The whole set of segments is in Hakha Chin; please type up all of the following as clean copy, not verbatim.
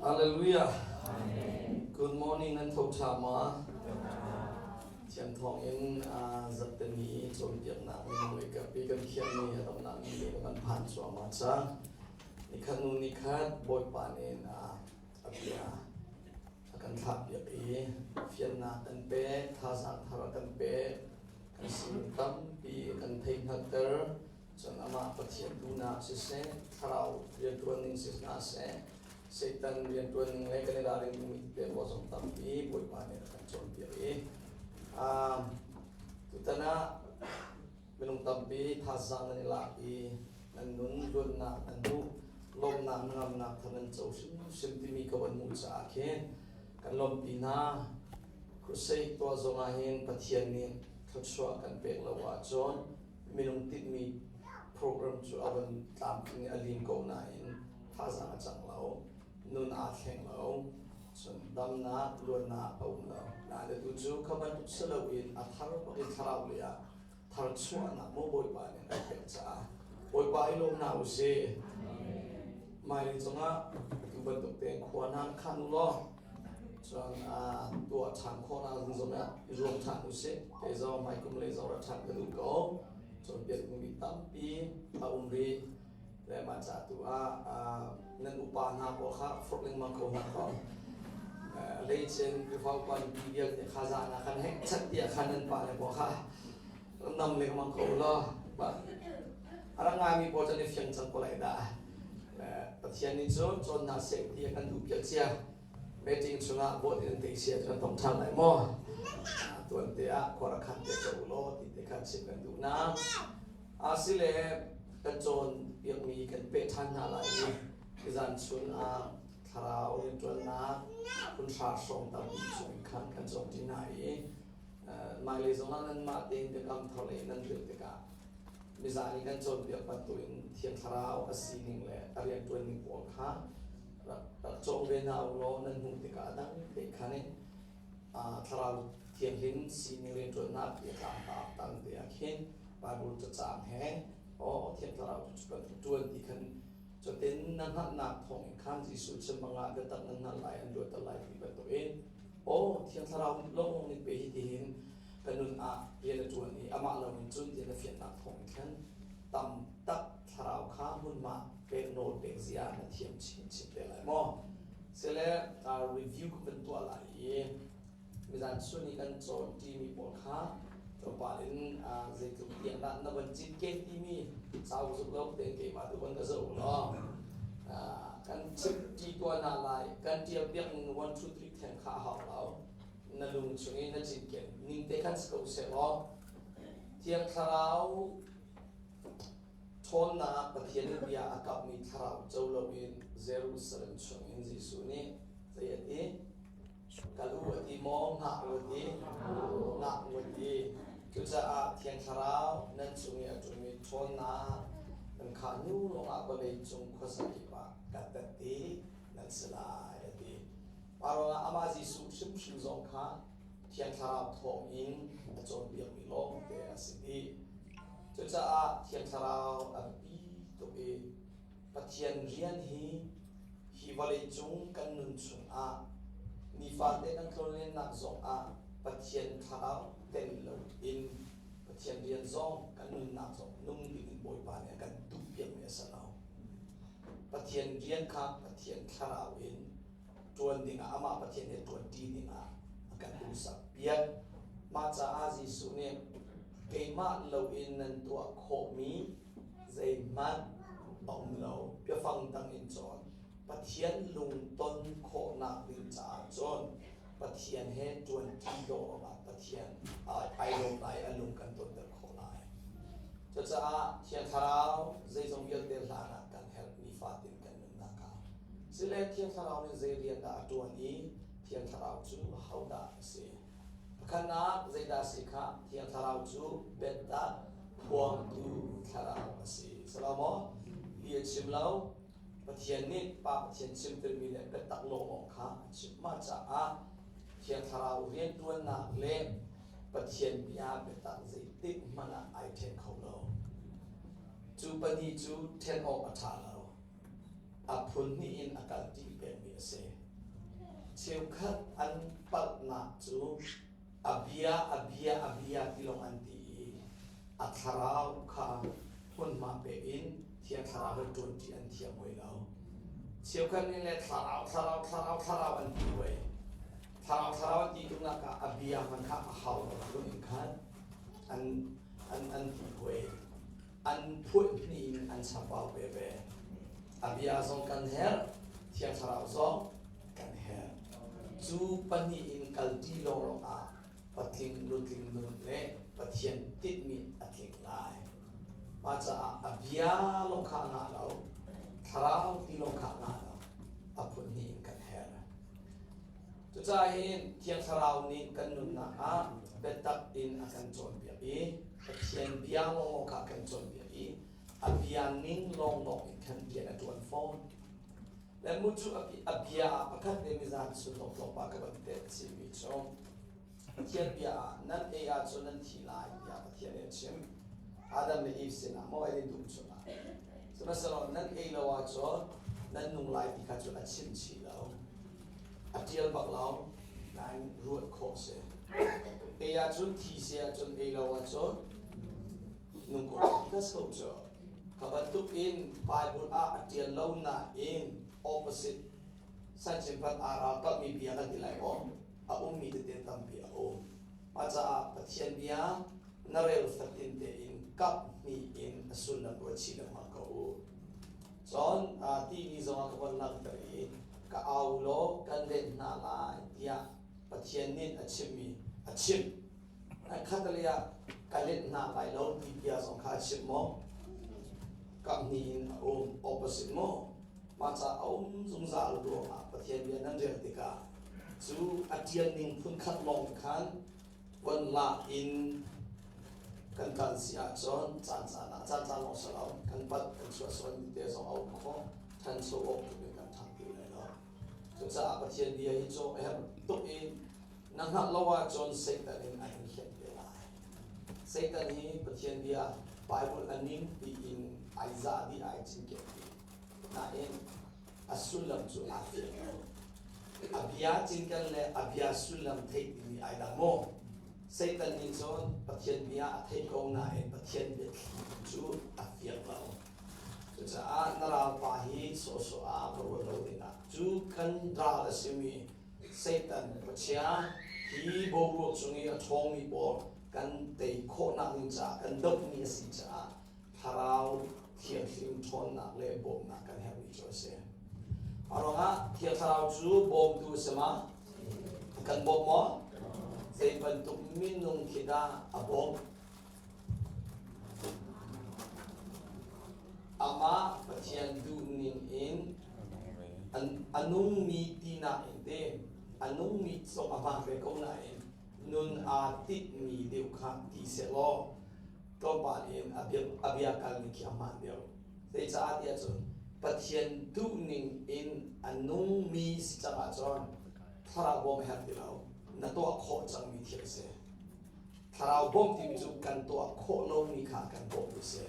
Hallelujah. Good morning nan tho ṭha ma? Thiam thawng in zatteni cawnpiaknak minung wake up i kan khiahmi a donghnak ni le kan phan cuahmah cang. Nikhat hnu nikhat Bawipa nih a bia a kan thlahpiak i fiannak kan pek, thazaang thar a kan pek, kan sining tampi a kan theihhngalhter. Cun amah Pathian duhnak siseh, thlarau rianṭuan ning si hna seh, Satan rianṭuan ning le kan i ralring dingmi tete ruah zong tampi Bawipa nih a kan cawnpiak i tutan ah minung tampi thazaang nan i lak i nan nun luatnak nan hmuh, lawmhnak hnangamnak thar nan co hrimhrim timi ka van hmuh caah khin kan lawmhpi hna. Crusade tuah zong ah hin Pathian nih thluachuah kan pek lo ahcun minung tinhmi program cu a van tlamtling i a lim ko nain thazaang a cang lo, nun aa thleng lo, cun damnak, luatnak a um lo. Nain atu cu kha bantuk si loin a thar bak in thlarau lei ah tharchuahnak maw Bawipa nih a kan pek caah Bawipa i lawm hna usih. Hmailei zongah atu bantuk tein khua hna khan u law Cun tuah ṭhan khawhnak ding zongah i zuam ṭhan usih. Kei zong hmaikum lei zong rak ṭhan ka duh ko. Cawnpiak dingmi tampi a um rih. Le mah ca tu ah nan upa hna pawl kha forh lengmang ko hna kaw. Leicin Khrihfa upa nupi vialte kha zan ah khan hek chat tiah khan nan pa le pawl kha nam lengmang ko law. A rak ngaimi pawl cu an i fiang cang ko lai dah. Pathian nih cun cawn hna seh ti a kan duh piak cia. Meeting chungah vote in tei sia cu kan tong ṭhan lai maw? Tuan te ah khua rak khan te ko law ti te kha chim kan duh na. Asile kan cawn piakmi kan peh ṭhan hna lai i nizan chun ah thlarau rianṭuannak phun hra hrawng tampi chung khan kan cawng ṭi hna i hmailei zongah nanmah tein biakam thar lei nan rel tikah mizan i kan cawnpiak bantukin Thiang Thlarau a sining le a rianṭuanning pawl kha rak rak cawng ve hna u law nan hmuh tikah a dang te khan in Thlarau Thianghlim sining rianṭuannak ti a tlangtlak tang te ah khin Bible cacang he aw Thiang Thlarau cu cu bantuk ṭuan ti khan cutin na hngalhnak thawngin khan Jesuh chim bangah biatak nan hngalh lai an luatter lai ti bantukin aw Thiang Thlarau lawng nih pe hi tihin ka nun ah rian a ṭuan i amah loin cun ti na fiannak thawng in khan tam tak thlarau kha hmunhma pek nawl pek zia na thiam chinchin te lai maw? Sile review ka van tuah lai i mizan chun i kan cawn ṭimi pawl kha tlawmpal in zeitluk tiang dah na van cinken timi cauk zuk lo tein keimah tu van ka zoh law kan chim ṭi tuah hna lai kan ṭial piak ning 1 2 3 theng kha a hau lo na lung chung i na cinken ning te khan si ko seh law Thiang Thlarau ṭhawnnak Pathian nih bia a kamhmi thlarau co loin Jerusalem chungin Jesuh nih zei a ti? Kal u a ti maw? Hngah u a ti? Hngah u a ti. Cucaah Thiang Thlarau nan cung i a ṭummi ṭhawnnak nan khah hnu lawngah vawlei cung khuazakip ah ka tet i nan si lai a ti. Mah ruangah amah Jesuh hrimhrim zong kha Thiang Thlarau thawngin a cawnpiakmi lawngte a si dih. Cucaah Thiang Thlarau a biapi tuk i Pathian rian hi hi vawleicung kan nun chungah nifate kan tlawnlennak zongah Pathian Thlarau tel loin Pathian rian zong kan nunnak zong nung dingin Bawipa nih a kan duhpiakmi a si lo. Pathian rian kha Pathian Thlarau in ṭuan dingah amah Pathian he ṭuanṭi dingah a kan duhsak piak. Mah caah Jesuh nih keimah loin nan tuah khawhmi zeihmanh a um lo. Biafang dang in cawn. Pathian lungton khawhnak ding caah cun Pathian he ṭuanṭi lawngah Pathian ai lawm lai, a lung kan tonter khawh lai. Cucaah Thiang Thlarau zeizong vialte hlan ah kan herh nifatin kan nunnak ah. Sile Thiang Thlarau nih zei rian dah a ṭuan i Thiang Thlarau cu hodah a si? Pakhatnak zeidah a si kha Thiang Thlarau cu biatak phuangtu Thlarau a si. Salomo li a chim lo. Pathian nih Pa Pathian chimtermi le biatak lawnglawng kha a chim. Mah caah Thiang Thlarau rianṭuannak le Pathian bia biatak zeitik hmanh ah ai ṭhen kho lo. Cu pahnih cu ṭhen awk a ṭha lo. A phun hnih in a kalṭi pengmi a si. Cheukhat an palhnak cu a bia, a bia, a bia ti lawng an ti i a thlarau kha hmunhma pe in Thiang Thlarau he ṭuanṭi an thiam hoi lo. Cheukhat nih le thlarau, thlarau, thlarau, thlarau an ti hoi. Thlarau, thlarau an ti ṭungnak ah a bia hmanh kha a hau lo tlung in khan an, an, an ti hoi. An phuah hnih in an chambau ve ve. A bia zong kan herh, Thiang Thlarau zong kan herh. Cu pahnih in kalṭi lawnglawng ah patling nutling nun le Pathian tinhmi a tling lai. Mah caah a bia lawng kha a ngah lo, thlarau ti lawng kha a ngah lo, a phun hnih in kan herh. Cucaah hin Thiang Thlarau nih kan nunnak ah biatak in a kan cawnpiak i Pathian bia lawnglawng kha a kan cawnpiak i a bia ning lawnglawng in khan rian a ṭuan fawn. Le mu cu a bia ah pakhat le nizan sullam tlawmpal ka van tet chihmi cu Pathian bia ah nan ei ahcun nan thi lai tiah Pathian nih a chim. Adam le Eve sinah maw Eden dum chungah. Sihmanhsehlaw nan ei lo ahcun nan nung lai ti kha cu a chim chih lo. A ṭial bak lo, nain ruat khawh si. Ei ahcun thi si ahcun ei lo ahcun nung ko ti kha so cu. Kha bantuk in Bible ah a ṭial lo nain opposite sanchimpat aa ralkapmi bia kan ti lai maw? A ummi tete tampi a um. Mah caah Pathian bia na rel fatin tein kap hnih in a sullam ruat chih lengmang ko u. Cun timi zongah ka von langhter i ka au law kan let hna lai tiah Pathian nih a chimmi a chim. Khatlei ah ka let hna lai lo ti bia zong kha a chim maw? Kap hnih in a um opposite maw? Mah ca a um zungzal ruangah Pathian bia nan rel tikah cu a ṭial ning phunkhat lawng khan von lak in kan kal si ahcun caan caan ah caan caan lawng si lo kan palh kan chuahsual mi te zong a um khawh ṭhancho awk tuk in kan ṭhang ti lai lo. Cucaah Pathian bia hi cu a herh tuk i na hngalh lo ahcun Satan in a in hlen te lai. Satan hi Pathian bia Bible a ning tiin ai zah dih ai cinken dih. Nain a sullam cu aa fiang lo. A bia cinken le a bia sullam theih timi ai dang maw? Satan nih cun Pathian bia a theih ko nain Pathian biathli cu a fiang lo. Cucaah na ralpa hi sawhsawh ah va ruat lo dingah cu kan ral a simi Satan Pathian hi boruak cung i a ṭhawngmi pawl kan tei khawhnak ding caah kan dohmi a si caah Thlarau Thianghlim ṭhawnnak le bawmhnak kan herhmi cu a si. A ruangah Thiang Thlarau cu bawmtu a si ma? A kan bawm maw? Zei bantuk minung khi dah a bawmh? Amah Pathian duhning in a nungmi tinak in te a nungmi zong a hmaan ve ko nain nun aa tinhmi deuh kha ti sehlaw tlawmpal in a bia kalning khi a hmaan deuh. Zeicah tiah cun Pathian duhning in a nungmi si cang ahcun thlarau bawm a herh ti lo. Na tuah khawh cangmi thil a si. Thlarau bawmh timi cu kan tuah khawh lomi kha kan bawmh a si.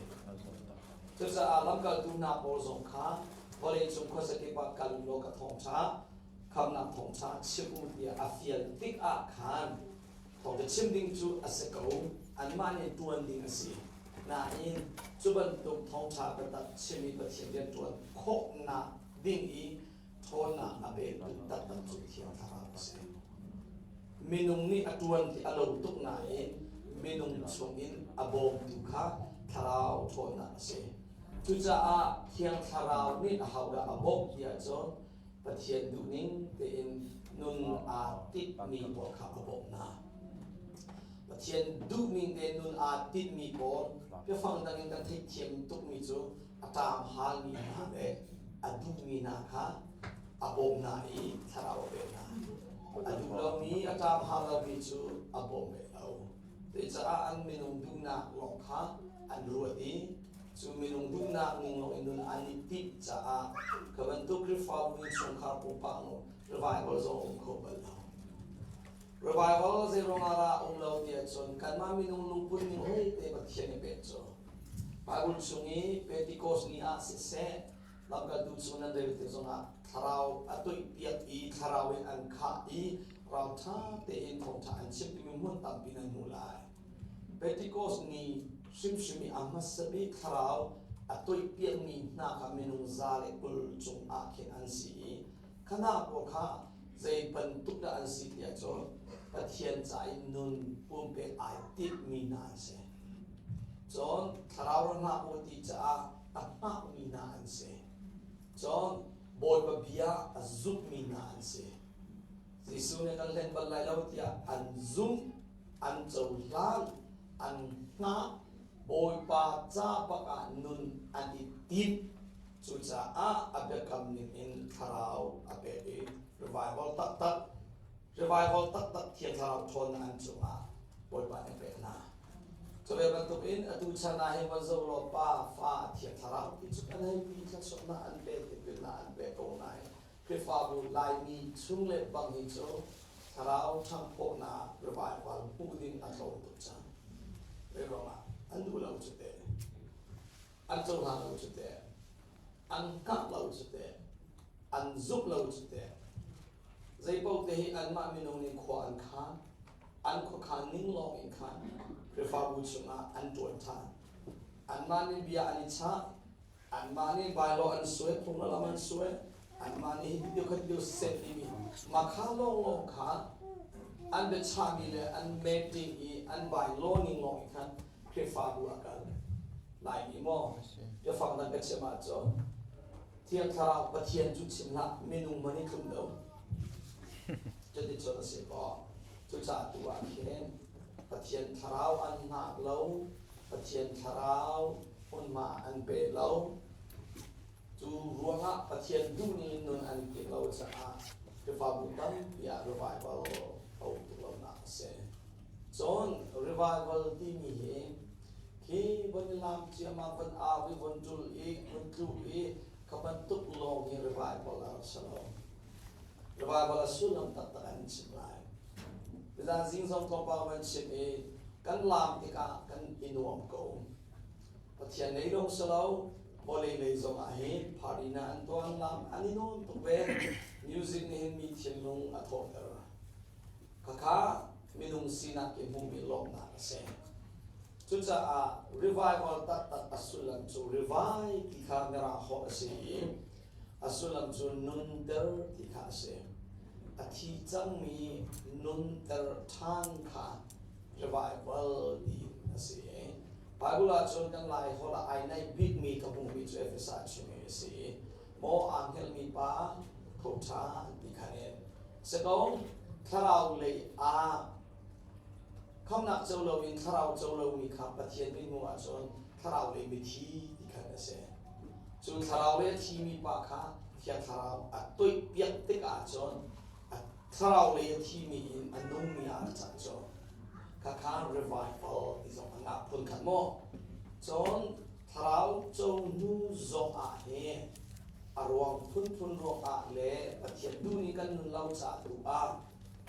Cucaah lamkaltu hna pawl zong kha vawleicung khuazakip ah kal law ka thawngṭha, khamnak thawngṭha chim u tiah a fial tik ah khan thawngṭha chim ding cu a si ko, anmah nih ṭuan ding a si. Nain cu bantuk thawngṭha biatak chim i Pathian rian ṭuan khawhnak ding i ṭhawnnak a petu taktak cu Thiang Thlarau a si. Minung nih a ṭuan ti a lo tuk nain minung chungin a bawmtu kha Thlarau ṭhawnnak a si. Cucaah Thiang Thlarau nih ahodah a bawmh ti ahcun Pathian duhning tein nun aa tinhmi pawl kha a bawmh hna. Pathian duhning tein nun aa tinhmi pawl biafang dang in kan theihthiam tukmi cu a ṭaam halmi hna le a duhmi hna kha a bawmh hna i thlarau a pek hna. A duh lomi, a ṭaam hal lomi cu a bawm ve lo. Cucaah an minung duhnak lawng kha an ruat i cu minung duhnak ning lawng in nun an i timh caah kha bantuk Khrihfabu innchungkhar pumpak nu revival zong a um kho bal lo. Revival zeiruang ah dah um lo ti ahcun kanmah minung lungput ning hei te Pathian i pek cu. Bible chung i Pentecost ni ah siseh, Lamkaltu chung nan rel tik zongah thlarau a toihpiak i thlarau in an khah i ralṭha tein thawngṭha an chim timi hmun tampi nan hmuh lai. Pentecost ni hrimhrim i a hmasa bik thlarau a toihpiakmi hna kha minung 120 cungah khin an si i kha hna pawl kha zei bantuk dah an si tiah cun Pathian ca i nun pumpek ai timmi hna an si. Cun thlarau ra hlah u ti caah a hngakmi hna an si. Cun Bawipa bia a zummi hna an si. Jesuh nih kan hlen bal lai lo tiah an zumh, an cohlan, an hngah, Bawipa ca bak ah nun an i tim. Cucaah a biakam ning in thlarau a pek i revival taktak, revival taktak Thiang Thlarau ṭhawnnak an cungah Bawipa nih a pek hna. Cu ve bantukin atu chan ah hin van zoh law Pa, Fa, Thiang Thlarau ti cu kan hei pi thluachuahnak an pe tipilnak an pe ko nain Khrihfabu Laimi chung le bang hi cu thlarau ṭhanghphawhnak revival hmuh ding a tlawm tuk cang. Zeiruangah an duh lo cu teh. An cohlan lo cu teh. An hngak lo cu teh. An zumh lo cu teh. Zeipaoh te hi anmah minung nih khua an khan. An khuakhan ning lawng in khan Khrihfabu chungah an ṭuan ṭhan. Anmah nih bia an i chah. Anmah nih bylaw an suai, phung le lam an suai. Anmah nih hi ti kha ti set timi makha lawnglawng kha an biachahmi le an meeting i an bylaw ning lawng in khan Khrihfabu a kal. Laimi maw biafang dang ka chim ahcun Thiang Thlarau Pathian cu chim hlah minung man i tlum lo. Cuticun a si ko. Cucaah tu ah khin Pathian Thlarau an hngak lo, Pathian Thlarau hmunhma an pe lo. Cu ruangah Pathian duhning in nun an i lo caah Khrihfabu tampi ah revival a um tuk lonak a si. Cun revival timi hi khi von i lam ciammam von au i von ṭul i von tlu i kha bantuk lawng hi revival a rak si lo. Revival a sullam taktak an chim lai. Nizan zing zong tlawmpal van chim i kan laam tikah kan i nuam ko. Pathian lei lawng si lo, vawlei lei zong ah hin party na an tuan lam an i nuam tuk ve. Music nih hin mi thinlung a thawhter. Khakha minung sinak i hmuhmi lawmhnak a si. Cucaah revival taktak a sullam cu revive ti kha mirang holh a si i a sullam cu nunter ti kha a si. A thi cangmi nunter ṭhan kha revival ti a si. Bible ah cun kan Lai holh ah ai naih bikmi ka hmuhmi cu Efesa chung i a si. Maw aa hngelmi pa tho ṭhan ti khan in si ko thlarau lei ah Khamhnak co loin thlarau co lomi kha Pathian mithmuh ahcun thlarau lei mithi ti khan a si. Cu thlarau lei a thimi pa kha Thiang Thlarau a toihpiak tik ahcun a thlarau lei a thimi in a nungmi ah a cang cu. Khakha revival ti zong a ngah phun khat maw? Cun thlarau co hnu zong ah hin a ruang phunphun ruangah le Pathian duh nih kan nun lo caah tu ah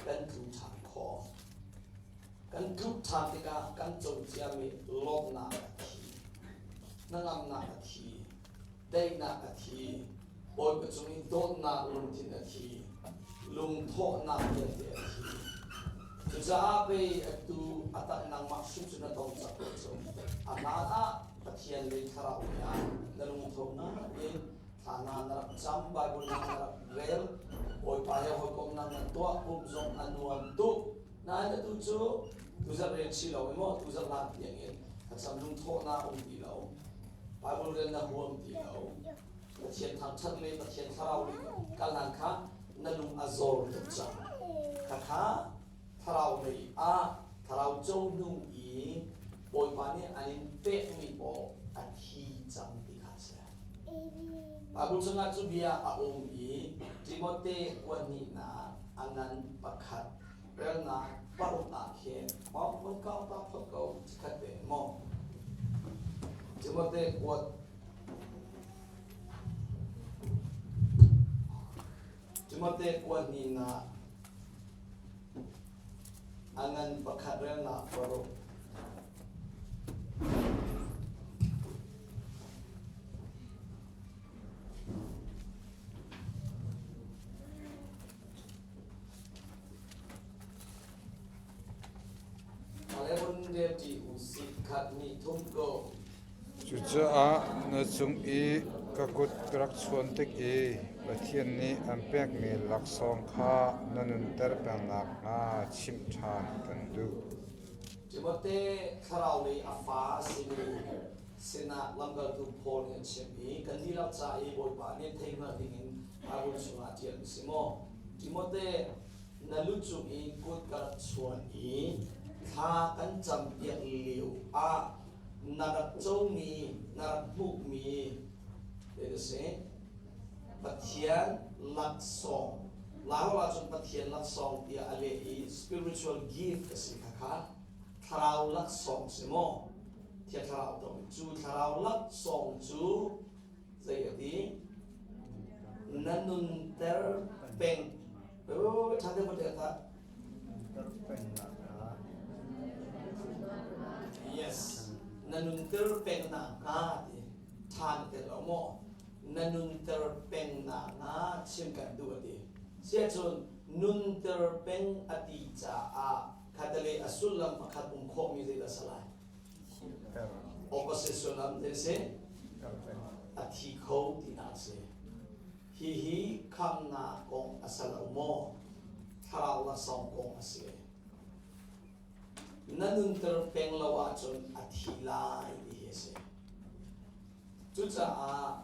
kan tlu ṭhan khawh. Kan tluk ṭhan tikah kan co ciami lawmhnak a thi, hnangamnak a thi, daihnak a thi, Bawipa cung i dawtnak lungthin a thi, lungthawhnak vialte a thi. Cucaah pei atu a tak nangmah hrimhrim na tong cang ko cu. A hlan ah Pathian lei thlarau lei ah na lungtho nain thla na na rak cam, Bible na na rak rel, Bawipa he hawikomnak na tuah, pumh zong a nuam tuk. Nain atu cu tuzarh rel chi lo in maw tuzarh hlan tiang in thlacam lungthawhnak um ti lo. Bible rel na huam ti lo. Pathian thangṭhat le Pathian thlarau le kal hlan kha na lung a zor tuk cang. Khakha thlarau lei ah thlarau co hnu i Bawipa nih an in pekmi pawl a thi cang ti kha a si. Bible chungah cu bia a um i Timote kuanhnihnak a ngan pakhat relnak paruk ah khin maw von kau ta phot ko chikhat te maw Timote kuat Timote kuanhnihnak a ngan pakhat relnak paruk. rel ṭi u sih khat hnih thum ko. Cucaah na cung i ka kut ka rak chuan tik i Pathian nih an pekmi laksawng kha na nunter peng nakhnga chimh ṭhan kan duh. Timote thlarau lei a fa a simi sinah lamkaltu Paul nih a chim i kan dihlak ca i Bawipa nih theihhngalh dingin Bible chungah ṭial a si maw? Timote, na lu cung i kut ka rak chuan i thla kan campiak lio ah na rak comi, na rak hmuhmi zei a si? Pathian laksawng. Laiholh ahcun Pathian laksawng tiah a leh i spiritual gift a si khakha. Thlarau laksawng si maw? Thiang Thlarau tong. Cu thlarau laksawng cu zei a ti? Na nunter peng. Ṭha deuh ta. Yes. Na nunter peng nakhnga ti. Ṭha na tel lo maw? Na nunter peng nakhnga chim kan duh a ti. Siahcun nunter peng a ti caah khatale a sullam pakhat um khawhmi zeidah a si lai? Opposite sullam zei a si? A thi kho tinak a si. Hihi khamnak kong a si lo maw? Thlarau laksawng kong a si. Na nunter peng lo ahcun a thi lai ti hi a si. Cucaah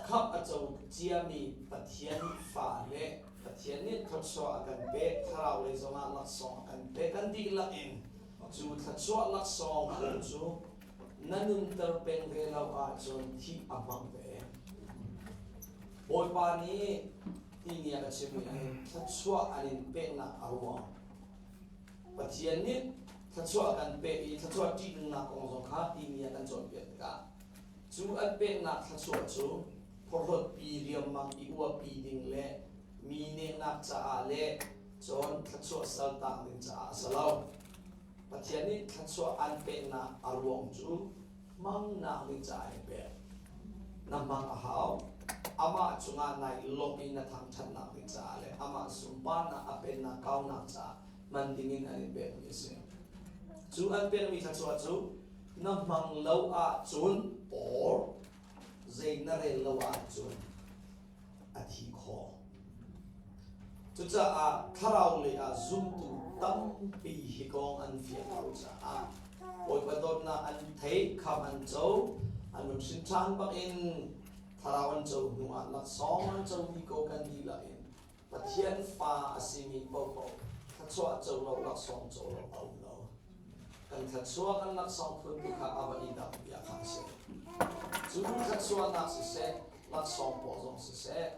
khamh a co ciami Pathian fale Pathian nih thluachuah a kan pek, thlarau lei zongah laksawng a kan pek. Kan dihlak in cu thluachuah laksawng phung cu na nunter peng ve lo ahcun thih a hmang ve. Bawipa nih tini a ka chimmi ahhin thluachuah an in peknak a ruang. Pathian nih thluachuah a kan pek i thluachuah ṭihnungnak kong zong kha timi a kan cawnpiak tikah cu an peknak thluachuah cu phorhlawtpi riangmang i uapi ding le mi neknak caah le cun thluachuah saltaak ding caah a si lo. Pathian nih thluachuah an peknak a ruang cu hmangnak ding caah an pek. Na hmang a hau. Amah cungah nai lawmh i na thangṭhatnak ding caah le amah sunparnak a pennak kaunak caah hman dingin an in pekmi a si. Cu an pekmi thluachuah cu na hmang lo ahcun or zei na rel lo ahcun a thi khawh. Cucaah thlarau lei ah zumtu tampi hi kong an fiang lo caah Bawipa dawtnak an theih, kham an co, an hun hrin ṭhan bangin thlarau an co hnu ah laksawng an comi ko kan dihlak in Pathian fa a simi paohpaoh thluachuah co lo laksawng co lo a um lo. Kan thluachuah kan laksawng phun tu kha a va i dang bia kha a si. Cu thluachuahnak siseh, laksawng pawl zong siseh,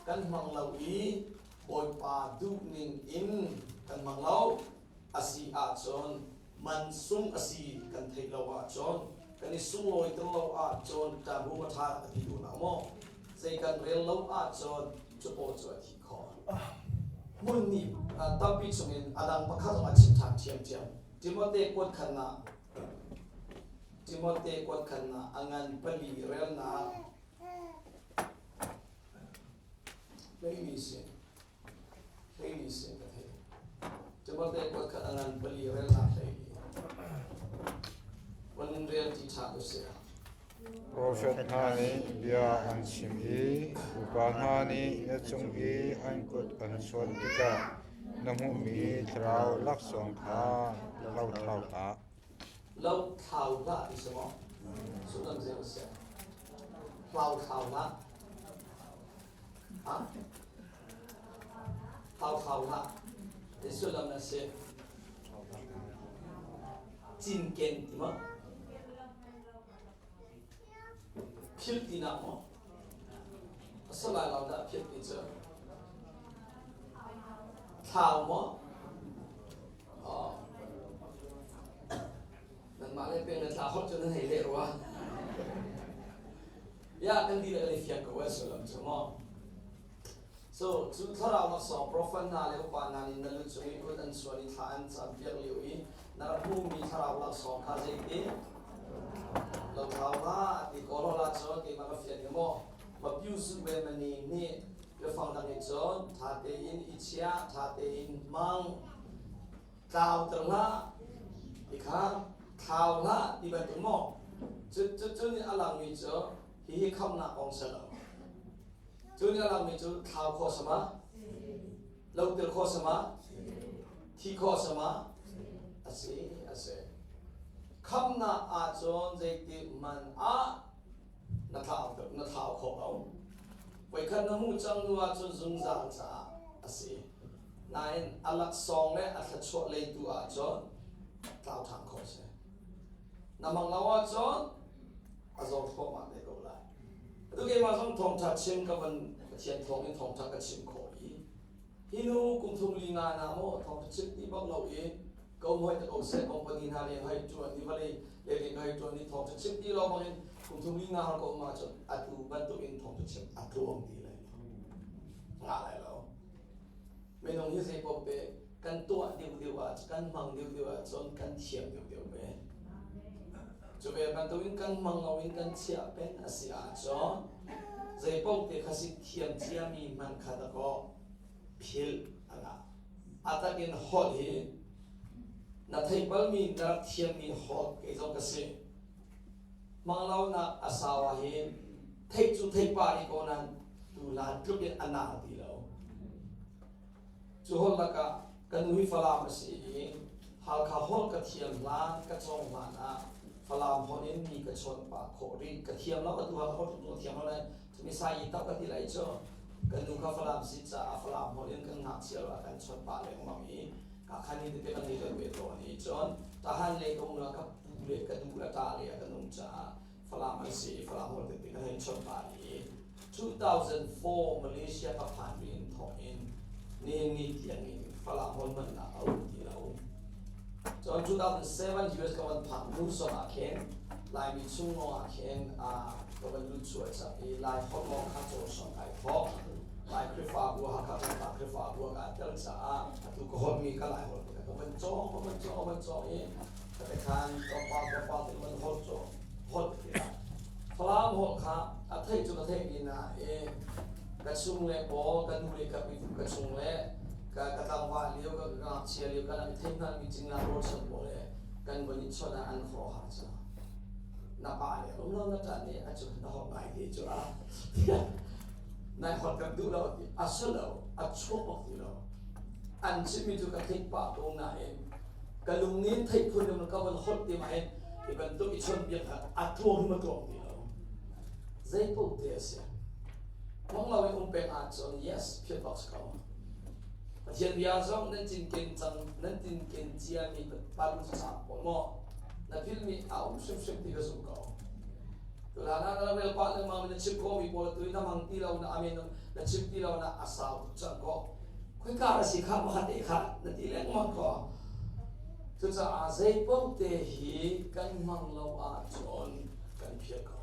kan hmang lo i Bawipa duhning in kan hmang lo a si ahcun man sung a si kan theih lo ahcun kan i sunglawi ter lo ahcun ṭahrum a ṭha a ti duh na maw? Zei kan rel lo ahcun cu pawl cu a thi khawh. Hmun nih tampi chungin a dang pakhat zong a chim ṭhan ṭhiamṭhiam. Timote kuat khannak Timote kuat khannak a ngan pali relnak hleili si hleili si ka thei. Timote kuat khat a ngan pali relnak hleili. Van rel ti ṭha u sih. Profet hna nih bia an chim i upa hna nih na cung i an kut an chuan tikah na hmuhmi thlarau laksawng kha lothlau hlah. Lothlau hlah ti si maw? Sullam zei a si? Hlauthlau hlah. Ha? Hlauthlau hlah. Ti sullam a si. Cinken ti maw? Philh tinak maw? A si lai lo dah philh ti cu. Thlau maw? Oh. Nanmah le peng na thla holh cu nan hei leh rua. Ya kan dihlak kan i fiang ko eh sullam cu maw? So cu thlarau laksawng profet hna le upa hna nih na lu cung i kut an chuan i thla an campiak lio i na rak hmuhmi thlarau laksawng kha zeiti lothlau hlah ti kawl hlah cun keimah ka fian i maw ma pyu su ve mani nih biafang dang in cun ṭha tein i chia ṭha tein hmang tlauter hlah ti kha. Thlau hlah ti bantuk maw? Cu cu cu nih a langmi cu hihi khamnak kong si lo. Cu nih a langmi cu thlau khawh sama, lotil khawh sama, thi khawh sama, a si a si. Khamnak ahcun zeitik hmanh ah na thlau na thlau khawh lo. Voikhat na hmuh cang hnu ahcun zungzal caah a si. Nain a laksawng le a thluachuah leitu ahcun tlau ṭhan khawh a si. Na mang lo ahcun a zawr thluahmah te ko lai. Atu keimah zong thawngṭha chim ka van Pathian thawng in thawngṭha ka chim khawh i hi nu kum thum li nga na maw thawngṭha chim ti bak lo i ko hoi ta ko seh company hna le hoi ṭuan ni vale le le hoi ṭuan ni thawngṭha chim ti lo bangin kum thum li nga ko ma cun atu bantuk in thawngṭha chim a tluang ti lai lo nga lai lo. Minung hi zei paoh te kan tuah deuhdeuh ah kan hmang deuhdeuh ahcun kan thiam deuhdeuh ve. Cu ve bantukin kan hmang loin kan chiah peng a si ahcun zei paoh te kha si thiam ciami hmanh kha dakaw philh a ngah. A takin holh hi na theih balmi na rak thiammi holh kei zong ka si. Hmang lonak a sau ahhin theih cu theih pah rih ko nain tuhlan tluk in a nal ti lo. Cu holh lakah ka nu hi Falam a si i Halkha holh ka thiam hlan, ka cawng hlan ah Falam holh in mi ka chawnh pah khawh rih. Ka thiam lo, atu Halkha holh cu ka thiam lo lai. Cumi sai i tak ka ti lai cu ka nu kha Falam si caah Falam holh in kan ngakchia ah kan chawnh pah lengmang i ka khan ni tete kan ni kan ve tawn i cun tahan lei ka um ka pu le ka du le ta le kan um caah Falam an si i Falam holh tete kan hei chawnh pah i 2004 Malaysia ka phan in thawk in nihin ni tiang in Falam holh hmannak a um ti lo. Cun 2007 US ka van phak hnu zong ah khin Laimi chung lawng ah khin ka van lut sual cang i Lai holh lawng kha cawn song kai thawk. Lai Khrihfabu Hakha pengtlang Khrihfabu ah kaa tel caah atu ka holhmi ka Lai holh ka van cawng ka van cawng ka van cawng i ka te khan tlawmpal tlawmpal te van holh cawng holh tikah Falam holh kha a theih cu ka theih mi nain ka chung le pawl ka nu le ka pi ka chung le ka ka tlangval lio ka ngakchia lio kan i theih hngalmi cingla rualchan pawl le kan von i chawnh ah an khuaruah har ca na pa le um lo na ṭan nih a cu na holh ngai te cu a nai holh kan duh lo ti a si lo a chuak bak ti lo. An chimmi cu ka theih pah ko nain ka lung nih theih phun in ka van holh ti ma hin hi bantuk i chawnhbiak kha a tluang hrim a tluang ti lo. Zei paoh te a si. Hmang lo in um peng ahcun yes philh bak si ko. Pathian bia zong nan cinken cang nan tinken ciami Bible cacang pawl maw na philhmi a um hrimhrim ti ka zumh ko. Tulan ah na rel pah lengmang na chim khawhmi pawl tu na hmang ti lo na amen na chim ti lo na a sau tuk cang ko. Khoika na si kha pakhat te kha na ti lengmang ko. Cucaah zeipaoh te hi kan hmang lo ahcun kan philh ko.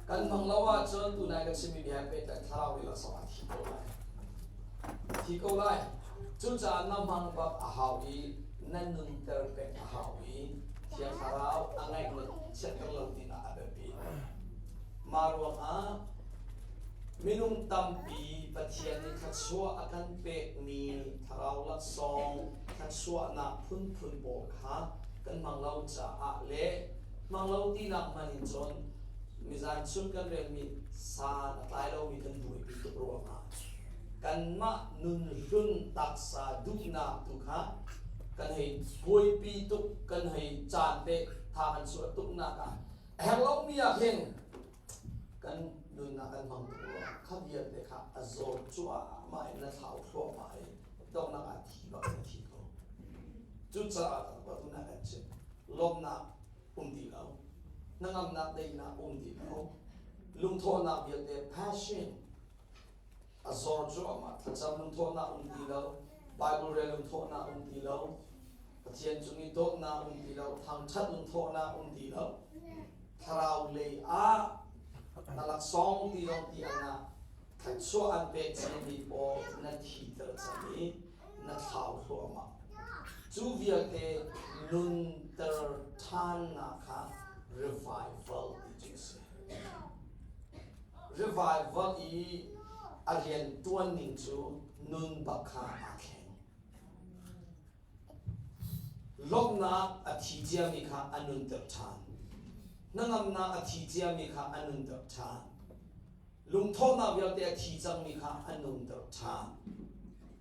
Kan hmang lo ahcun tunai kan chimmi bia he pehtlai thlarau lila sawng ah thi ko lai. Thi ko lai. Cucaah na hmang bak a hau i na nunter peng a hau i Thiang Thlarau a ngaih na chiatter lo dingah a biapi. Mah ruangah minung tampi Pathian nih thluachuah a kan pekmi thlarau laksawng thluachuahnak phunphun pawl kha kan hmang lo caah le hmang lo tinak hmanh in cun mizan chung kan relmi san a tlai lomi kan buaipi tuk ruangah kanmah nun hlun taksa duhnak tu kha kan hei buaipi tuk kan hei caan te tha kan chuah tuknak ah a herh lomi ah khin kan nunnak kan hmang tuk ruangah kha vialte kha a zawt cuahmah in na thlau thluahmah i donghnak ah thi bak in thi ko. Cucaah tunak kan chim lawmhnak um ti lo, hnangamnak daihnak um ti lo, lungthawhnak vialte passion a zor cuahmah, thlacam lungthawhnak um ti lo, Bible rel lungthawhnak um ti lo, Pathian cung i dawtnak um ti lo, thangṭhat lungthawhnak um ti lo, thlarau lei ah na laksawng ti lo ti an ah thluachuah an pek cangmi pawl na thiter cang i na thlau thluahmah. Cu vialte nunter ṭhannak kha revival ti cu a si. Revival i a rian ṭuan ning cu nun bak kha aa thleng. Lawmhnak a thi ciami kha a nunter ṭhan. Hnangamnak a thi ciami kha a nunter ṭhan. Lungthawhnak vialte a thi cangmi kha a nunter ṭhan.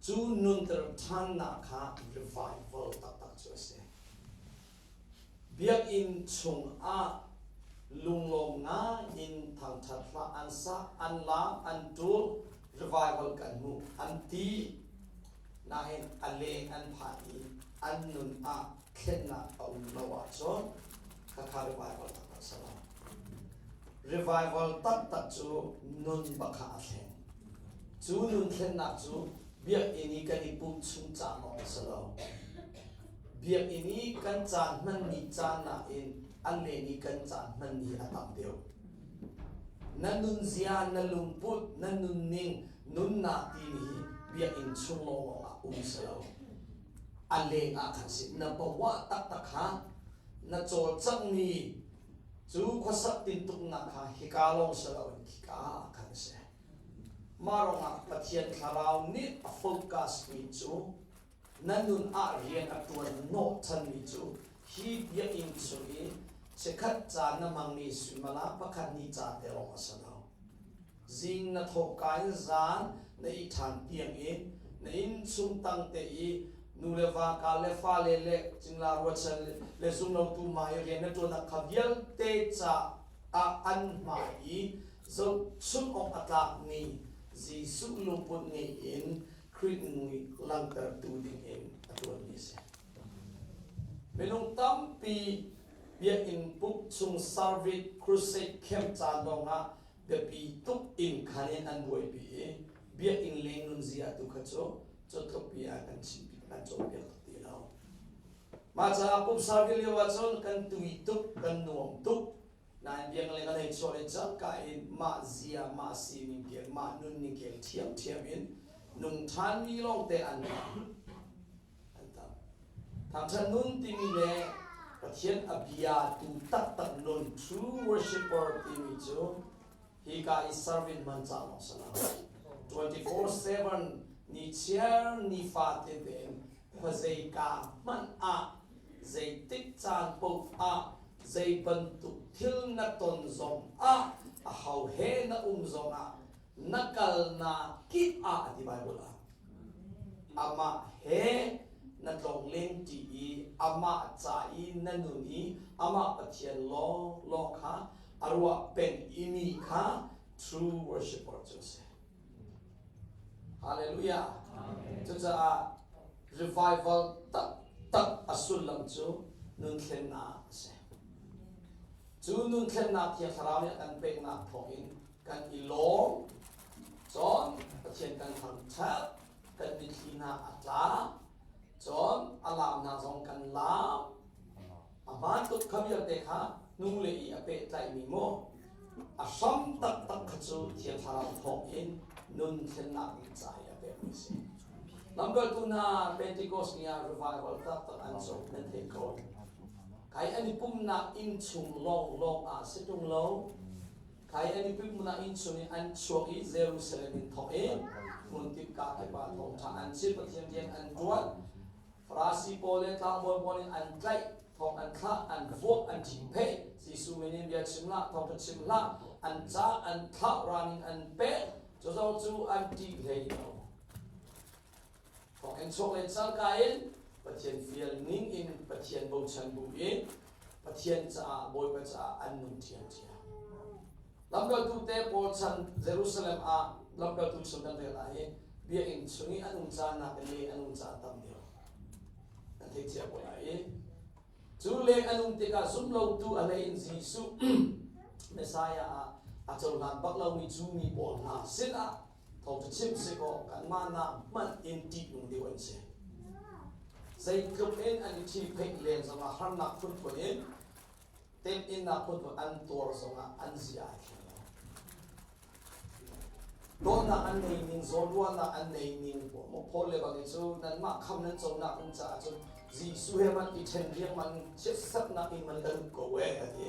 Cu nunter ṭhannak kha revival taktak cu a si. Biakinn chungah lunglawm ngai in thangṭhat hla an sa, an laam, an ṭul, revival kan hmu an ti. Nain a leng an phan i an nun ah thlennak a um lo ahcun khakha revival taktak si lo. Revival taktak cu nun bakha a thleng. Cu nun thlennak cu biakinn i kan i pumh chung caan lawng a si lo. Biakinn i kan caan hmanmi caan nakin a len i kan caan hmanmi a tam deuh. Na nunzia, na lungput, na nunning, nunnak timi hi biakinn chung lawnglawng ah um si lo. A leng ah khan si. Na bawah taktak kha na cawlcanghmi cu khuasak tintuknak kha hika lawng si loin khika ah khan a si. Mah ruangah Pathian Thlarau nih a focus mi cu na nun ah rian a ṭuan hnawhchanmi cu hi biakinn chung i chikkhat caan na hmangmi suimilam pakhat hnih ca te lawng a si lo. Zing na thawhka in zan na ih ṭhan tiangin na innchung tang te i nu le va ka le fale le cingla ruachan le zumlotu hma i rian na ṭuannak kha vialte caah an hmai i zohchunh awk a tlakmi Jesuh lungput ngei in Khrih mui langhtertu dingin a ṭuanmi a si. Minung tampi biakinn pumh chung service crusade camp caan lawngah biapi tuk in khan in an buaipi i biakinn leng nunzia tu kha cu cu tlukpi ah kan chimpi kan cawnpiak tuk ti lo. Mah caah pumh service lio ahcun kan tui tuk, kan nuam tuk. Nain biakinn leng an hei chuah le cangka in mah zia, mah sining kel, mah nunning kel ṭhiamṭhiam in nung ṭhanmi lawngte an tam. An tam. Thangṭhat nun timi le Pathian a bia tu taktak nun true worshipper timi cu hika i serving hman ca lawng si lo. 24/7 ni chiar nifa tein khuazeika hmanh ah zeitik caan paoh ah zei bantuk thil na ton zong ah aho he na um zong ah na kalnak kip ah a ti Bible ah amah he na tlongleng ṭi i amah ca i na nun i amah Pathian lawng lawng kha a ruah peng i mi kha true worshipper cu a si. Hallelujah. Cucaah revival taktak a sullam cu nunthlennak a si. Cu nunthlennak Thiang Thlarau nih a kan peknak thawngin kan i lawm. Cun Pathian kan thangṭhat, kan mitthli hna a tla. Cun a laamnak zong kan laam. A hmaan tuk kha vialte kha hnu le i a pehtlaihmi mu a hram taktak kha cu Thiang Thlarau thawngin nun thlennak ding ca i a pekmi a si. Lamkaltu hna Pentecost ni ah revival taktak an co nan theih ko. Kai an i pumnak inn chung lawnglawng ah si ṭung lo. Kai an i pumnak inn chung i an chuak i Jerusalem in thawk i hmun kip ka kip ah thawngṭha an chim Pathian rian an ṭuan. Farasi pawl le tlangbawi pawl nih an tlaih, thong an thlah, an vuak, an ṭhingpheih. Jesuh min in bia chim hlah, thawngṭha chim hlah, an ca an thlah, ralin an pek. Cu zong cu an ṭih hlei lo. Thonginn chuak le cangka in Pathian fial ning in Pathian bochan bu in Pathian caah Bawipa caah an nung ṭhiamṭhiam. Lamkaltu te pawl chan Jerusalem ah lamkaltu chung kan rel ah hi biakinn chung i an um caan nak le an um caan tam deuh. An theih cia ko lai i cu leng an um tikah zumlotu a hlei in Jesuh Messiah ah a cohlan bak lomi cu mi pawl hna sinah thawngṭha chim si kaw kanmah nak hmanh in ṭihnung deuh an si. Zeitluk in an i ṭhipheih len zongah harnak phunphun in temhinnak phunphun an tuar zongah an zia ai thleng lo. Dawtnak an nei ning, zawnruahnak an nei ning Paul le bang cu nanmah kham nan conak ding caah cun Jesuh he man i ṭhen riangmang chiatsaknak in man kan ko e a ti.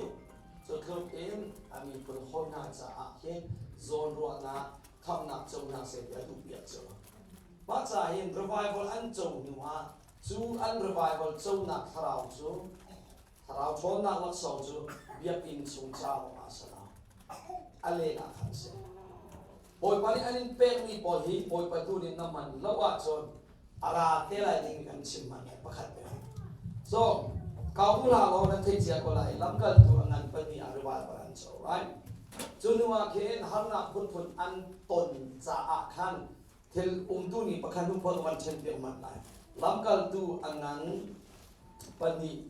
Cu tluk in a miphun hawi hna caah hin zawnruahnak khamnak conak seh ti a duh piak cu. Mah caah hin revival an co hnu ah Cu an revival conak thlarau cu thlarau ṭhawnnak laksawng cu biakinn chung ca lawng ah a si lo. A leng ah khan a si. Bawipa nih an in pekmi pawl hi Bawipa tu nih na hman lo ahcun a ra te lai ding kan chim hman lai pakhat te. So, kau hlah law nan theih cia ko lai lamkaltu a ngan pahnih ah revival an co right? Cu hnu ah khin harnak phunphun an ton caah khan thil umtu nih pakhat hnu pakhat van ṭhen piak manh lai. Lamkaltu a ngan pahnih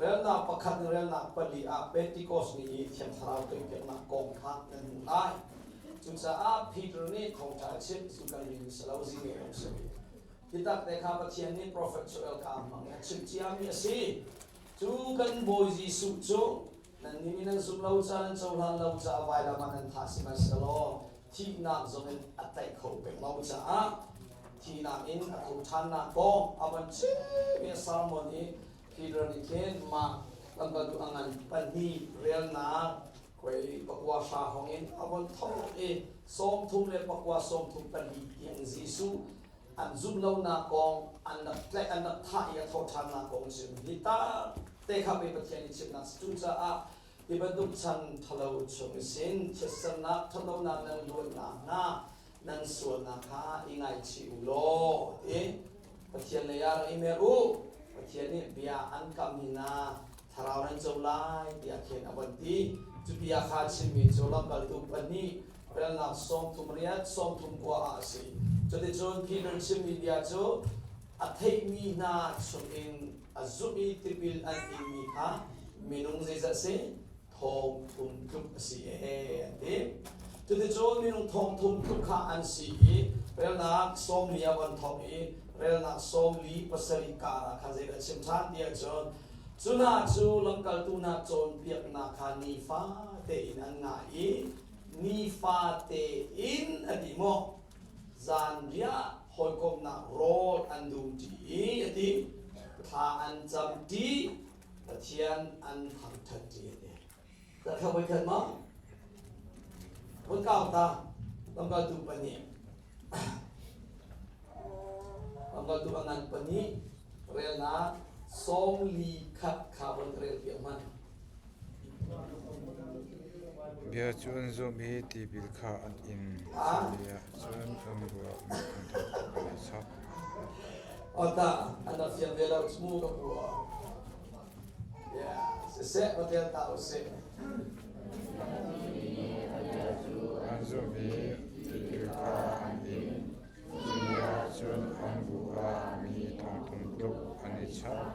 relnak pakhat in relnak pali ah Pentecost ni i Thiang Thlarau toipiaknak kong kha nan hmuh lai. Cucaah Peter nih thawngṭha a chimh cu kan ring si lo zinge lawng si. Hi tak te kha Pathian nih profet Joel ka hmang in a chimh ciami a si. Cu kan Bawi Jesuh cu Nannih nih nan zumh lo ca nan cohlan lo caah vailam ah nan thah sihmanhsehlaw thihnak zongin a tlaih kho peng lo caah thihnak in a tho ṭhannak kong a van chimmi a sermon i Peter nih khin mah lamkaltu a ngan pahnih relnak koi pakua hra hong in a von thawk i 34 34 tiang Jesuh an zumh lonak kong an rak tlaih an rak thah i a thawhṭhannak kong chim hi ta te kha pei Pathian i chimnak si cucaah hi bantuk chan ṭhalo chung sin chiatsernak ṭhatlonak nan luatnak hna nan sualnak kha i ngaichih u law ti Pathian lei ah rak i mer u Pathian nih bia an kam hi na thlarau nan co lai tiah khin a von ti cu bia kha chimmi cu lamkaltu pahnih relnak 38 39 ah a si. Cuticun Peter chimmi bia cu a theihmi hna chungin a zumh i tipil an inmi kha minung zeizat si? Thong thum tluk a si ee an ti. Cuticun minung thong thum tluk kha an si i relnak 40 a von thawk i relnak 47 kar ah khan zeidah chim ṭhan ti ahcun cu hna cu lamkaltu hna cawnpiaknak kha nifa tein an ngah i nifate in a ti maw zanriah hawikomhnak rawl an dumṭi i a ti thla an camṭi Pathian an thangṭhatṭi a ti ka voi khat maw vun kau ta lamkaltu pahnih lamkaltu a ngan pahnih relnak 41 kha von rel piak hmanh. Bia cu an zumh i tipil kha an in. Cuti ahcun an ruah mi thawngṭha an i chap. Ota an rak fiang ve lo mu ka pu. Yeah, siseh hotel ta usih. An zumh i tipil kha an in. Cuti ahcun an bu ah mi thongthum tluk an i chap.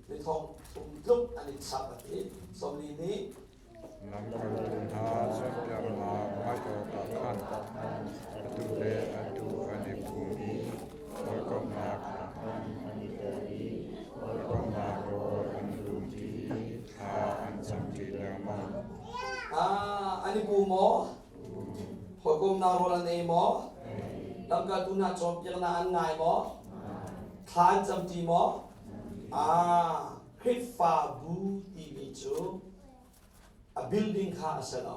Mi thongthum tluk an i chap a ti. 40 nih Lamkaltu hna cawnpiaknak ngaih awkah khan atu le atu an i pum i hawikomhnak hawikomhnak rawl an dumṭi i thla an camṭi lengmang. Ah, an i pum maw? Hawikomnak rawl an ei maw? Lamkaltu hna cawnpiaknak an ngai maw? Thla an camṭi maw? Ah, Khrihfabu timi cu a building kha a si lo,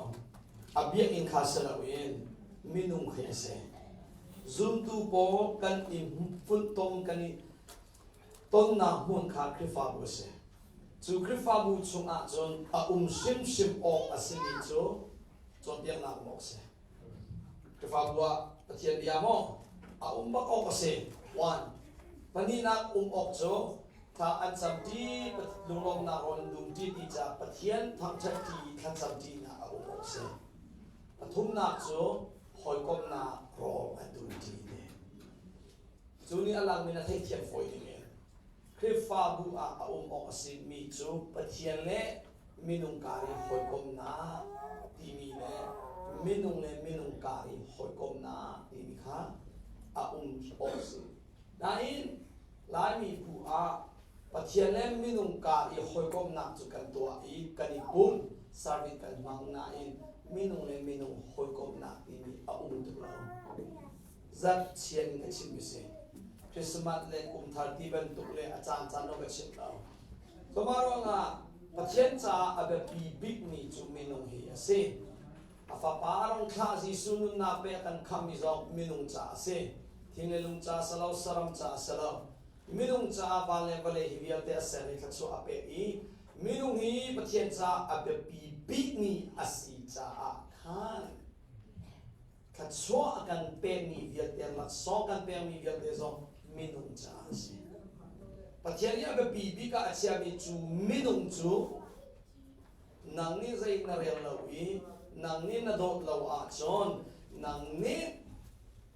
a biakinn kha si loin minung khi a si. Zumtu pawl kan i funtom kan i tonnak hmun kha Khrihfabu a si. Cu Khrihfabu chungah cun a um hrimhrim awk a simi cu cawnpiaknak um awk a si. Khrihfabu ah Pathian bia maw a um bak awk a si. One. Pahnihnak um awk cu thla an camṭi, lunglawmhnak rawl an dumṭi ti caah Pathian thangṭhatṭi i thlacamṭinak a um awk a si. Pathumnak cu hawikomhnak rawl an dumṭi ti. Cu nih a langmi na theihthiam fawi ding in Khrihfabu ah a um awk a simi cu Pathian le minung kar i hawikomhnak timi le minung le minung kar i hawikomhnak timi kha a um awk a si. Nain Laimi bu ah Pathian le minung kar i hawikomhnak cu kan tuah i kan i pum service kan hmang nain minung le minung hawikomhnak timi a um tuk lo. Zarh chian in ka chimmi si. Christmas le kumthar ti bantuk le a caan caan lo ka chim lo. Cumah ruangah Pathian caah a biapi bikmi cu minung hi a si. A fapa rong thlah Jesuh nunnak pe a kan khammi zong minung caah a si. Thing le lung ca si lo, saram caah si lo. Minung caah van le vawlei hi vialte a ser i thluachuah a pek i minung hi Pathian caah a biapi bikmi a si caah khan thluachuah a kan pekmi vialte laksawng kan pekmi vialte zong minung caah a si. Pathian nih a biapi bik ah a chiahmi cu minung cu nang nih zei na rel lo i nang nih na dawt lo ahcun nang nih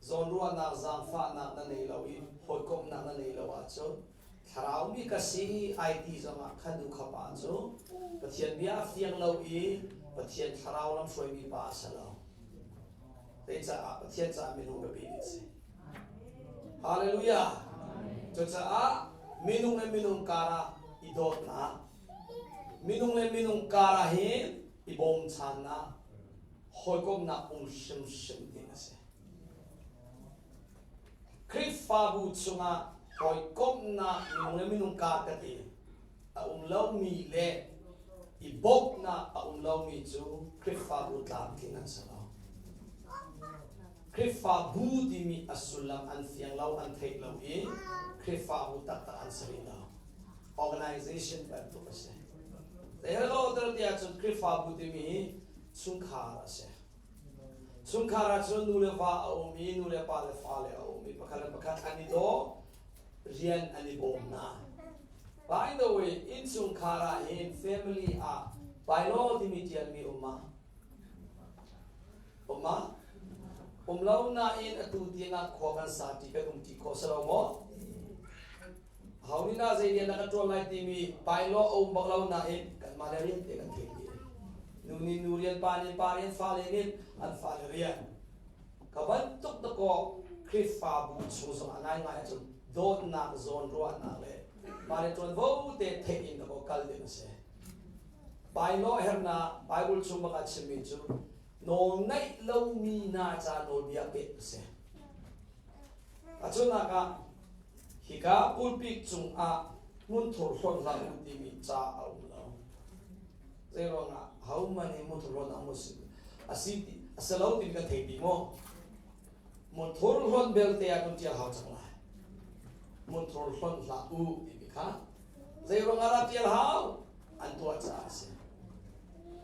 zawnruahnak zaangfahnak na nei lo i hawikomhnak na nei lo ahcun thlarau mi ka si ai ti zongah kha nu kha pa cu Pathian bia a fiang lo i Pathian thlarau lamhruaimi pa a si lo. Zeicah Pathian caah minung biapi bik si. Hallelujah. Cucaah minung le minung karah i dawtnak Minung le minung kar ah hin i bawmchannak, hawikomhnak um hrimhrim ding a si. Khrihfabu chungah hawikomhnak minung le minung kar ka ti a um lomi le i bawmhnak a um lomi cu Khrihfabu tlamtling an si lo. Khrihfabu timi a sullam an fiang lo, an theih lo i Khrihfabu taktak an si rih lo. Organization bantuk a si. Zeihalo tar tiah cun Khrihfabu timi hi chungkhar a si. Chungkhar ah cun nu le va a um i nu le pa le fale a um i pakhat le pakhat an i daw, rian an i bawm hna. By the way, innchungkhar ah hin family ah bylaw timi ṭialmi um ma? Um ma? Um lo nain atu tiangah khua kan sa ṭi kan um ṭi khawh si lo maw? Ho nih dah zei rian dah kan ṭuan lai timi bylaw a um bak lo nain kanmah le rian te kan theih dih. Nu nih nu rian, pa nih pa rian, fale nih an fale rian. Ka bantuk dakaw Khrihfabu chung zong ah ngaingai ahcun dawtnak, zawnruahnak le mah le ṭuanvo te theih in dakaw kal ding a si. Bylaw hernak Bible chung bak ah chimmi cu nawl ngaih lomi hna ca nawlbia pek a si. Tahchunhnak ah, hika pulpit cungah hmunthur hlonh hlah u timi ca a um lo. Zeiruangah hohmanh hi hmunthur hlonh a um a si ti a si lo timi kan thei dih maw? Hmunthur hlonh belte ah kan ṭial hau cang lai. Hmunthur hlonh hlah u timi kha zeiruangah dah ṭial hau? An tuah caah a si.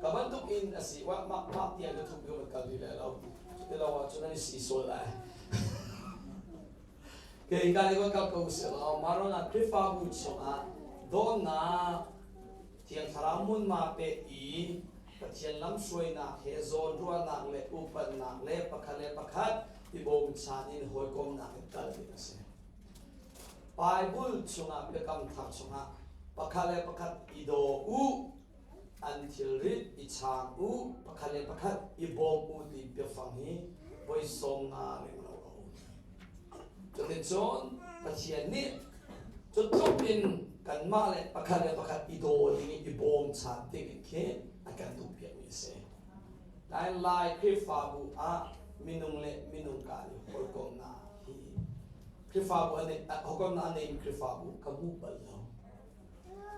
Ka bantuk in a si wa mah mah tiang ka thup kan kal rih lai lo. Cuti lo ahcun an i si sual lai. Kei ka le kal ko si lo. Marona Khrihfabu chungah dawtnak Thiang Thlarau hmunhma pek i Pathian lamhruainak he zawnruahnak le upatnak le pakhat le pakhat i bawmchan in hawikomnak in kal ding a si. Bible chungah Biakam Thar chungah pakhat le pakhat i daw u, an thilrit i chaang u, pakhat le pakhat i bawm u ti biafang hi voi 50 renglo a um. Cuticun Pathian nih cu tluk in kanmah le pakhat le pakhat i daw ding i i bawmchan ding in khi a kan duhpiakmi a si. Lai Lai Khrihfabu ah minung le minung kar i hawikomhnak hi Khrihfabu a nei hawikomhnak a neimi Khrihfabu ka hmu bal lo.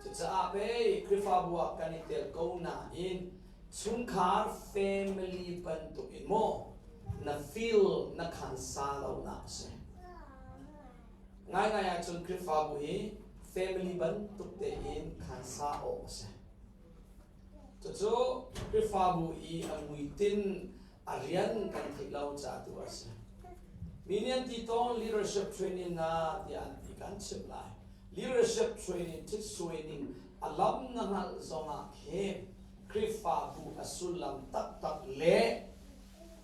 Cucaah pei Khrihfabu ah kan i tel ko nain chungkhar family bantuk in maw na feel na khan sa lonak a si. Ngaingai ahcun Khrihfabu hi family bantuk tein khan sa awk a si. Cucu Khrihfabu i a muitin a rian kan theih lo caah tu a si. Mi nih an ti tawn leadership training na tiah an ti kan chimh lai. Leadership training, thitsuaining a lam na hngalh zongah khi Khrihfabu a sullam taktak le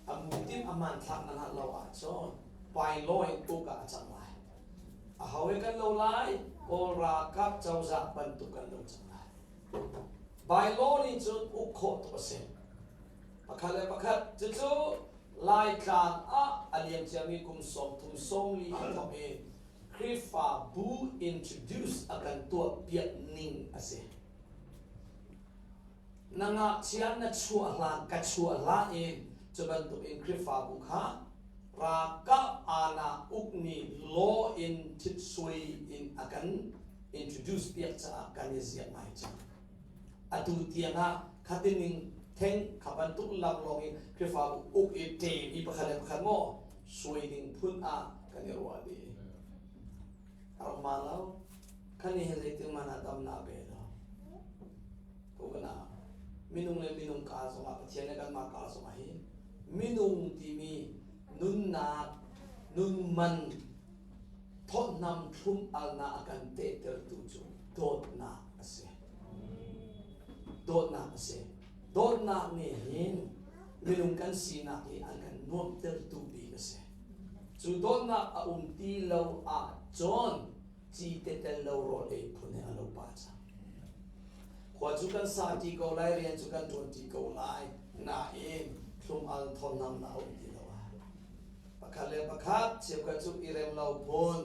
a muitin a hmanthlak na hngalh lo ahcun pailawin uk ah a cang lai. Aho he kan lo lai? Kawl ralkap cozah bantuk kan lo cang lai. Bylaw nih cun uk khawh tuk a si. Pakhat le pakhat cucu Laitlang ah a liam ciami kum 30 40 a thawk i Khrihfabu introduce a kan tuah piak ning a si. Na ngakchia na chuah hlan ka chuah hlan in cu bantuk in Khrihfabu kha ralkap aana ukmi law in thitsuai in a kan introduce piak caah kan i ziak ngai cang. Atu tiang ah khatining theng kha bantuk lam lawng in Khrihfabu uk i ṭem i pakhat le pakhat maw suai ding phun ah kan i ruah dih. A rak ma lo. Khan ni hin zeitin man ah dam na pe lo. Ko kana minung le minung ka zongah Pathian le kanmah ka zongah hi minung timi nunnak nun man thawtnam thlum alnak a kan tehtertu cu dawtnak a si. Dawtnak a si. Dawtnak nih hin minung kan sinak hi an kan nuamhtertu bik a si. Cu dawtnak a um ti lo ahcun cite tel lo rawl ei phun he a lo pah cang. Khua cu kan sa ṭi ko lai, rian cu kan ṭuan ṭi ko lai, nain thlum al thawtnam na um ti lo ah. Pakhat le pakhat cheukhat cu i rem lo phun,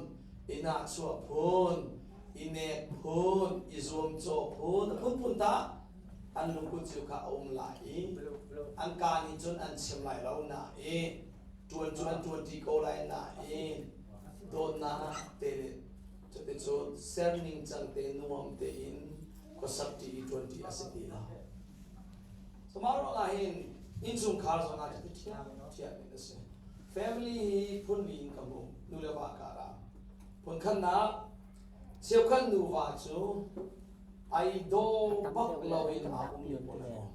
i nahchuah phun, i nek phun, i zuamcawh phun, a phunphun tah an lungput cio kha a um lai i an kaa nih cun an chim lai lo nain ṭuan cu an ṭuan ṭi ko lai nain dawtnak te le cuticun ser ningcang te nuam tein khuasak ṭi i ṭuan ṭi a si ti lo. Mah ruangah hin innchungkhar zongah cuti ṭhiamṭhiam in a si. Family hi phunli in ka hmuh, nu le va karah. Phunkhatnak, cheukhat nuva cu ai daw bak loin aa ummi pawl an um.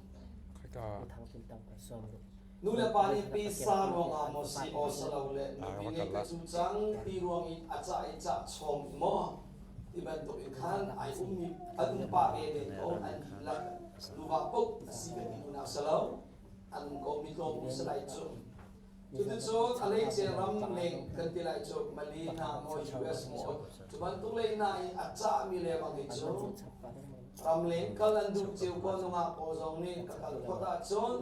Nu le pa nih pisa ruangah maw si aw si lo le nupi nih ka cu cang ti ruang i a cah i cah chom maw ti bantuk in khan ai ummi an um pah ve len ko an dihlak nuva paoh a si ka ti duhnak si lo an um ko mi tlawm um si lai cu. Cuticun a leice ram leng kan ti lai cu Mali hna maw US maw cu bantuk lei hna i a cahmi lengmang hi cu ramleng kal an duh cio ko nungak pawl zong nih ka kal phot ahcun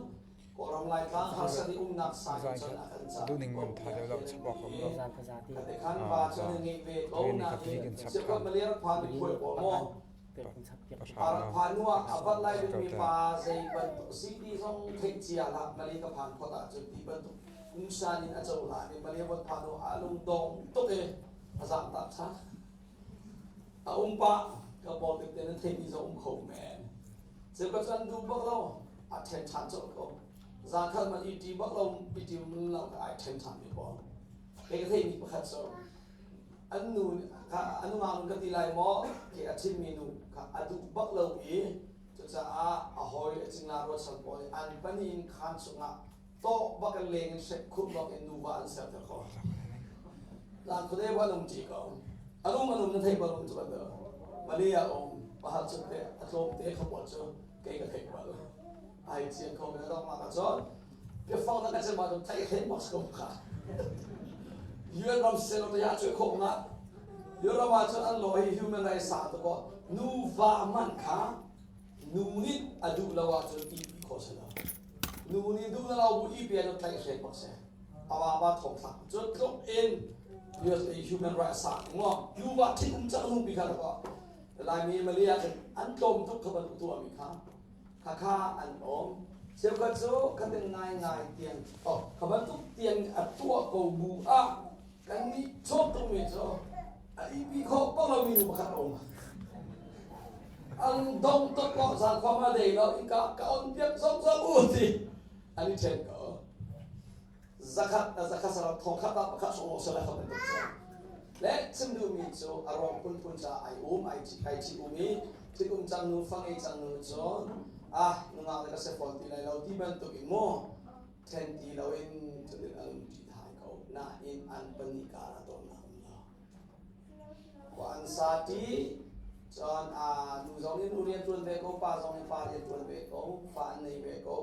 Kawlram Laitlang harsat i umnak sang in cun a kan cah Duhning mun tha deuh lo chapawk um lo. Kate khan va cu na ngeih ve ko nain Chiakuat Maliar phan khuai pawl maw Phan ah a vat lai dingmi pa zei bantuk si ti zong theih cia hlah Mali ka phan phot ahcun ti bantuk pungsan in a cohlan i Mali von phan ah a lungdong tuk i a zam tak ṭhan. A um pah ka pawl te nan theihmi zong um kho men. Cu ka cu an duh bak lo a ṭhen ṭhan colh ko. Zan khat man i ṭi bak lo i ṭi lo ai ṭhen ṭhan mi pawl. Kei ka theihmi pakhat cu an nu kha a nungak ka ti lai maw khi a ṭhitmi nu kha a duh bak lo i cucaah a hawi a cingla rualchan pawl nih an pahnih in khaan chungah tawh bak in leng in hrek khumh bak in nuva an serter ko. Lan khuade an um ṭi ko. An um an um na theih bal um cu ban Malia um pahal cu te a tlawm te kha pawl cu kei ka theih bal. Ai cian ko na dong ma cun biafang na ka chim ahcun tlaih hren bak ko kha. UN ram selo te ya cu khawh nga. Europe ah cun an law hi human rights sa to ko nuva man kha nu nih a duh lo ahcun i pi khawh si lo. Nu nih duh na lo bu i pi ahcun tlaih hren bak si. Awa ba thong thlak cu tluk in USA human rights sa ngo nuva thit um cang nu pi kha ko Laimi Malia an tlawm tuk kha bantuk tuah mi kha Khakha an um. Cheukhat cu khatin ngaingai tiang oh kha bantuk tiang a tuah ko bu ah kan nih chawt tukmi cu a ipi kho bak lomi nu pakhat a um. An dong tuk ko zan khua ma dei lo ka ka on piak zong zong u ti an i then ko. Zakhat zakhat sarap thong khat ah pakhat song sala kha bantuk cu. Le chim duhmi cu a ruang phunphun ca ai um ai chi ai chi um i thil um cang nu fa ngei cang nu cun ah nungak le ka se fawn ti lai lo ti bantuk in mu then ti lo in cutin an um ṭi thai ko nain an pahnih kar ah dawtnak um lo khua an sa ṭi cun a nu zong nih nu rian ṭuan ve ko pa zong nih pa rian ṭuan ve ko fa an nei ve ko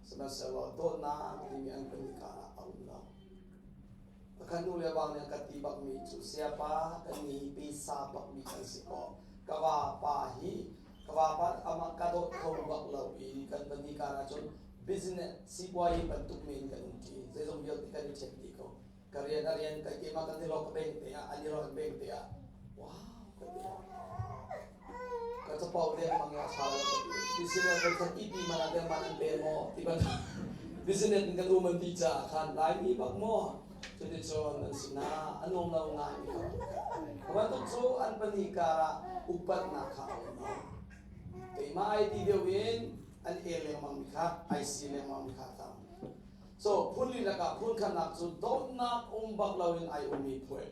sihmanhsehlaw dawtnak timi an pahnih kar ah a um lo Pakhat nu le va nih an kan ti bakmi cu sayapa kan ni pesa bakmi kan si ko. Ka vapa hi ka vapa amah ka dawt kho bak lo i kan pahnih kar ahcun business sipuayi bantuk men kan um ṭi. Zeizong vialte kan i ṭhen dih ko. Ka rian a rian ka keimah kan i lawk ka bank te ah an i lawk an bank te ah wow ka ti. Ka capo lengmang i a ṭha lo ka ti. Business voi khat ipi man ah deng man an pe maw ti bantuk business in kan um an ti caah khan Laimi bak maw cuticun an sinah a nuam lo ngai mi kha bantuk cu an pahnih karah upatnak kha a um lo. Keimah ai ti deuh in an el lengmang mi kha ai si lengmang mi kha a tam. So phun li lakah phun khatnak cu dawtnak um bak loin ai ummi phuai.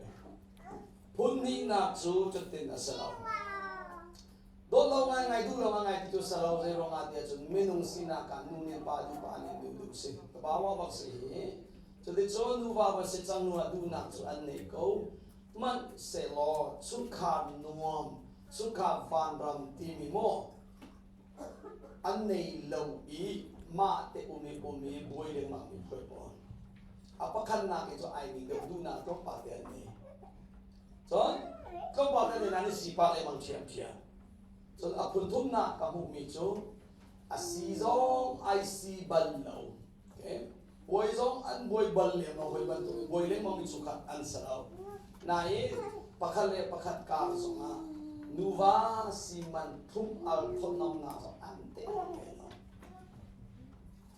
Phun hnihnak cu cutin a si lo. Dawt lo ngaingai, duh lo ngaingai ti cu si lo. Zei ruangah tiah cun minung sinak ah nu nih pa duh, pa nih nu duh si. Bawa bak si hi. Cuticun nuva va si cang nu ah duhnak cu an nei ko. Hmanh sehlaw chungkhar nuam, chungkhar vanram timi maw an nei lo i mah te um i um i buai lengmang mi phuai pawl. A pakhatnak i cu ai ning deuh duhnak tlawmpal te an nei. Cun tlawmpal te an i sipa lengmang ṭhiamṭhiam. Cun a phun thumnak ka hmuhmi cu a si zong ai si bal lo. Okay? Buai zong an buai bal lem lo hoi bantuk buai lengmang mi chungkhat an si lo. Nain pakhat le pakhat kar zongah nuva siman thum al thawtnamnak zong an te ve lo.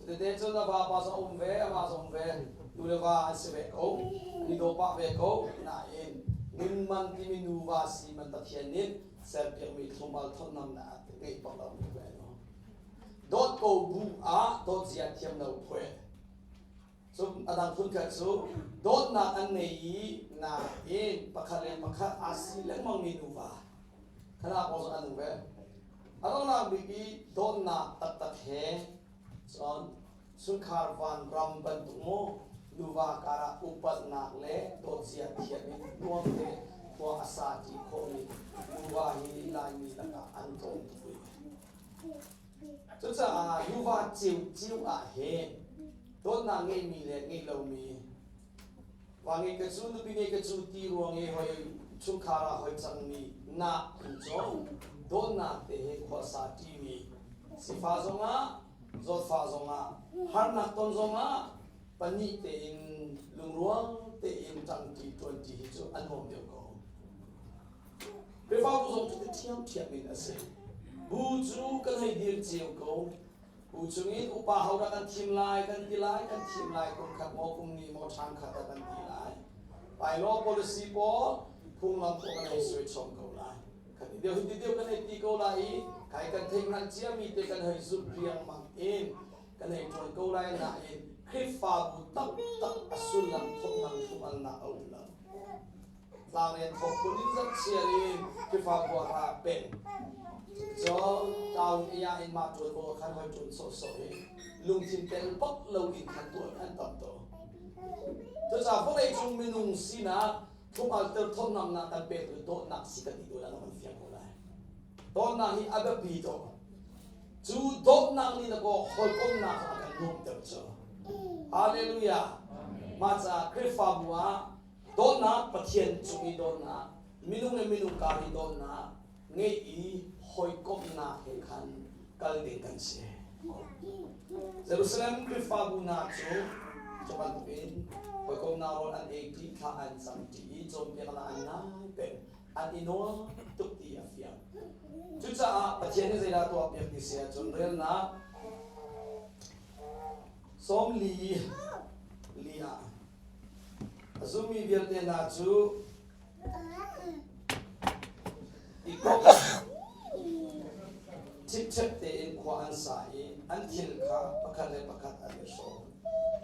Tete cun a vapa zong um ve, a va zong ve, nu le va an si ve ko, an i daw pah ve ko. Nain nunman timi nuva siman Pathian nih serpiakmi thlum al thawtnamnak ngeih bak lo mi ve no. Dawt ko bu ah dawt zia thiam lo phuai. Cun a dang phun khat cu dawtnak an ngei i nain pakhat le pakhat aa si lengmang mi nuva khanak pawl an um ve. A donghnak bik i dawtnak taktak he cun chungkhar vanram bantuk mu nuva karah upatnak le dawtzia thiam in nuam te khua a sa ṭi khawhmi nuva hi Laimi lakah an tlawm tuk rih. Cucaah nuva ciocio ah hin dawtnak ngeimi le ngei lomi va ngei ka cu nupi ngei ka cu ti ruang i hoi chungkhar ah hoi cangmi nak tu cu dawtnak te he khuasa ṭimi sifa zongah zawtfah zongah harnak ton zongah pahnih tein lungrual tein ṭangṭi ṭuanṭi hi cu a nuam deuh ko. Khrihfabu zong cu ṭhiamṭhiam in a si. Bu cu kan hei dir cio ko. Bu chungin upa hodah kan thim lai, kan ti lai, kan thim lai, kum khat maw, kum ni maw, ṭhan khat ah kan ti lai. Bylaw policy pawl phunglam pawl kan hei suai chom ko lai. Kan i deuh hi ti deuh kan hei ti ko lai i kai kan theih hngalh ciami te kan hei zulh riangmang in kan hei ṭuan ko lai nain Khrihfabu taktak a sullam thawknam thlumalnak a um lo. Tlangrian thawk phun in zarhchiar in Khrihfabu ah ra peng. Cun town iya in mah ṭuan ko khan hoi ṭuan sawhsawh i lungthin tel bak lo in khan tuah an tam to. Cucaah vawlei cung minung sinak thumal tel thawtnamnak kan pek tu dawtnak si kan ti tu lah kan fiang ko lai. Dawtnak hi a biapi tuk. Cu dawtnak nih na kaw hawikomnak a kan nuamhter cu. Hallelujah. Mah caah Khrihfabu ah Dawtnak, Pathian cung i dawtnak, minung le minung kar i dawtnak ngeih i hawikomhnak he khan kal ding kan si. Jerusalem Khrihfabu hna cu cu bantukin hawikomhnak rawl an ei ṭi, thla an cam ṭi i cawnpiaknak an ngai peng. An i nuam tuk ti a fiang. Cucaah Pathian nih zeidah tuahpiak ti si ahcun relnak 44 ah A zummi vialte hna cu i komh ṭhipṭhep tein khua an sa i an thil kha pakhat le pakhat an i hrawm.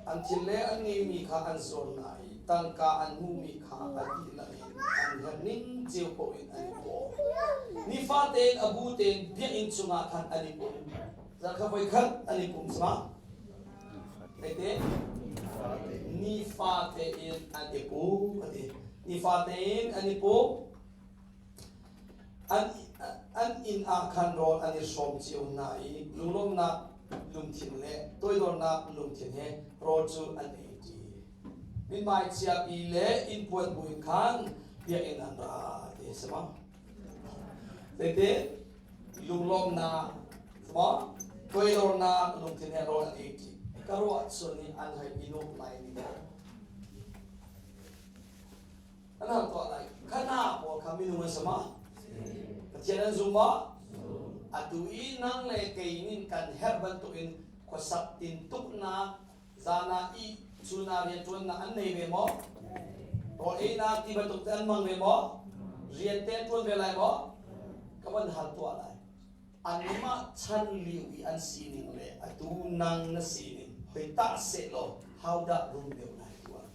An thil le an ngeihmi kha an zuar hna i tangka an hmuhmi kha a dihlak in an herh ning cio paoh in an i paw. Nifate in a bu tein biakinn chungah khan an i pum. Zarh voikhat an i pum sama. Zeite? Nifate in an i pum a ti. Nifate in an i pum. An inn ah khan rawl an i hrawm cio hna i lunglawmhnak lungthin le toidornak lungthin he rawl cu an ei ṭi. Mithmai chiapi le innpuan buin khan biakinn an ra ti a si ma? Zeite? Lunglawmhnak, maw? Toidornak lungthin he rawl an ei ṭi. Ka ruah chun i an hei i nuam lai ni maw? An hal tuah lai. Khana pawl kha minung an si ma? Pathian an zum ma? Atu i nang le kei nin kan herh bantukin khuasak tintuknak zan ah ih chun ah rianṭuannak an nei ve maw? Rawl einak ti bantuk te an hmang ve maw? Rian te an ṭuan ve lai maw? Ka van hal tuah lai. Anmah chan lio i an sining le atu nang na sining hoi tah sehlaw how dah rum deuh lai tuah?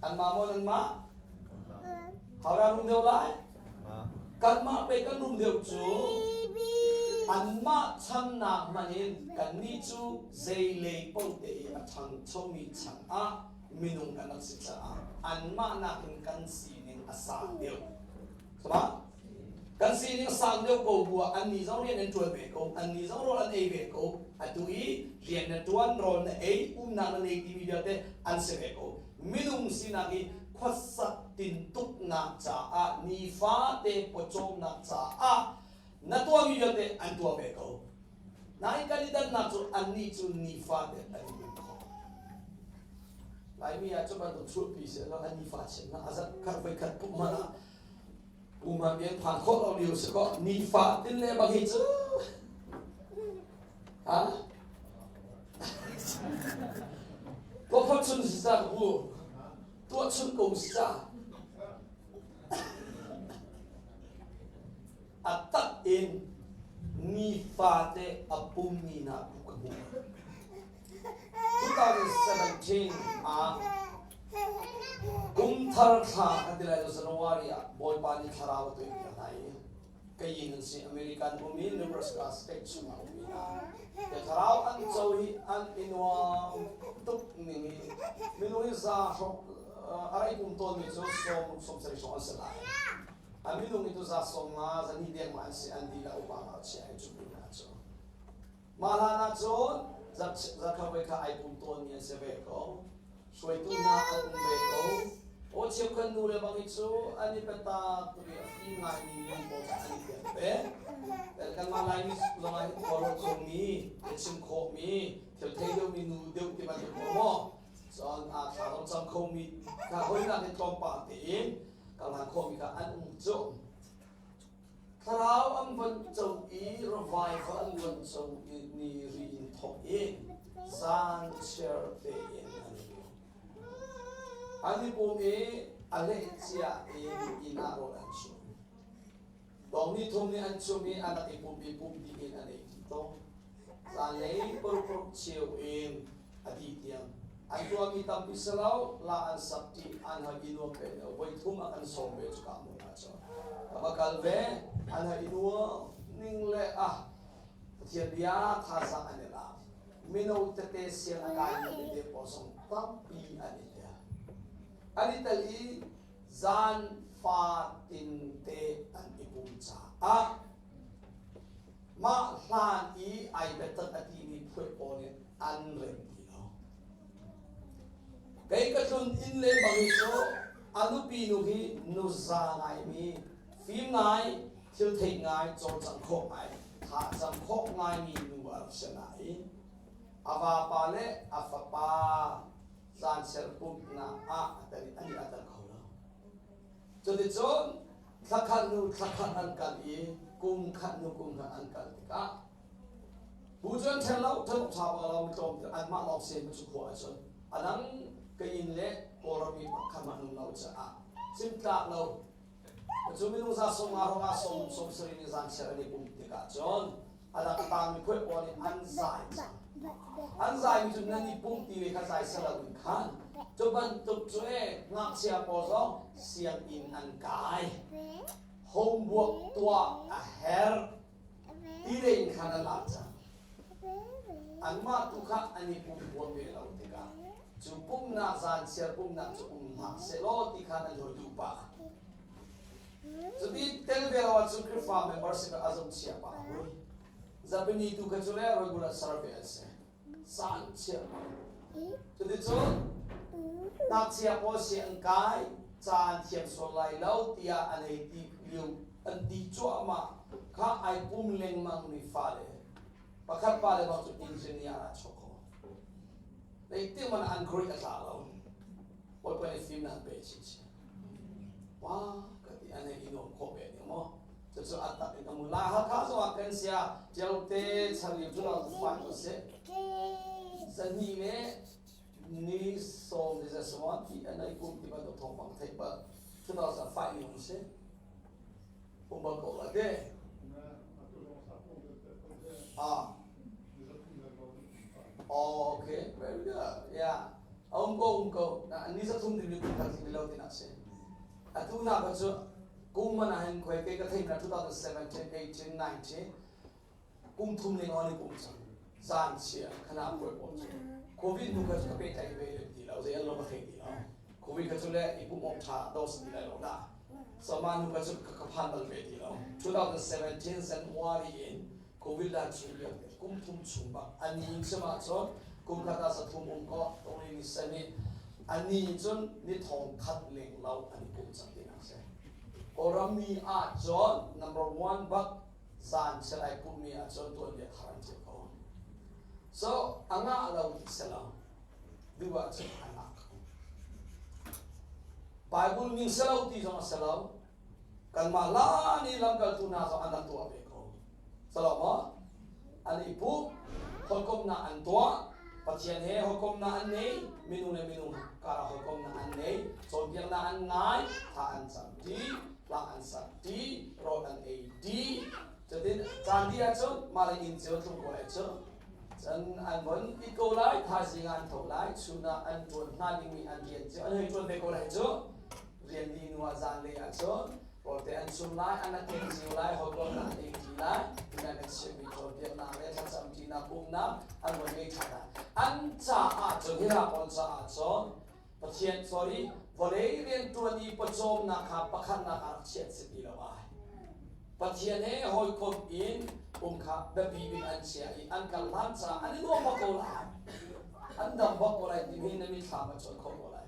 Anmah maw nanmah? Hara rum deuh lai? Kanmah pei kan rum deuh cu anmah channak hmanh in kannih cu zeilei paoh te i a ṭhangchomi chan ah minung kan rak si caah anmah nakin kan sining a sang deuh. Sama? Kan sining a sang deuh ko bu ah annih zong rian an ṭuan ve ko, annih zong rawl an ei ve ko. Atu i rian na ṭuan, rawl na ei, umnak na nei timi vialte an si ve ko. Minung sinak i khuasak tintuknak caah nifate pawcawmnak caah na tuahmi vialte an tuah ve ko. Nain kan i dannak cu annih cu nifate an i pum kho. Laimi ah cu bantuk chuahpi si lo an nifa chimnak a zat khat voi khat pum hmanh ah pum ah bian phan khawh lo lio si kaw nifa tin le bang hi cu ha Tuah chun si ca ka pu tuah chun ko si ca a tak in nifate a pummi hna bu ka hmuh. 2017 ah kum thar thla kan ti lai lo January ah Bawipa nih thlarau a tuih piak hna i kayin an si American um i Nebraska state chungah um hna te thlarau an co hi an i nuam tuk ning i minung hi za hrawk a rai kum tawnmi cu sawm sawm sarih hrawng an si lai a minung i tu za sawm nga za ni deng ma an si an dih la upa nga chia ai cu hna cu mah hlan ah cun zakha kha ai pum tawnmi an si ve ko Hruaitu hna an um ve ko. Aw cheukhat nu le bang hi cu an i biatak tuk i a fim ngaimi nu pawl cu an i piak ve. Kanmah Laimi zong ah hin khuaruat khomi, biachim khawhmi, thil thei deuhmi nu deuh ti bantuk pawl maw? Cun aa thla zong cam khomi kha hawinak in tlawmpal tein kal hlan khawhmi kha an um cu. Thlarau an van co i revival an van co i ni ri in thawk i zan chiar tein an i pum. An i pum i a lehcia in inn ah rawl an chum. Dong ni thum nih an chum i an rak i pum i pum dih in an ei dih tawn. Zanlei paruk paruk cheu in a dih tiang an tuahmi tampi si lo la an sak ṭi an hoi i nuam ve lo voi thum a kan sawm ve cuka hmun ah cun ka va kal ve an hoi i nuam ning le ah Pathian bia thazaang an i lak mino tete siang a kaimi tete pawl zong tampi an i tel an i tel i zan fatin te an i pum caah Mah hlan i ai biatak a timi phuai pawl nih an rem ti lo. Kei ka tlun inn le bang hi cu a nupi nu hi nuza ngaimi, fim ngai, thil theih ngai, cawlcangh khawh ngai, thacam khawh ngaimi nu a rak si nain a vapa le a fapa zanser pumhnak ah a tel i an i a tel kho lo. Cuticun thlakhat hnu thlakhat an kal i kum khat hnu kum khat an kal tikah bu cu an ṭhen lo, ṭhen awk ṭha bak lo, mitlawm anmah lawng sen cu khua ahcun a dang ka inn le Kawlram mi pakhat hmanh um lo caah cimtlak lo. Cu minung za sawm nga hrawng ah sawm sawm sarih nih zanchiar an i pumh tikah cun a dang a tangmi phuai pawl nih an zai cang. An zaimi cu nan i pumh ti ve kha zai si loin khan cu bantuk cu e ngakchia pawl zong sianginn an kai. Homework tuah a herh ti in khan an lak cang. Anmah tu kha an i pum huam ve lo tikah cu pumhnak zanchiar pumhnak cu um hlah sehlaw ti khan an hoi duh pah. Cuti tel ve lo ahcun Khrihfa membership ah a zung chia pah hui. Zapini tu kha cu le regular survey an si. San chia pah. Cuticun ngakchia pawl si an kai, ca an thiam sual lai lo tiah an hei ti lio an ti cuahmah kha ai pum lengmang mi fale pakhat pa le bang cu engineer ah chuak kho. Zeitik man an grade a tla lo. Bawipa nih fimnak pe chinchin. Wah, ka ti an hei i nuam khawh ve ning maw? Cucu a tak in ka mu. La Hakha zong ah kan sia ṭiaute chanlio cu lo fai ko seh. Zahnih le ni sawm le zasawm ti an ei kum ti bantuk thawngpang theih bal 2005 ni um si. Um bal ko la te. Ah. Oh, okay. Very good. Yeah. Um ko, um ko. Na ni sa thum din ni kum khat lo ti na si. Atu nak cu kum man ah hin khuai ke ka theih na 2017, 18, 19 kum thum ning on i pum cang. Zan chia khana puai pawl cu. Covid nu kha cu ka pehtlaih ve lem ti lo, zei an lo ka thei ti lo. Covid kha cu le i pum awk ṭha do si ti lai lo na. So mah nu kha cu ka phan bal ve ti lo. 2017 January in Covid lan chung vialte kum thum chung bak ani chim ahcun kum khat ah zathum um ko tongli ni sen i ani cun ni thong khat leng lo an i pum cang tinak si. Kawlram mi ahcun number one bak zan chiat ai pummi ahcun tuanbia thar an cio ko. So a ngah lo ti si lo duh ahcun a ngah ko. Bible ning si lo ti zong a si lo. Kanmah la nih lamkaltu hna zong an rak tuah ve ko. Salo maw? An i pup, hawikomhnak an tuah, Pathian he hawikomhnak an nei, minung le minung karah hawikomhnak an nei, cawnpiaknak an ngai, thla an cam ṭi, hla an sak ṭi, rawl an ei ṭi. Cutin caan dih ahcun mah le inn cio tlung ko lai cu. Cun an von it ko lai, thaizing ah an tho lai, chun ah an ṭuan hnga dingmi an rian cio an hei ṭuan ve ko lai cu. Rian dih hnu ah zanlei ahcun rawlte an chum lai, an ken cio lai, hawikomnak an ei ṭi lai, tina kan chimmi cawnpiaknak le thlacam ṭinak pumnak an von ngei ṭhan lai. An caah cun hi hna pawl caah cun Pathian sorry vawlei rianṭuan i pawcawmnak kha pakhatnak ah rak chiah si ti lo ai. Pathian he hawikom in um kha biapi bik an chia i an kal hlan caah an i nuam bak ko lai. An dam bak ko lai timi na mitthlam a cuan kho ko lai.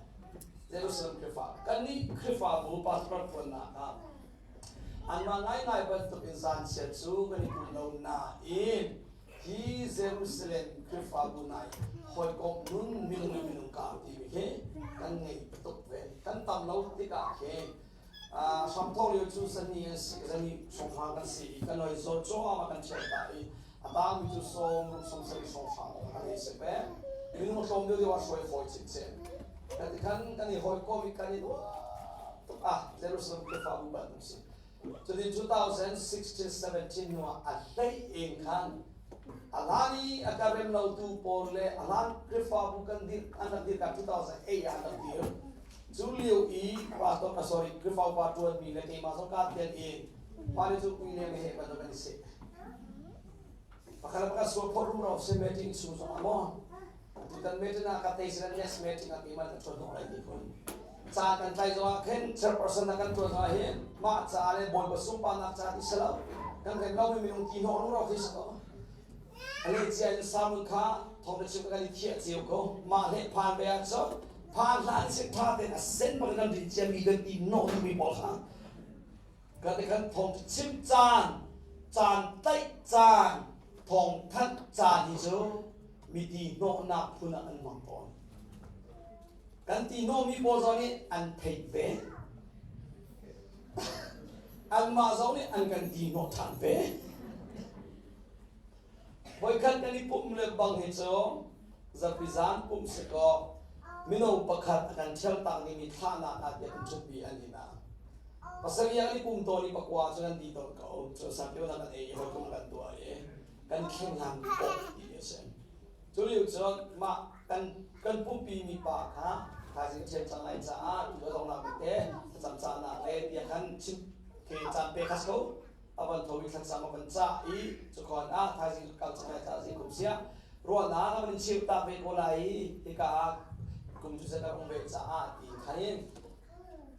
Jerusalem Khrihfa kannih Khrihfabu pastor ṭuannak ah anmah ngaingai bantuk in zanchiat cu kan i pum lo nain hi Jerusalem Khrihfabu nai hawikomh nun minung le minung kar timi khi kan ngei tuk ve. Kan tam lo tikah khi hramthawk lio cu zani an si zani sawmhrang kan si i kan oi zaw cuahmah kan ṭhial ta i a tangmi cu sawm ruk sawm sarih sawmhrang kan hei si ve. Minung tlawm deuh deuh ah hruai fawi chinchin. Kan kan kan i hawikom i kan i nuam tuk ah Jerusalem Khrihfabu bantuk si. Cutin 2016 17 hnu ah a hlei in khan a hlan i a ka rem lotu pawl le a hlan Khrihfabu kan dir an rak dir ka 2008 ah an rak dir. Cu lio i pastor sorry Khrihfa upa ṭuanmi le keimah zong kaa tel i mah cu ui le meheh bantuk kan i seh. Pakhat le pakhat sual phawt rumro si meeting chung zong ah maw tutan meeting ah ka tei silan next meeting ah keimah ka ṭuan hnawh lai ti phun. Ca kan tlai zong ah khin chairperson ah kan ṭuan zong ah hin mah ca le Bawipa sunparnak ca ti si lo kan rem lomi minung ti hnawh rumro khi si ko. A lehcia in Saul kha thawng na chim kan i thiah cio ko. Mah hleh phan ve ahcun phan hlan si ṭha tein a sen bak kan rin ciami kan ti hnawh duhmi pawl kha kan ti khan thawng chim caan caan tlaih caan thawng thanh caan hi cu mi ti hnawhnak phun ah an hmang tawn. Kan ti hnawhmi pawl zong nih an theih ve. Anmah zong nih an kan ti hnawh ṭhan ve. Voikhat kan i pumh le bang hi cu zarhpi zan pumh si kaw mino pakhat a kan ṭhial tak dingmi thlahnak ah tiah kan ṭhutpi an inn ah. Pasarih ah kan i pum tawn i pakua cu kan di tawn ko. Cun sangpio kan ei i hawikom kan tuah i kan thleng hlan pawh ti a si. Cu lio cun mah kan kan pumpi mi pa kha thaizing ṭhiam cang lai caah tu ka zong tete thlacam cahnak le bia khan chim ke caan pe khas ko. A van tho i thlacam a van cah i cukhon ah thaizing kal cang lai caah kum sia ruahnak a van in chim tak ve ko lai i hika ah kum cu zet a um ve caah ti khan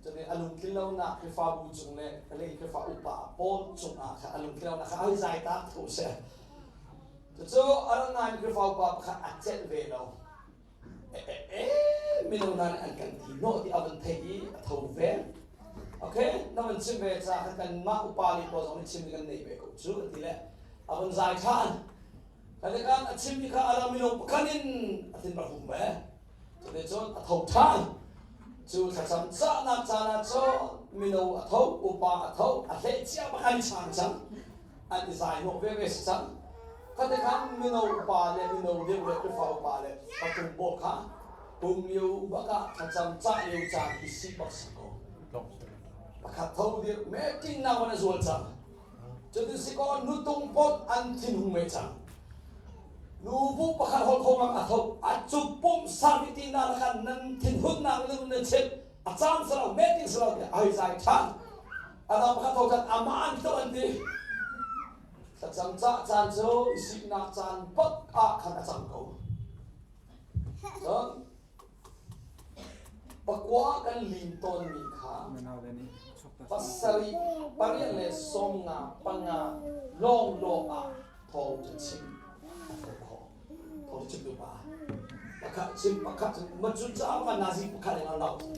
cun a lungtlin lonak Khrihfabu cung le lei Khrihfa upa pawl cungah khan a lungtlin lonak kha a zai tak ko seh. Cucu a rak ngaimi Khrihfa upa pakhat a celh ve lo. Mino hna nih an kan ti hnawh ti a van theih i a tho ve. Okay, na van chim ve caah khan kanmah upa nih pawl zong nih chim kan nei ve ko cu an ti le a van zai ṭhan. Kan kan a chimmi kha a mino pakhat in a thin rak hum ve. Cuticun a tho ṭhan. Cu thlacam cahnak caan ah cun mino a tho, upa a tho, a hleh cia bak an i chang cang. An i zai hnawh veve si cang. Khate khan mino upa le mino deuh le Khrihfa upa le patung pawl kha pum lio bak ah thlacam cah lio caan i si bak si ko. Pakhat tho dir meeting nak van a zual cang. Cutin si kaw nutung pawl an thinhung ve cang. Nubu pakhat holh kho ngam a tho a cu pum sarviti na khan nan thinhunnak le nan chim. A caan si lo, meeting si lo tiah a hei zai ṭhan. A dang pakhat tho cun amah an to an ti. Thlacam cah caan cu i siknak caan bak ah khan a cang ko. Cun pakua kan lim tawnmi kha pasarih pariat le sawmnga panga lawnglawng ah thawng cu chim a tho khawh. Thawng chim tu pa pakhat chim pakhat ma cu caah kan nazi pakhat in an lau cu.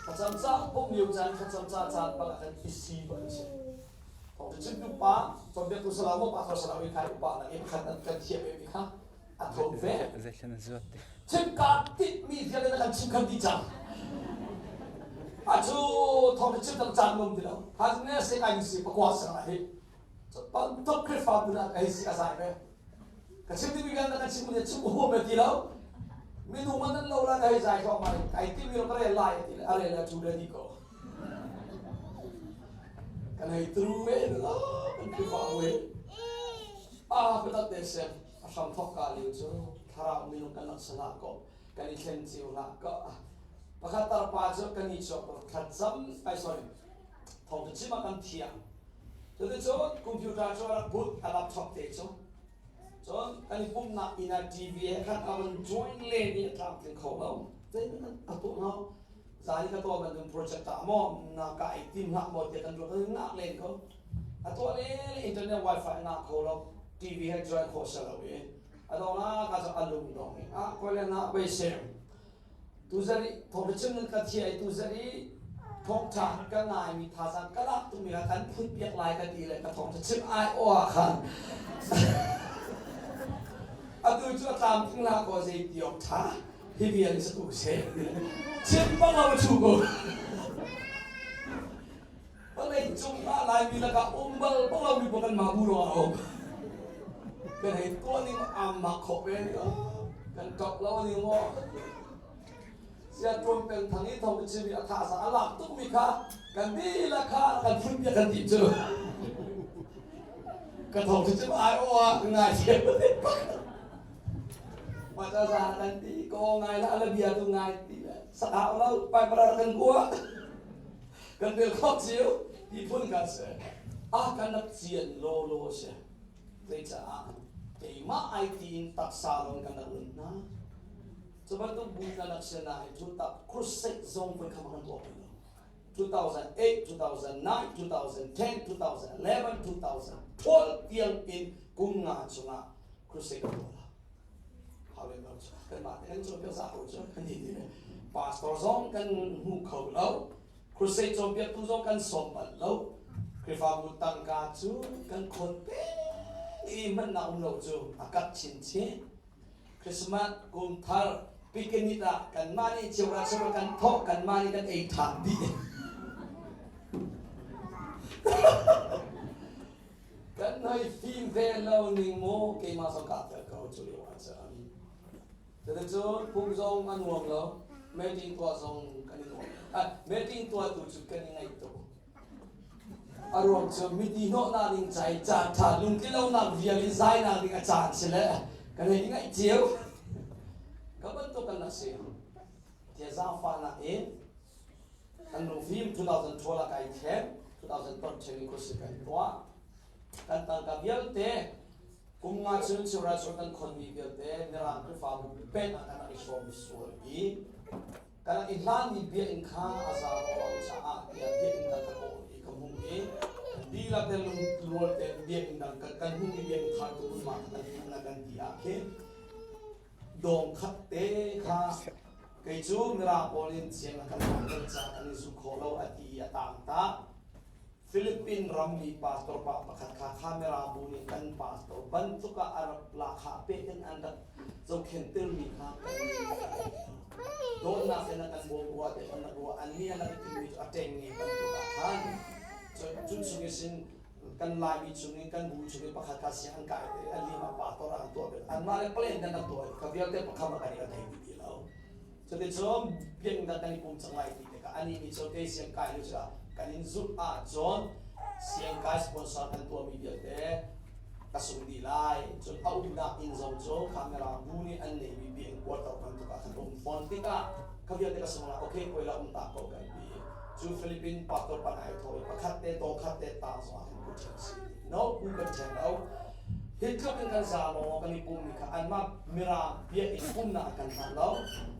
Thlacam ca pum lio caan thlacam ca caan bak ah khan i si bak an si. Thawng chim tu pa cawnpiaktu salau maw pastor salau i khai upa nak i pakhat an kan thiam mi kha a tho ve. Chim ka titmi vialte na kan chim khan ti cang. A cu thawng chim tang caan ngom ti lo. Kha ne se kai si pakwa sang la hi. Bantuk Khrihfabu na kai si a zai ve. Ka chim timi kan kan chim ne chim huam ti lo. Minung man nan lo la kai zai ko mai kai ti mi ka re lai ti a re la chu le di ko. Kan hei tru ve lo kan Khrihfabu he. A ka tat te sem a hram thok ka liu cu thlarau minung kan lak salah ko kan i thlen cio hlah ko. Pakhat tarpa cu kan i chuak thlacam ai sorry thawng cu chim ah kan thiam. Cuticun computer cu a rak but a laptop te cu. Cun kan i pumhnak inn ah TV he khan a van join len i a tlamtling kho lo. Zeitin a tuah hnga? Zan i ka tuah bantuk project ah maw na ka i tim hlah maw tiah kan ruah kan ngak len ko. A tuah le internet wifi a ngah kho lo. TV he join khawh si lo i a dong ah ka cu a lung dong i ah koi le ngah bei sem. Tuzarh i thawngṭha nan ka thiah i tuzarh i thawngṭha ka ngaimi thazaang ka lak tukmi kha kan phut piak lai ka ti le ka thawngṭha chim ai aw ah khan atu cu a tlamtling hlah kaw zei ti awk ṭha hi vial in sa u seh chim bang lo chu ko vawlei cung ah Laimi lakah um bal bang lomi pa kan mah bu ruangah a um kan hei tuah ning am mak khawh ve ni kan kap lo ni maw sia tuan peng thang i thong chim i a tha sa a lak tuk mi kha kan dihlak kha kan phun bia kan ti cu ka thong chim ai o ah ngai thiam ma cha za kan ti ko ngai la la bia tu ngai ti sakau lo pai para kan kua kan rel khawh cio ti phun kan si a kan rak cian law law si zeicah keimah ai tiin taksa lawng kan rak un hna cu bantuk bu kan rak si na hi cu tak crusade zong voi kham kan tuah lo 2008 2009 2010 2011 2012 tiang in kum nga chungah crusade kan tuah kanmah te kan cawnpiak za ko cu kan ti pastor zong kan hmu kho lo crusade cawnpiaktu zong kan sawm bal lo Khrihfabu tangka cu kan khon peng i hmannak um lo cu a kat chinchin Christmas kum thar picnic ah kanmah nih cheura cheura kan thawh kanmah nih kan ei ṭhan dih Kan hei fim ve lo ning mu keimah zong kaa tel ko cu lio ah cun. Cuticun pum zong a nuam lo, meeting tuah zong kan i nuam. Meeting tuah tu cu kan i ngaih tuk. A ruang cu miti hnawhnak ding ca i caan ṭha lungtlilonak vial i zainak ding a caan si le kan hei i ngaih cio. Ka bantuk kan rak si. Tiah zaangfahnak in Kan lungfim 2012 ah kai thleng, 2013 in khuasik kan tuah. Kan tangka vialte kum nga cun Chimral chung kan khonmi vialte Mirang Khrihfabu pek ah kan rak i hrawm sual i kan rak i hlanmi biakinn kha a za lo caah tiah biakinn dang ka kawl i ka hmuh i dihlak te lungrual tein biakinn dang kan hmuhmi biakinn thar tu mah kan hmuh na kan ti ah khin dawng khat te kha kei cu Mirang pawl in chiang a kan kan ca kan i zu kho lo a ti i a tang ta Philippine rammi pastor pa pakhat kha kha Mirang bu nih kan pastor bantuk ah a rak lakha pe in an rak zohkhenh tirmi kha dawtnak in a kan bawm rua te an rak ruah an nih an rak i timmi cu a ṭeng nge bantuk ah khan cun chung i sin kan Laimi chung in kan bu chung in pakhat kha siang an kai te an lim ah pastor an tuah bel anmah le plan dan an tuah ka vialte pakham a kan i kan thei ti lo cuticun biakinn dang kan i pum cang lai ti tikah anih nih cun kei siang kai lu cu kan in zumh ahcun siang kai sponsor kan tuahmi vialte ka sung dih lai cun a umnak inn zong cu camera bu nih an neihmi biakinn quarter bantuk ah khan Um fawn tikah kha vialte ka sung la, okay, poi la, um ta ko kan ti. Cu Philippine pastor pan ai tho i pakhat te dong khat te ta zong ah khan ku ṭhen si no, ku kan ṭhen lo. Hi tluk in kan za lawng kan i pum mi kha anmah mirang biakinn pumnak ah kan hman lo.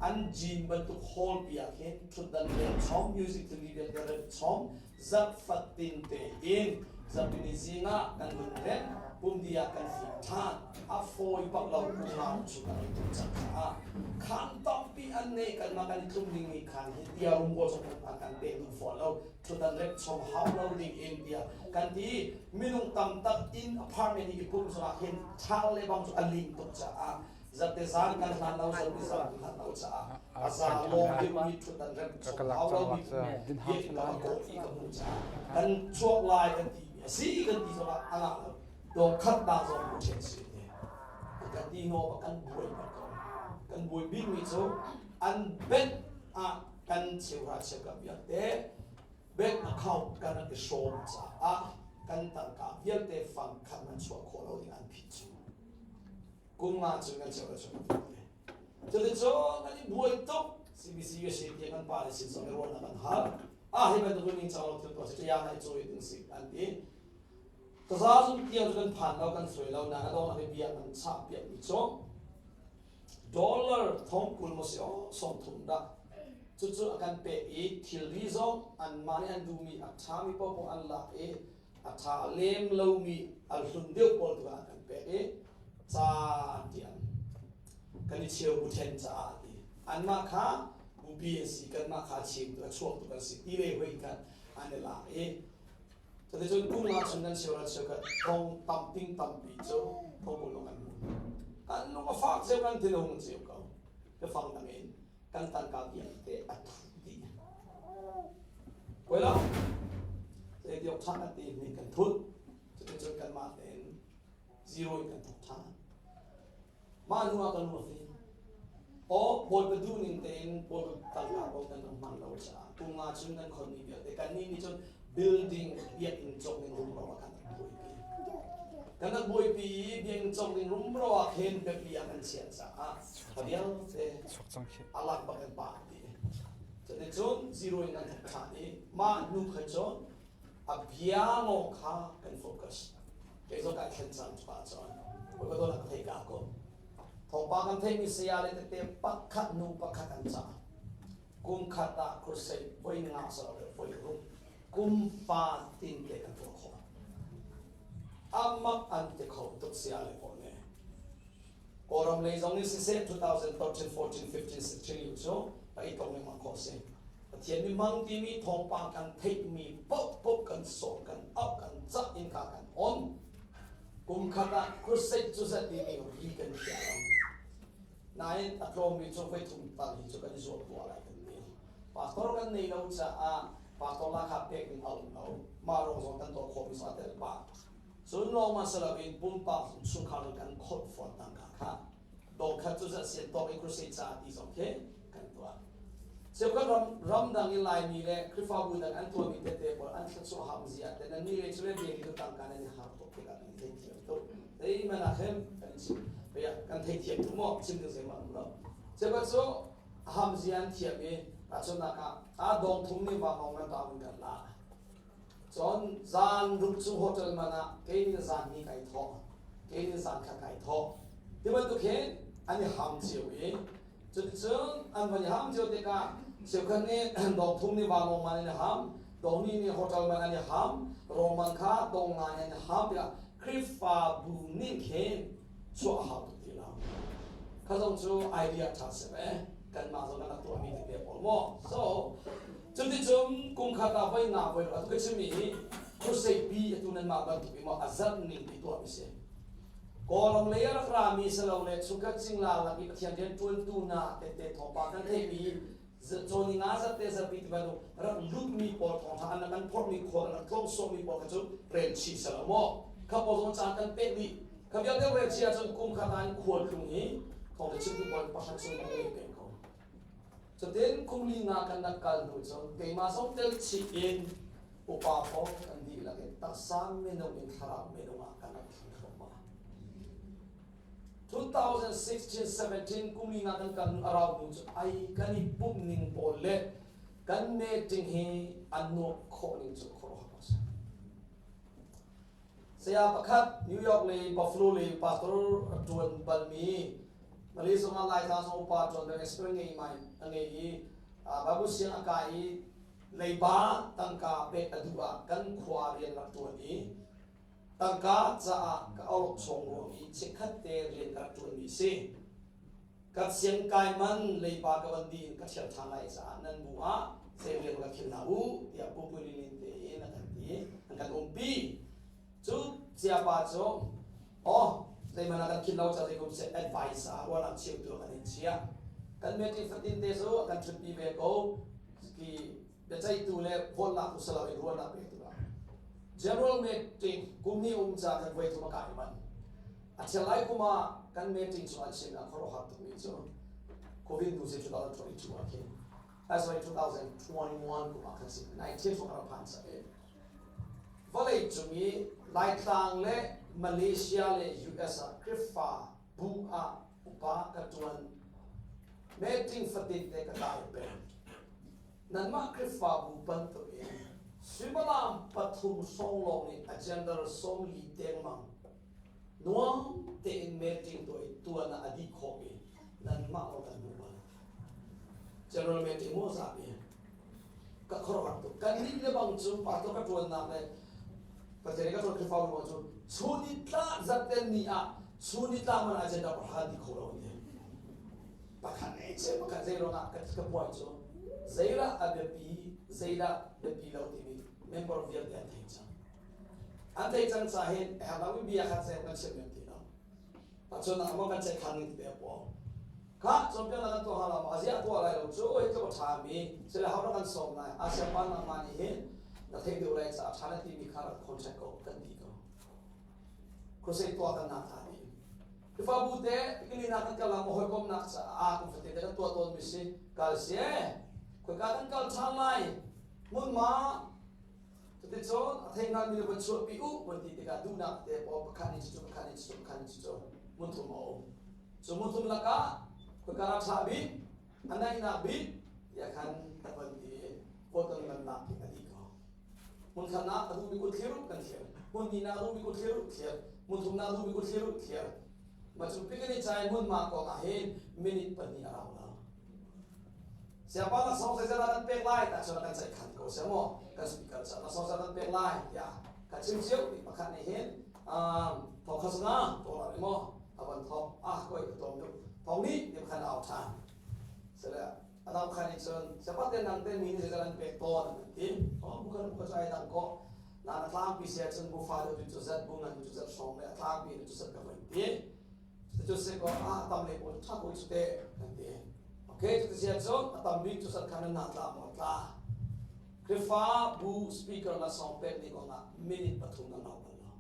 An gym bantuk hall pi ah khin ṭhutdan rem chom, music thilri vialte rem chom, zarh fatin tein zarhpini zing ah kan vun rem, pumdi ah kan fim ṭhan. A fawi bak lo. Unau cu kan i tum cang caah khaan tampi an nei. Kanmah kan i tlum dingmi khaan hi tia rumbaw zong an kan pek duh fawn lo, ṭhutdan rem chom hau lo ding in tiah kan ti. Minung tam tak inn apartment i pum zongah hin ṭhal le bang cu a lin tuk caah zarhte zan kan hlan lo, zarhte zan kan hlan lo caah a za lawng deuhmi ṭhutdan rem chom hau lo mi biakinn ka kawl i ka hmuh caah kan chuak lai kan ti mi a si. Kan ti zongah a ngah lo, dawng khat ta zong mu ṭhen si te kan ti. No, kan buai bak ko. Kan buai bik mi cu an bank ah kan cheuhra cheukhat vialte bank account kan rak i hrawm caah kan tangka vialte fang khat man chuah khawh lo ding an phit chung. Kum nga cun kan cheuhra cheukhat vialte. Cuticun kan i buai tuk. CBC USA tiang kan pa le sin zong i ruahnak an hal. Ah, hi bantuk in cang lo thil tuah si ṭaya ngai cawi ding si an ti. Taza zung tiang cu kan phan lo, kan suai lo na adong an i bia kan chah piak mi cu dollar 20,000 maw si aw, 30 dah cucu a kan pek i thilri zong anmah nih an duhmi a ṭhami paohpaoh an lak i a ṭha lem lomi a hlun deuh pawl tu ah kan pek i ca tiang kan i cheu bu ṭhen caah ti anmah kha bupi an si, kanmah kha cheu tu a chuak tu kan si ti lei hoi khan an i lak i cuticun kum nga chung kan cheu ral cheu khat thong tam ting tampi cu 20,000 lawng kan hmu. Kan lung a fak ceu, kan thin a hung ceu ko. Biafang dang in kan tangka vialte a thu dih. Koi lo, zeitiok ṭha kan ti ni kan thut. Cuticun kanmah tein zero in kan thok ṭhan. Mah hnu ah kan lung a fim. Aw, Bawipa duh ning tein Bawipa tangka ko kan rak hman lo caah kum nga chung kan khonmi vialte kannih nih cun building biakinn cawk ning rumro ah kan rak buaipi. Kan rak buaipi i biakinn cawk ning rumro ah khin biapi ah kan chiah caah a vialte a lak bak in pa ti. Cuticun zero in kan thok ṭhan i mah hnu kha cun a bia lawng kha kan focus. Kei zong kai thlen cang pa cun Bawipa dawtnak ka thei ka ko. Thawngpang kan theihmi saya le tete pakhat hnu pakhat an cah. Kum khat ah crusade voi nga sa le voi ruk kum fa tin te kan tuah khawh. Amak an ti kho tuk saya le pawl nih. Kawlram lei zong in siseh, 2013, 14, 15, 16 lio cu a i tong lengmang khawh si. Pathian mi mang timi thawngpang kan theihmi paohpaoh kan sawm, kan auh, kan cah, innka kan on. Kum khat ah crusade cu zat timi ri kan khiah lo. Nain a tlawmmi cu voi thum tal hi cu kan i zuam tuah lai kan ti. Pastor kan nei lo caah pastor lakha pek ding a um lo. Mah rong zong kan tuah khawhmi zong a tel pah. Cun lawng ma si loin pumpak chungkhar in kan khawlh fawn tangka kha dongkhat cu zat sian tawk in crusade caah ti zong khi kan tuah. Cheukhat ram ramdang i Laimi le Khrihfabu dang an tuahmi tete pawl an thluachuah ham zia te nan nih le cu le biak i tangka nan i har tuk tikah kan theithiam tuk. Zei man ah khin kan chim kan theithiam tuk maw, chim ding zeimah um lo. Cheukhat cu ham zia an thiam i tahchunhnak ah a dong thum nih vanlawng man taun kan la. Cun zan ruk cu hotel man ah kei nih zan hnih kai thawh, kei nih zan khat kai thawh. Ti bantuk hin an i ham cio i cuticun an van i ham cio tikah cheukhat nih dong thum nih vanlawng man an i ham, dong hnih nih hotel man an i ham, rawng man kha dong nga nih an i ham tikah Khrihfabu ning khin chuah a hau tuk ti lo. Kha zong cu idea ṭha si ve. Kanmah zong kan rak tuahmi tete pawl maw. So cuticun kum khat ah voi nga voi atu ka chimmi hi crusade bi atu nanmah bantuk i maw a zarh ning ti tuahmi si. Kawlram lei a rak rami si lo le chungkhat cingla lak i Pathian rian ṭuantu hna tete thawngpang kan theihmi cawni nga zarhte zarhpi ti bantuk rak lutmi pawl thawngṭha an rak kan phorhmi khual an rak tlawng sawhmi pawl kha cu rel chih si lo maw. Kha pawl zong caan kan pek dih. Kha vialte rel chih ahcun kum khat ah in khual tlung hi thawngṭha chimtu pawl pakhat chung kan ngei peng ko. Cutin kum li nga kan rak kal hnu cun keimah zong tel chih in upa pawl kan dihlak in taksa minung in thlarau minung ah kan rak thleng thluahmah. 2016-17 kum li nga kan kal a rau hnu cu ai kan i pumh ning pawl le kan meeting hi an nuamh khawh ning cu khuaruahhar a si. Saya pakhat New York le Buffalo le pastor a ṭuan balmi Malaysia zongah Laitlang zong upa ṭuan bal experience ngei mai a ngei i Bible siang a kai i leiba tangka pek a duh ah kan khua rian rak ṭuan i Tangka caah ka awrok chung ruang i chikkhat te rian ka rak ṭuanmi a si. Ka siangkai man leiba ka van dih in ka ṭhial ṭhan lai caah nan bu ah zei rian ka khim hna u tiah Pu Pui Lin tein a kan ti an kan umpi. Cu ciapa cu aw zeihmanh ah kan khin lo ca zeikum seh advice ah ruahnak cheutu a kan in chiah. Kan meeting fatin te cu a kan ṭhutpi ve ko. Ki biaceihtu le vote tu si loin ruahnak pektu ah general meeting kum hnih um ca kan voi thum a kai man a thial lai kum ah kan meeting chung an chim a khuaruahhar tukmi cu covid nu si 2022 ah khin sorry 2021 kum ah khan si 19 fong rak phan sa e vawlei cung i Laitlang le Malaysia le US ah Krifa bu ah upa ka tuan meeting fatin te ka kai peng. Nanmah Khrihfabu bantukin suimilam pathum hrawng lawng nih agenda 40 dengmang nuam tein meeting tuah i tuan ah a dih khawhmi nanmah lawng kan hmuh bal. General meeting maw zapi ka khuaruahhar tuk. Kan nih le bang cu pastor ka ṭuannak le Pathian ka ṭuan Khrihfabu bang cu chun i tla zatten ni ah chun i tla man agenda pahra dih kho lo an ti. Pakhat ei che pakhat zei ruangah ka ka puai cu zeidah a biapi zeidah biapi lo timi member vialte an thei cang. An thei cang ca hin herh lomi bia kha ceu kan chim lem ti lo. Tahchunhnak ah maw kan ceihkhan ning tete a puang. Kha cawnpiaknak kan tuah hnga lo maw? Aziah tuah lai lo cu hi tluk a ṭha mi sile ho dah kan sawm lai? Asia pa nangmah nih hin na theih deuh lai caah ṭha na timi kha rak contact ko kan ti ko. Crusade tuah kan nak hna dih. Khrihfabu te pikini nak kan kal ah maw hawikomnak caah kum fatin te kan tuah tawnmi si kal si khoika kan kal ṭhan lai hmunhma cuticun a thei hngalmi le van chuahpi u van ti tikah duhnak te pawl pakhat nih cucu pakhat nih cucu pakhat nih cucu hmunthum a um cu hmunthum lakah khoika ram ṭha bik a naihnak bik tiah khan kan van ti i vote kan lak i a dih ko Hmunkhat ah a duhmi kut thlir kan thlir. Hmun hnih ah a duhmi kut thlir thlir. Hmun thumnak a duhmi kut thlir thlir. Mah cu picnic ca i hmunhma kong ah hin minute pahnih a rau lo. Siangpa laksawng zeizat ah kan pek lai tah cun kan ceih khan ko seh maw kan speaker ca laksawng zeizat kan pek lai tiah ka chim cio mi pakhat nih hin thong kha sanga dollar maw a van thok ah koi ka tlawm deuh thong nih ti pakhat au ṭhan sile A dang khan nih cun siapat te nang te mi nih zeizat an pek tawn an ti. Oh bukan buka cai dang ko. Na na tlangpi sia cun bu fa deuh cu zat bu ngan cu zat hrawng le a tlangpi cu zat ka van ti. Cu se ko ah tam le pawl tha ko cu te kan ti. Okay cu sia cun a tam bik cu zat khan na tla maw tla. Krifa bu speaker la song pek ni kong ah minute pathum na lau bal lo.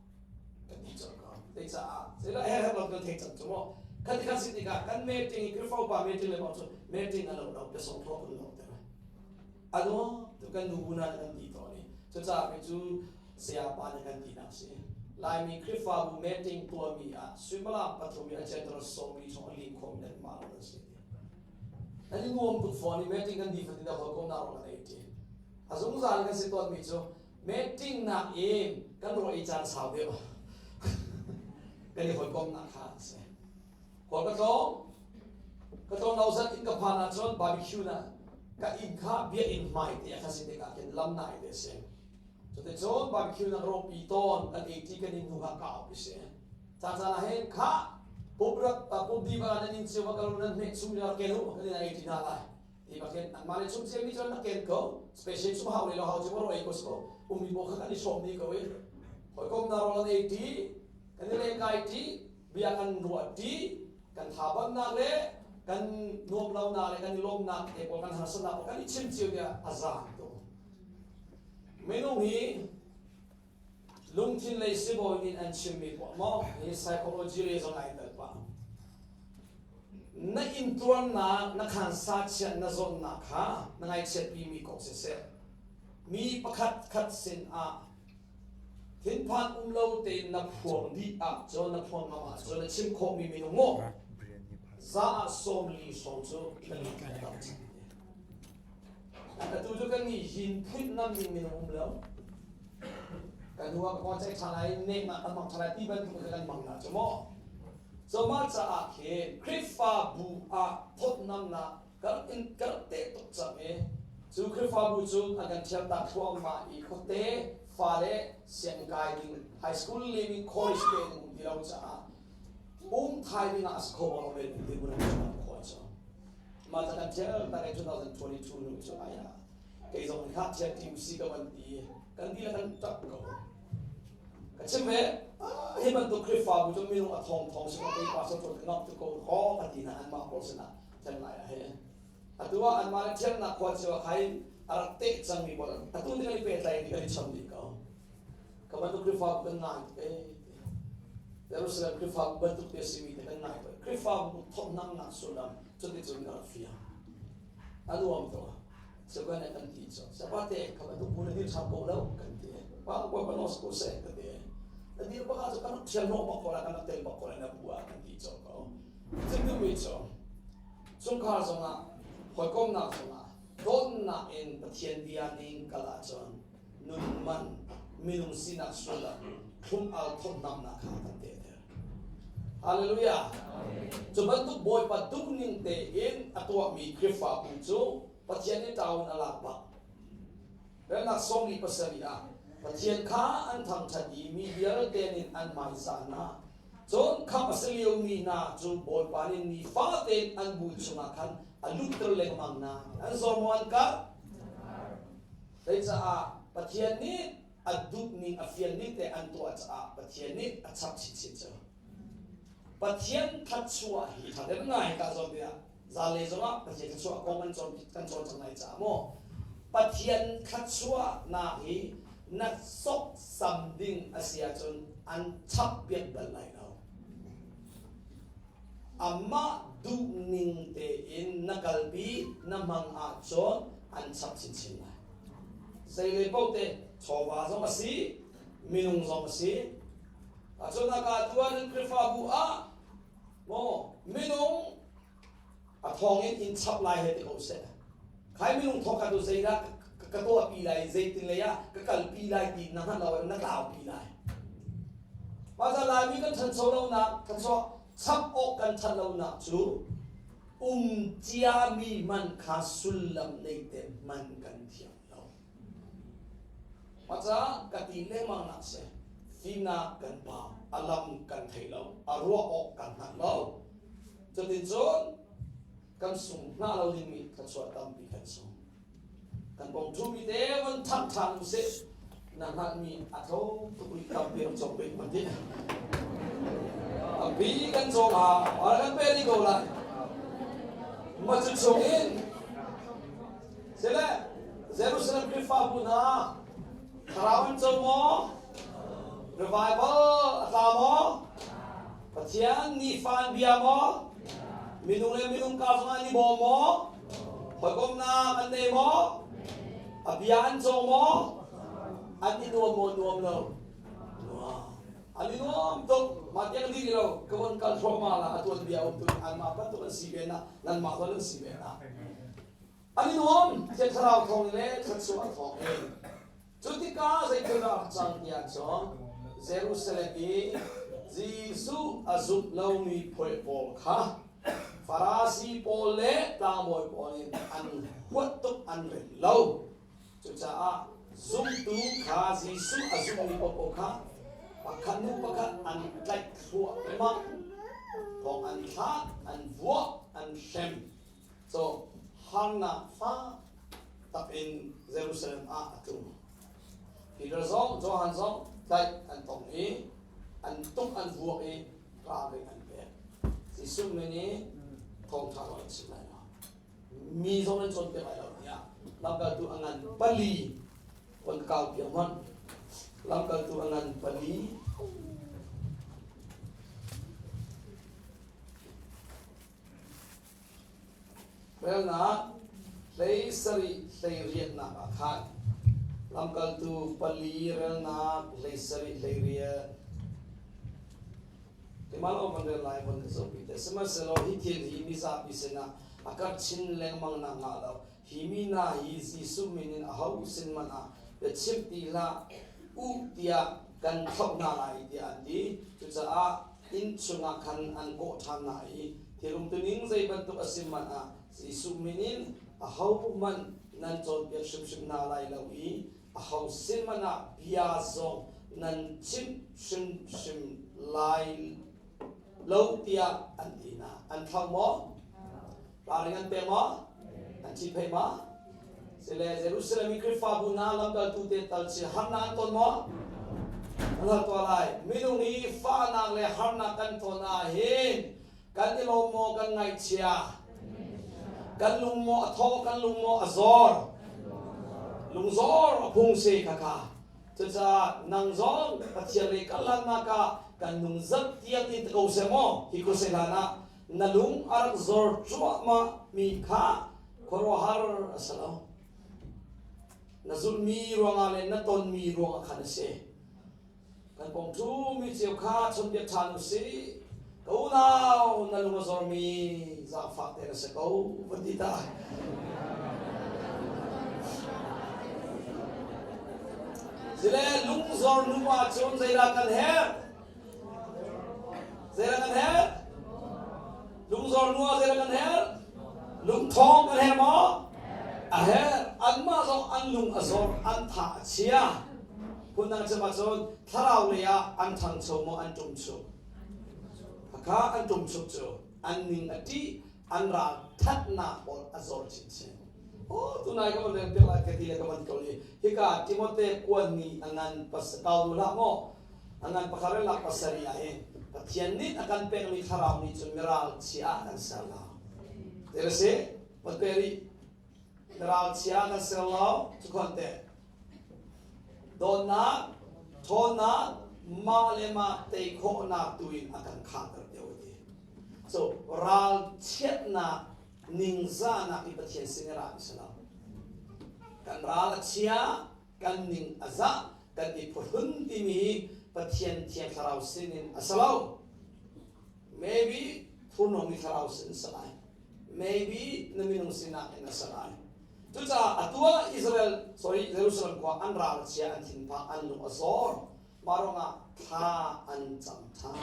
Kan ti cang ko. Zeicah zeilah he he kan thei cang cu mu. Kan ti kan si tikah kan meeting i Khrihfa upa meeting le bang cu meeting a lo lo biasong thawk kan lo ter. Ano tu kan nu bu na kan ti tawn i cucaah mi cu sayapa nih kan ti nak si. Laimi Khrihfabu meeting tuahmi ah suimilam pathum i a general 40 chung a lim khomi nan mah lo nan si ti. Nan i nuam tuk fawn i meeting kan di fatin a hawikom na ro kan ei ti. A zungzal kan si tawnmi cu meeting nak in kan ruah i caan sau deuh kan i hawikomnak kha a si. Kawl ka tlawng ka tlawng lo zat in ka phan ahcun barbecue na ka inn kha biakinn hmai te a kha si tikah khin lam nai te si. Cuticun barbecue na rawpi tawn kan ei ti kan in hnu kha ka op si. Caan caan ah hin kha pumrat pumdi ba nan in cio ka nan hmeh chung ya ken u kan in ei ti hna lai. Ti bakin anmah le chung ciami cu an ken ko. Special chung hau le lo hau cu ro ei ko si ko. Ummi bo kha kan i hrawm dih ko i hawikom na rawl an ei ṭi, kan i lengkai ṭi, bia kan ruah ṭi, kan thabannak le kan nuam lonak le kan i lawmnak te pawl kan harsatnak pawl kan i chim cio tiah a zaang tuk. Minung hi lungthin lei sibawi nih an chimmi poah maw hi psychology lei zong ai tel pah. Na intuarnak, na khansa chiat na zawnnak kha na ngaihchiatpi mi kong siseh, mi pakhat khat sin ah. Thinphan um lo tein na phuang dih ahcun, na phuang ngam ahcun na chim khawhmi minung maw za ah 40 hrawng cu na lut a tam cang. Atu cu kan nih hin phuit ngammi minung um lo. Kan hnu ah ka kawn ceih ṭhan lai, neknak kan hmang ṭhan lai ti bantuk in kan hmang hna cu maw. So mah caah khin Khrihfabu ah thawtnamnak kan in kan teh tuk cang i cu Khrihfabu cu an kan ṭhialtak thluahmah i khuate fale sianginn kai ding high school lim in college pe ding um ti lo caah um thai ding ah a si kho bang lo men ti mun an khua cu mah ca kan ṭhial tak i 2022 nu cu ai ah kei zong kha ṭhial TUC ka van ti kan ti le kan ṭap ko. Ka chim ve, hi bantuk Khrihfabu cu minung a thong thong sin kei pastor tuan ka ngam tu ko ko ka ti na anmah pawl sinah ṭhen lai ah he. Atu ah anmah le ṭhialnak khua cio ah khain a rak teh cangmi pawl atu ti kan i pehtlai i kan i cham dih ko. Ka bantuk Khrihfabu kan ngai tuk ee. Jerusalem Khrihfabu bantuk te simi te kan ngai tuk. Khrihfabu thawtnamnak sullam cuticun ka rak fiang. A nuam tuk. Seven kan ti cu sapate kha bantuk bu na dir ṭham ko lo kan ti. Pa ko pa nos ko se ka ti. Na dir bak ah cu kan rak ṭhial hnawh bak ko la, kan rak tel bak ko la na bu ah kan ti cawk ko. Chim duhmi cu chungkhar zongah, hawikomnak zongah dawtnak in Pathian bia ning kal ahcun nun man, minung sinak sullam, thlum al thawtnamnak kha kan tehter. Hallelujah. Cu bantuk Bawipa duhning tein a tuahmi Khrihfabu cu Pathian nih ṭaun a lak bak. Remnak 47 ah Pathian kha an thangṭhat i mi vialte nih an hmaizah hna. Cun khamh a si liomi hna cu Bawipa nih nifate in an bu chungah khan a lutter lengmang hna. An zor maw an karh? Zeicaah Pathian nih a duhning a fianning te an tuah caah Pathian nih a chap chinchin cu. Pathian thluachuah hi ṭha deuh ngai ka zawn tiah zanlei zongah Pathian thluachuah kong kan cawn kan cawn cang lai caah maw Pathian thluachuahnak hi na sawksam ding a si ahcun an chap piak bal lai lo. Amah duhning tein na kalpi na hmang ahcun an chap chinchin lai. Zei le paoh te chawva zong a si, minung zong a si. Ahcun aka tuan in Khrihfabu ah maw minung a thawng in in chap lai he ti ko seh. Khai minung thawk kha tu zeidah ka tuah pi lai, zeitin lei ah ka kalpi lai ti na hngalh lo na tlau pi lai. Mah ca Laimi kan ṭhancho lonak, thluachuah chap awk kan ṭhat lonak cu um ciami man kha sullam nei te hman kan thiam lo. Mah caah ka ti lengmang nak si, fimnak kan bau, a lam kan thei lo, a ruah awk kan hngal lo. Cuticun kan sung hna lo dingmi thluachuah tampi kan sung. Kan bong ṭhumi te van ṭhang ṭhan usih. Na hngalhmi a tlo tuk rih tampi rak cawk bik man ti. Tampi kan cawk ha, kan pe dih ko lai. Ma cu chung in Sile Jerusalem Khrihfabu hna thlarau an co maw? Revival a tla maw? Pathian nifa an bia maw? Minung le minung kar zongah an i bawm maw? Hawikomhnak an nei maw? A bia an co maw? An i nuam maw nuam lo? Nuam. An i nuam tuk. Mah tiang dih lo ka von kal thluahmah la a tuan bia um tu anmah bantuk an si ve na nanmah zong an si ve na. An i nuam. Thiang Thlarau thawng le thluachuah thawng in. Cu tikah zeithil dah a rak cang tiah cun Jerusalem i Jesuh a zumh lomi phuaih pawl kha Farasi pawl le tlangbawi pawl in an huat tuk an rem lo. Cucaah zumtu kha Jesuh a zummi paohpaoh kha pakhat hnu pakhat an tlaih thluahmah. Thawng an thlak, an vuak, an hrem. So harnak fak tak in Jerusalem ah a tlung. Peter zong Johan zong tlaih an tong i an tuk an vuak i ralring an pek. Jesuh min i thawngṭha zong an chim lai lo. Mi zong an cawnpiak lai lo tiah lamkaltu a ngan pali von kau piak hmanh. Lamkaltu a ngan pali. Relnak 17 18 nak ah khan. Lamkaltu pali relnak 17 18. Keimah lo van rel lai von ka zohpi te. Sihmanhsehlaw hi thil hi mizapi sinah a karh chin lengmang nak hnga lo, hi mi hna hi Jesuh min in aho sin hmanh ah biachimh ti hlah u tiah kan thlauh hna lai tiah an ti. Cucaah inn chungah khan an kawh ṭhan hna i thil umtuning zei bantuk a si hmanh ah Jesuh min in ahohmanh nan cawnpiak hrimhrim hna lai lo i aho sin hmanh ah bia zong nan chimh hrimhrim lai lo tiah an ti hna. An thlauh maw? Ralring an pek maw? An ṭhihphaih maw? Sile Jerusalem i Khrihfabu hna lamkaltu te tal chi harnak an ton maw? An har tuah lai. Minung i fahnak le harnak kan ton ah hin kan i lawm maw kan ngaihchia? Kan lung maw a thaw, kan lung maw a zor? Lungzor a phung si khakha. Cucaah nang zong Pathian lei kal hlannak ah kan nung zat tiang in ko seh maw hi khuasei hlan ah na lung a rak zor cuahmah mi kha khuaruahhar a si lo. Na zulhmi ruangah le na tonmi ruangah khan a si. Kan kong ṭhumi cio kha chawnhbiak ṭhan u sih. Ka unau, na lung a zormi zaangfak te na si ko, van ti ta. Sile lungzor nu ahcun zeidah kan herh? Zeidah kan herh? Lungzor nu ah zeidah kan herh? Lungthawng kan herh maw? A herh. Anmah zong an lung a zor, an tha a chia. Phundang chim ahcun thlarau lei ah an ṭhangcho maw an ṭumchuk? Khakha an ṭumchuk cu an ning a ṭih, an ral ṭhatnak pawl a zor chinchin. Oh, tunai ka van rel piak lai ka ti le ka van ko ni. Hika Timote kuan ni a ngan pas kau nu hlah maw? A ngan pakhat le lak pasarih ah hin Pathian nih a kan pekmi thlarau nih cun miral chia ah kan ser lo. Ti si? Patperi miral chia kan ser lo. Cukhon te. Dawtnak, ṭhawnnak, mah le mah tei khawhnak tu in a kan khahter deuh a ti. So ralchiatnak ningzahnak hi Pathian sin i ra mi si lo. Kan ral a chia, kan ning a zah, kan i phuhrun timi hi Pathian Thiang Thlarau sin in a si lo. Maybe thurhnawmmi thlarau sin si lai. Maybe na minung sinak in a si lai. Cucaah atu ah Israel, sorry, Jerusalem khua an ral chia, an thinphang, an lung a zor. Mah ruangah thla an cam ṭhan.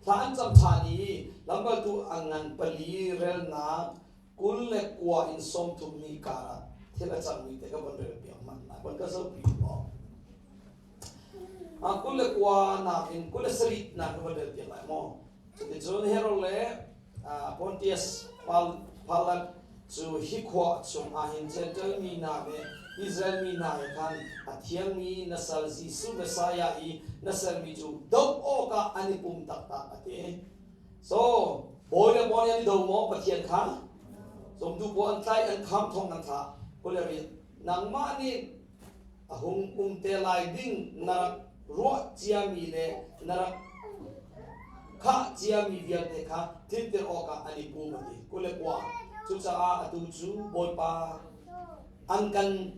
Thla an cam ṭhan i lamkaltu a ngan pali relnak 29 in 30 ni karah thil a cangmi te ka von rel piak hmanh lai. Von ka zohpi maw? 29 nak in 27 nak ka von rel piak lai maw? Cuticun Herod le Pontius Pilate cu hi khua chung ah hin Jentail mi hna le Israel mi hna he khan a thiangmi na sal Jesuh Messiah i na sermi cu doh awkah an i pum taktak a ti. So, bawi le bawi an i do maw Pathian kha? Zumtu pawl an tlaih, an kham, thong an thlah. 28 Nangmah nih a hung um te lai ding na rak ruah ciami le na rak khah ciami vialte kha tlinter awkah an i pum a ti. 29 Cucaah atu cu Bawipa an kan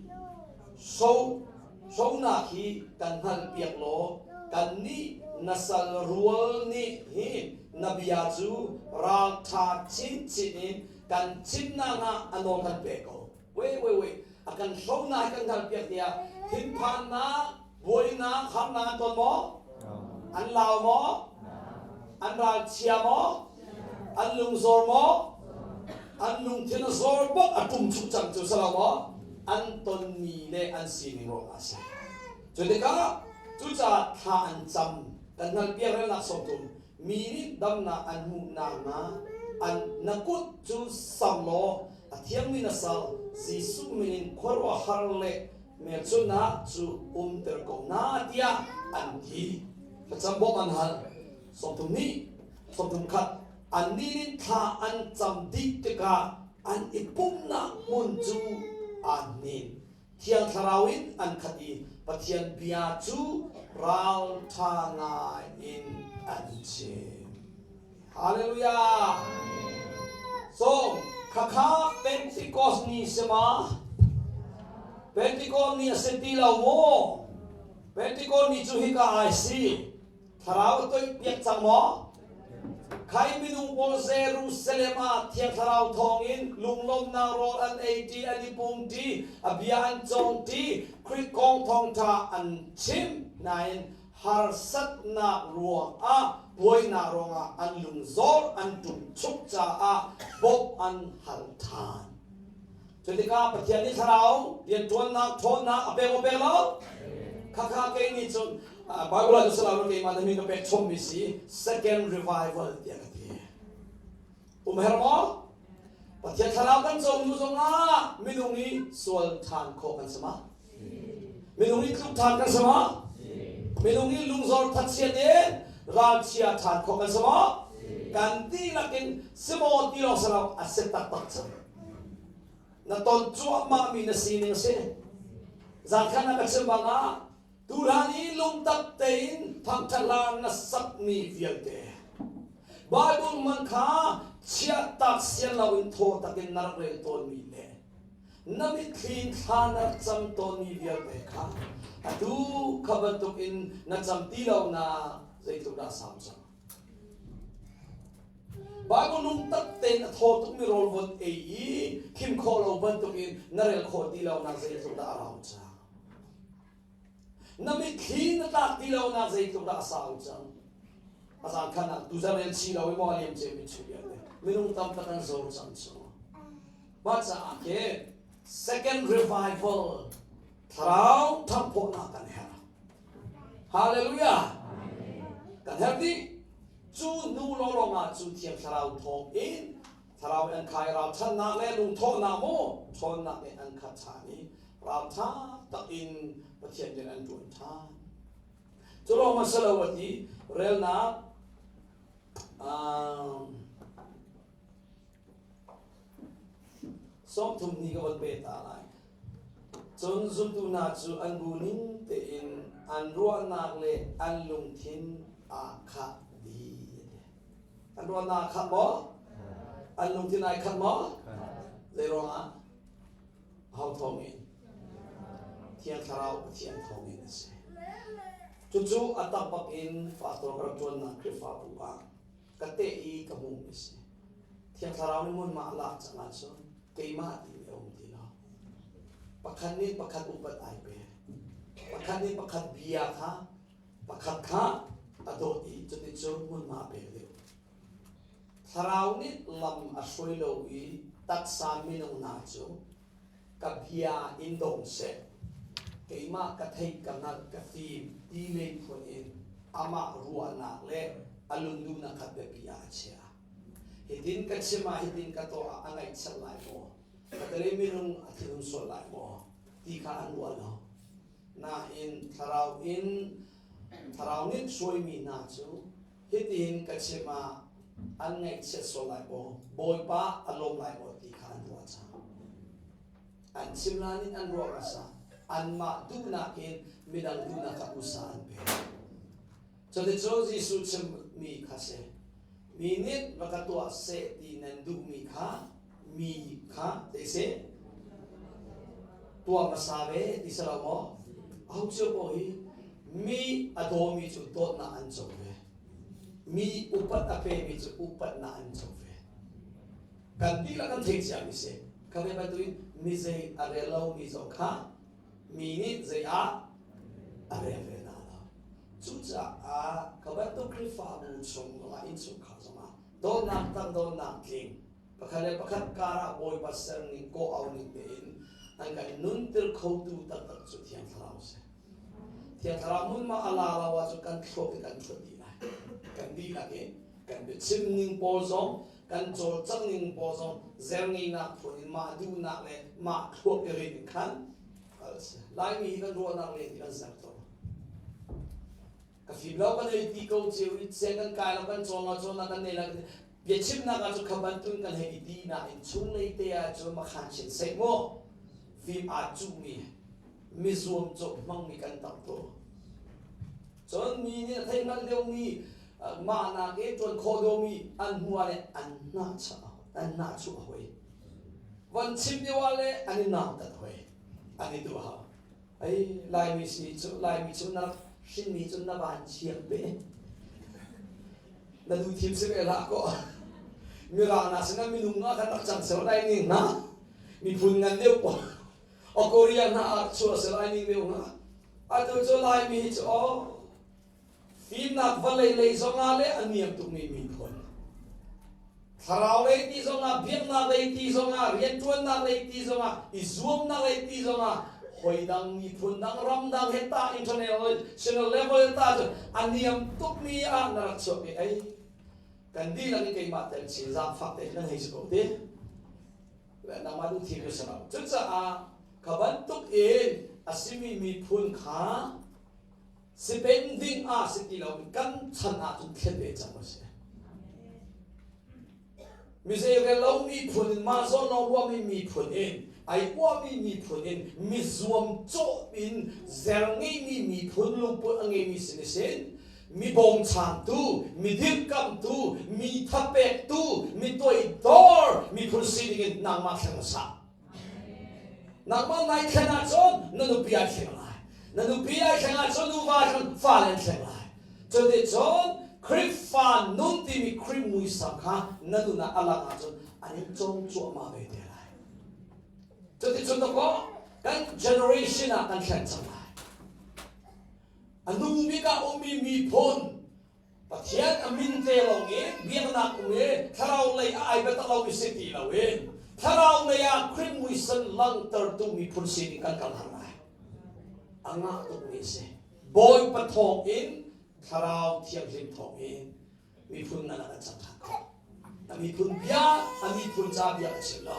so sonak hi kan hngalhpiak law kannih na sal rual nih hi na bia cu ralṭha chinchin in kan chimnak ah a nawl kan pek ko. Wei wei wei a kan hronak hi kan hngalhpiak tiah thinphannak buainak harnak an ton maw? An lau maw? An ralchia maw? An lungzor maw? An lungthin a zor bak a ṭum chung cang cu si lo maw? An tonmi le an sining ruangah a si. Cu tikah cucaah thla an cam kan hngalhpiak relnak 30 mi nih damnak an hmuhnak hnga an na kut cu sam law a thiangmi na sal Jesuh min in khuaruahhar le hmelchunhnak cu umter ko hna tiah an ti. Thlacam bawmh an hal. 30 nih 31 annih nih thla an cam dih tikah an i pumhnak hmun cu aa hnin. Thiang Thlarau in an khat i Pathian bia cu ralṭha ngai in an chim. Hallelujah! So, khakha Pentecost ni si ma? Pentecost ni a si ti lo maw? Pentecost ni cu hika ai si. Thlarau a toih piak cang maw? Khai minung pawl Jerusalem ah Thiang Thlarau thawngin lunglawmhnak rawl an ei ṭi, an i pum ṭi, a bia an cawng ṭi, Khrih kong thawngṭha an chim nain harsatnak ruangah buainak ruangah an lungzor an ṭumchuk caah bawmh an hal ṭhan. Cutikah Pathian nih thlarau rianṭuannak ṭhawnnak a pek maw pek lo? Khakha kei nih cun Bible ah cun lo keimah na min ka pek chommi si second revival tiah ka ti. Um her maw? Pathian thlarau kan co hnu zongah minung i sual ṭhan khawh kan si ma? Minung i tluk ṭhan kan si maw? Minung i lungzor thatchiat in ralchia ṭhan khawh kan si maw? Kan dihlak in si maw ti lawng si lo a si taktak cang. Na ton cuahmahmi na sining a si. Zankhat na ka chim bang ah tuuhlan i lungtak tein thangṭhat hla na sakmi vialte Bible man kha chiahtak sian loin thaw takin na rak rel tawnmi le na mitthli thla na rak cam tawnmi vialte kha atu kha bantukin na cam ti lo na zeitluk dah sau cang. Bible lungtak tein a thaw tukmi rawl von ei i khim khawh lo bantukin na rel khawh ti lo nak zeitluk dah a rau cang. Na mitthli na tlak ti lo nak zeitluk dah a sau cang. A zan khan ah tuzan rel chi lo i maw a liam cemi chu vialte minung tam tak an zor cang cu. Mah caah khi second revival thlarau thanghphawhnak kan herh. Hallelujah! Kan herh dih. Cu hnu lawlawng ah cu Thiang Thlarau thawng in Thlarau an khai ralchanhnak le lungthawhnak mu ṭhawnnak in an khat ṭhan i ralṭha tak in Pathian rian an ṭuan ṭhan. Cu lawng a si lo a ti relnak 30 ni ka von pe ta lai. Cun zultu hna cu an bu ning tein an ruahnak le an lungthin aa khah dih. An ruahnak aa khah maw? An lungthin ai khat maw? Zei ruangah? Aho thawngin? Thiang Thlarau Pathian thawngin a si. Cucu a tak bak in pastor ka rak ṭuannak Khrihfabu ah ka teh i ka hmuhmi si. Thiang Thlarau nih hmunhma a lak cang ahcun keimah timi a um ti lo. Pakhat nih pakhat upat ai pe. Pakhat nih pakhat bia kha pakhat kha a dawt i cuticun hmunhma a pek deuh. Thlarau nih lam a hruai lo i taksa minung hna cu ka bia in dong seh. Keimah ka theih ka hngalh ka fim ti lei phun in amah ruahnak le a lungduhnak kha biapi ah a chiah. Hitin ka chim ah hitin ka tuah ah a ngaihchiat lai maw? Ka tele minung a thinhun sual lai maw? Ti kha an ruah lo. Nain thlarau in thlarau nih hruaimi hna cu hitin ka chim ah an ngaihchiat sual lai maw? Bawipa a lawm lai maw ti kha an ruah cang. An chim lan in an ruah hmasa. Anmah duhnak in midang duhnak kha usa an pek. Cuticun Jesuh chimmi kha si. Mi nih va ka tuah seh ti nan duhmi kha mi kha te seh tuah hmasa ve ti si lo maw? Aho cio paoh hi mi a dawmi cu dawtnak an co ve. Mi upat a pemi cu upatnak an co ve. Kan dihlak kan theih ciami si. Kha ve bantukin mi zei a rel lomi zong kha mi nih zei ah a rel ve hna lo. Cucaah ka bantuk Khrihfabu chung zongah innchungkhar zongah dawtnak tang dawtnak tling pakhat le pakhat karah Bawipa serning kawh au ning tein an kan nunter khotu taktak cu Thiang Thlarau a si. Thiang Thlarau hmunhma a la lo ahcun kan thluak in kan ṭhuat dih lai. Kan dihlak in kan biachim ning pawl zong kan cawlcangh ning pawl zong zerngeihnak phun in mah duhnak le mah thluak i rin in khan kal a si. Laimi hi kan ruahnak le hi kan zer tuk. Ka fim lo kan ei ti ko ceu i siang kan kai lo kan cawn lo cawnnak kan nei lo biachimnak ah cu kha bantuk kan hei i ti nain chunglei te ah cun makhan chin seh mu fim aa cuhmi mi zuamcawh hmangmi kan tam tuk. Cun mi nih a thei hngalh deuhmi mah nak i ṭuan khawh deuhmi an hmuh ah le an hnahchuah an hnahchuah hoi. Van chim deuh ah le an i nautat hoi. An i duh hau. Ai Laimi si cu Laimi cu na hrinmi cu na van chiak be. Na du thim si ve hlah kaw. Mirang na sinah minung ah khan rak cang seo lai ning na. Miphun ngan deuh pawl. O Korea hna ah chuah se lai ning deuh hna. Atu cu Laimi hi cu aw Fimnak vawlei lei zongah le a niam tukmi miphun. Thlarau lei ti zongah, biaknak lei ti zongah, rianṭuannak lei ti zongah, i zuamnak lei ti zongah, hoi dang miphun dang ram dang he ta international level ta cun a niam tukmi ah na rak chuak i ei kan dihlak in keimah tel chin zaangfak te nan hei si ko ti le nangmah duh thim cu si lo cucaah kha bantuk in a simi miphun kha Si peng ding ah si ti lo kan chan ah cun thlen ve cang a si. Mizei lo miphun in mah zawn lawng ruahmi miphun in ai uahmi miphun in mizuam cawh in zer ngeimi miphun lungput a ngeimi sin sin mi bawmchantu mi dirkamtu mi thapektu mi toidor miphun sining in nangmah thleng hmasa. Nangmah nai thlen ahcun na nupi ai thleng lai. Na nupi ai thleng ahcun nuva khan fale an thleng lai. Cuticun Khrihfa nun timi Khrih muisam kha na nun ah a lang ahcun an in cawng cuahmah ve te lai. Cuticun dawkaw kan generation ah kan thlen cang lai. A nu bik ah ummi miphun Pathian a min te lawng in biaknak um i thlarau lei a ai biatak lomi si ti loin thlarau lei ah Khrih muisam langhtertu miphun sining kan kal har lai. A ngah tukmi a si. Bawipa thawng in thlarau thianghlim thawng in miphun ngan ah kan cang ṭhan khawh. A miphun bia, a miphun ca bia ka chim lo.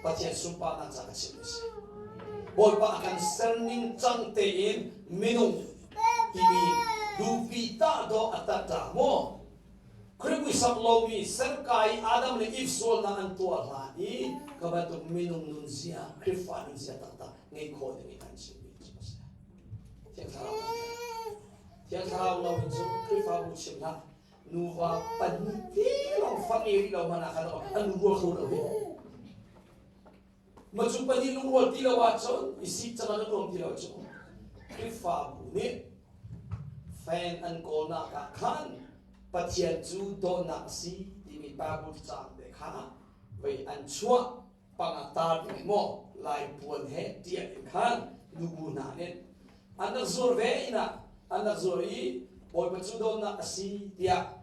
Pathian sunparnak ca ka chim a si. Bawipa a kan serning cang tein minung timi duhpi tah dawh a tat dah maw? Khrih muisam lomi serka i Adam le Eve sualnak an tuah hlan i ka bantuk minung nunzia, Khrihfa nunzia taktak ngeih khawh ding in an chimmi cu a si. Thiang Thlarau kan herh. Thiang Thlarau lo in cun Khrihfabu chim hlah. Nuva pahnih te lawng fa ngei rih lo hmanh ah khan an lungrual kho lo hi. Ma cu pahnih lungrual ti lo ahcun i sik cang an nuam ti lo cu Khrihfabu nih fan an kawlnak ah khan Pathian cu dawtnak a si timi Bible caang te kha vei an chuah panga tar ding maw lai puan he tiah in khan nubu hna nih an rak zuar ve inn ah an rak zuar i Bawipa cu dawtnak a si tiah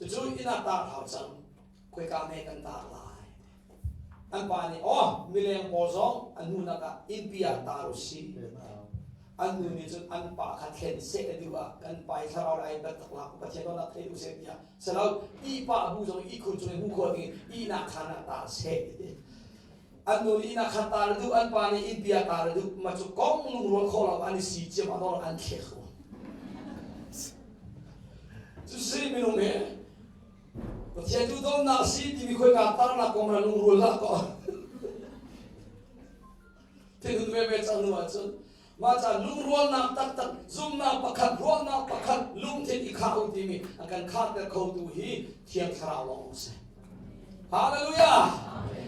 cucu inn ah tar hau cang khoika hme kan tar lai an pa nih aw mileng pawl zong an hmuhnak ah innpi ah tar u si An nu nih cun an pa kha thlen seh a duh ah kan pa i thlarau le ai biatak lak Pathian dawtnak thei duh seh tiah selo ihpa bu zong ihkhun cung i hmu khawh ding ihnak khan ah tar seh ti. An nu nih ihnak khan tar a duh, an pa nih innpi ah tar a duh. Mah cu kong lungrual khawh lo an i si ciam ah dawr an thlek ko. Cu si minung he Pathian cu dawtnak si timi khoika tarnak kong na lungrual hlah ko. Thinhun veve cang hnu ahcun mah ca lungrualnak taktak zumnak pakhat ruahnak pakhat lungthin i khah u timi a kan khahter khotu hi Thiang Thlarau lawng a si. Hallelujah!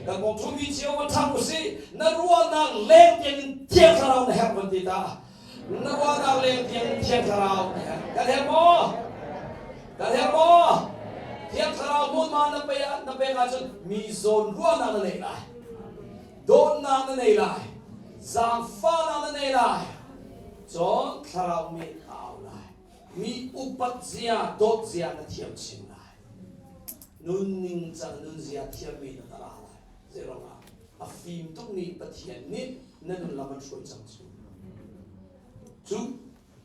Kan kong thumi cio va ṭhang usih. Na ruahnak leng tiang in Thiang Thlarau na herh van ti ta. Na ruahnak leng tiang in Thiang Thlarau na herh. Kan herh maw? Kan herh maw? Thiang Thlarau hmunhma na pe na pek ahcun mi zawn ruahnak na neih lai. Dawtnak na nei lai, zaangfahnak na nei lai, cun thlarau nih a au lai. Mi upat zia, dawt zia na thiam chin lai. Nun ningcang nunzia thiammi na ra lai. Zeiruangah a fim tukmi Pathian nih na nun lam an hruai cang cu. Cu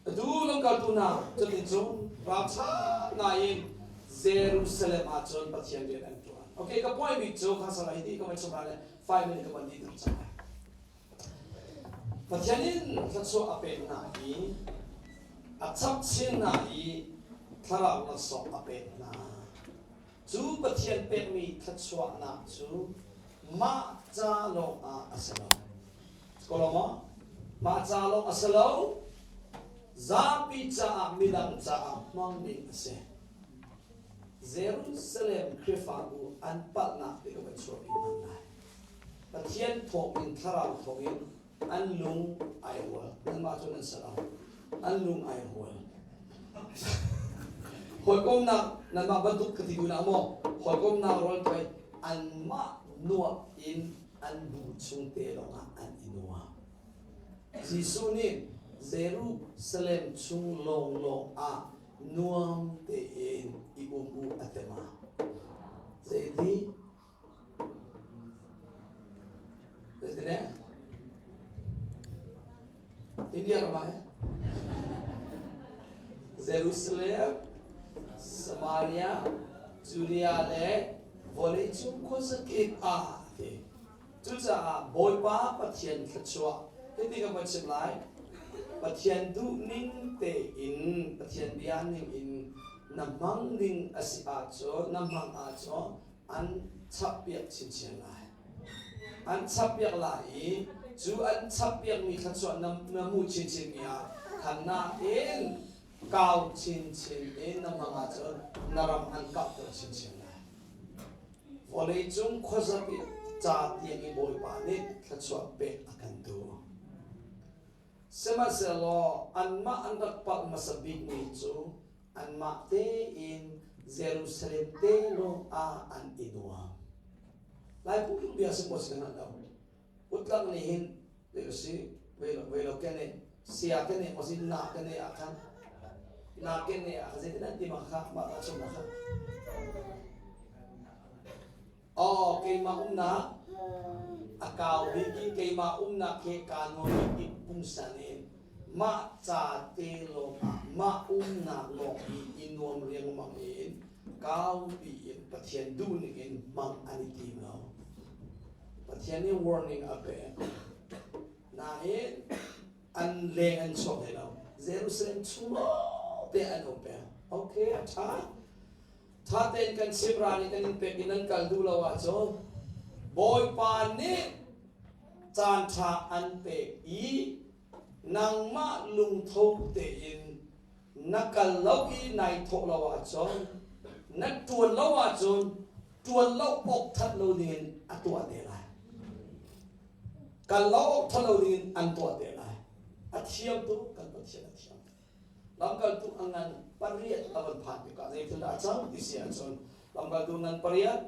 atu lamkaltu hna cuticun ralṭha ngai in Jerusalem ah cun Pathian rian an ṭuan. Okay, ka point bik cu kha sala hi ti ka van chim le 5 minute ka van dih tuk cang lai. Pathian in thluachuah a pek hna i a chap chin hna i thlarau laksawng a pek hna. Cu Pathian pekmi thluachuahnak cu mah ca lawng ah a si lo. Ko lo maw? Mah ca lawng a si lo. Zapi caah midang caah hmang ding a si. Jerusalem Khrihfabu an palhnak ti ka van chuahpi hna lai. Pathian thawngin thlarau thawngin. An lung ai rual. Nanmah cu nan si lo. An lung ai rual. Hawikomnak nanmah bantuk ka ti duhnak maw? Hawikomnak rawl tuai anmah nuam in an bu chung te lawngah an i nuam. Jesuh nih Jerusalem chung lawnglawng ah nuam tein i um u a ti ma? Zeiti? Zeiti ne? India ram ah Jerusalem, Samaria, Judea le vawleicung khuazakip ah a ti. Cucaah Bawipa Pathian thluachuah hiti ka van chim lai. Pathian duhning tein, Pathian bia ning in na hmang ding a si ahcun, na hmang ahcun an chappiak chinchin lai. An chappiak lai i cu an chappiakmi thluachuah na, na hmuh chinchinmi ah khan nain kau chinchin in na hmang ahcun na ram an kauhter chinchin lai. Vawleicung khuazapi ca tiang i Bawipa nih thluachuah pek a kan duh. Sihmanhsehlaw anmah an rak palh hmasa bikmi cu anmah tein Jerusalem te lawng ah an i nuam. Lai phungtluk bia si maw si ka hngal lo. Utlak nih hin si vei lo kene sia kene maw si na kene ah khan na kene ah khan zeitin an ti ma kha mah ta chung kha Oh, keimah umnak a kau bik i keimah umnak he kaa nuam bik i pungsan in mah ca te lawng ah mah umnak lawng i i nuam riangmang in kaupi in Pathian duhning in hmang an i tim lo. Pathian nih warning a pek. Nain an leng an chuak hlei lo. Jerusalem chung lawngte an um peng. Okay, a ṭha. Ṭha tein kan chim ral i kan in pek i nan kal duh lo ahcun Bawipa nih caanṭha an pek i nangmah lungtho tein na kal lo i nai thawh lo ahcun na ṭuan lo ahcun ṭuan lo awk ṭhat lo dingin a tuah te lai. Kal lo awk ṭhat lo dingin an tuah te lai. A thiam tuk kan Pathian a thiam. Lamkaltu a ngan pariat a van phan tikah zei thil dah a cang ti si ahcun lamkaltu ngan pariat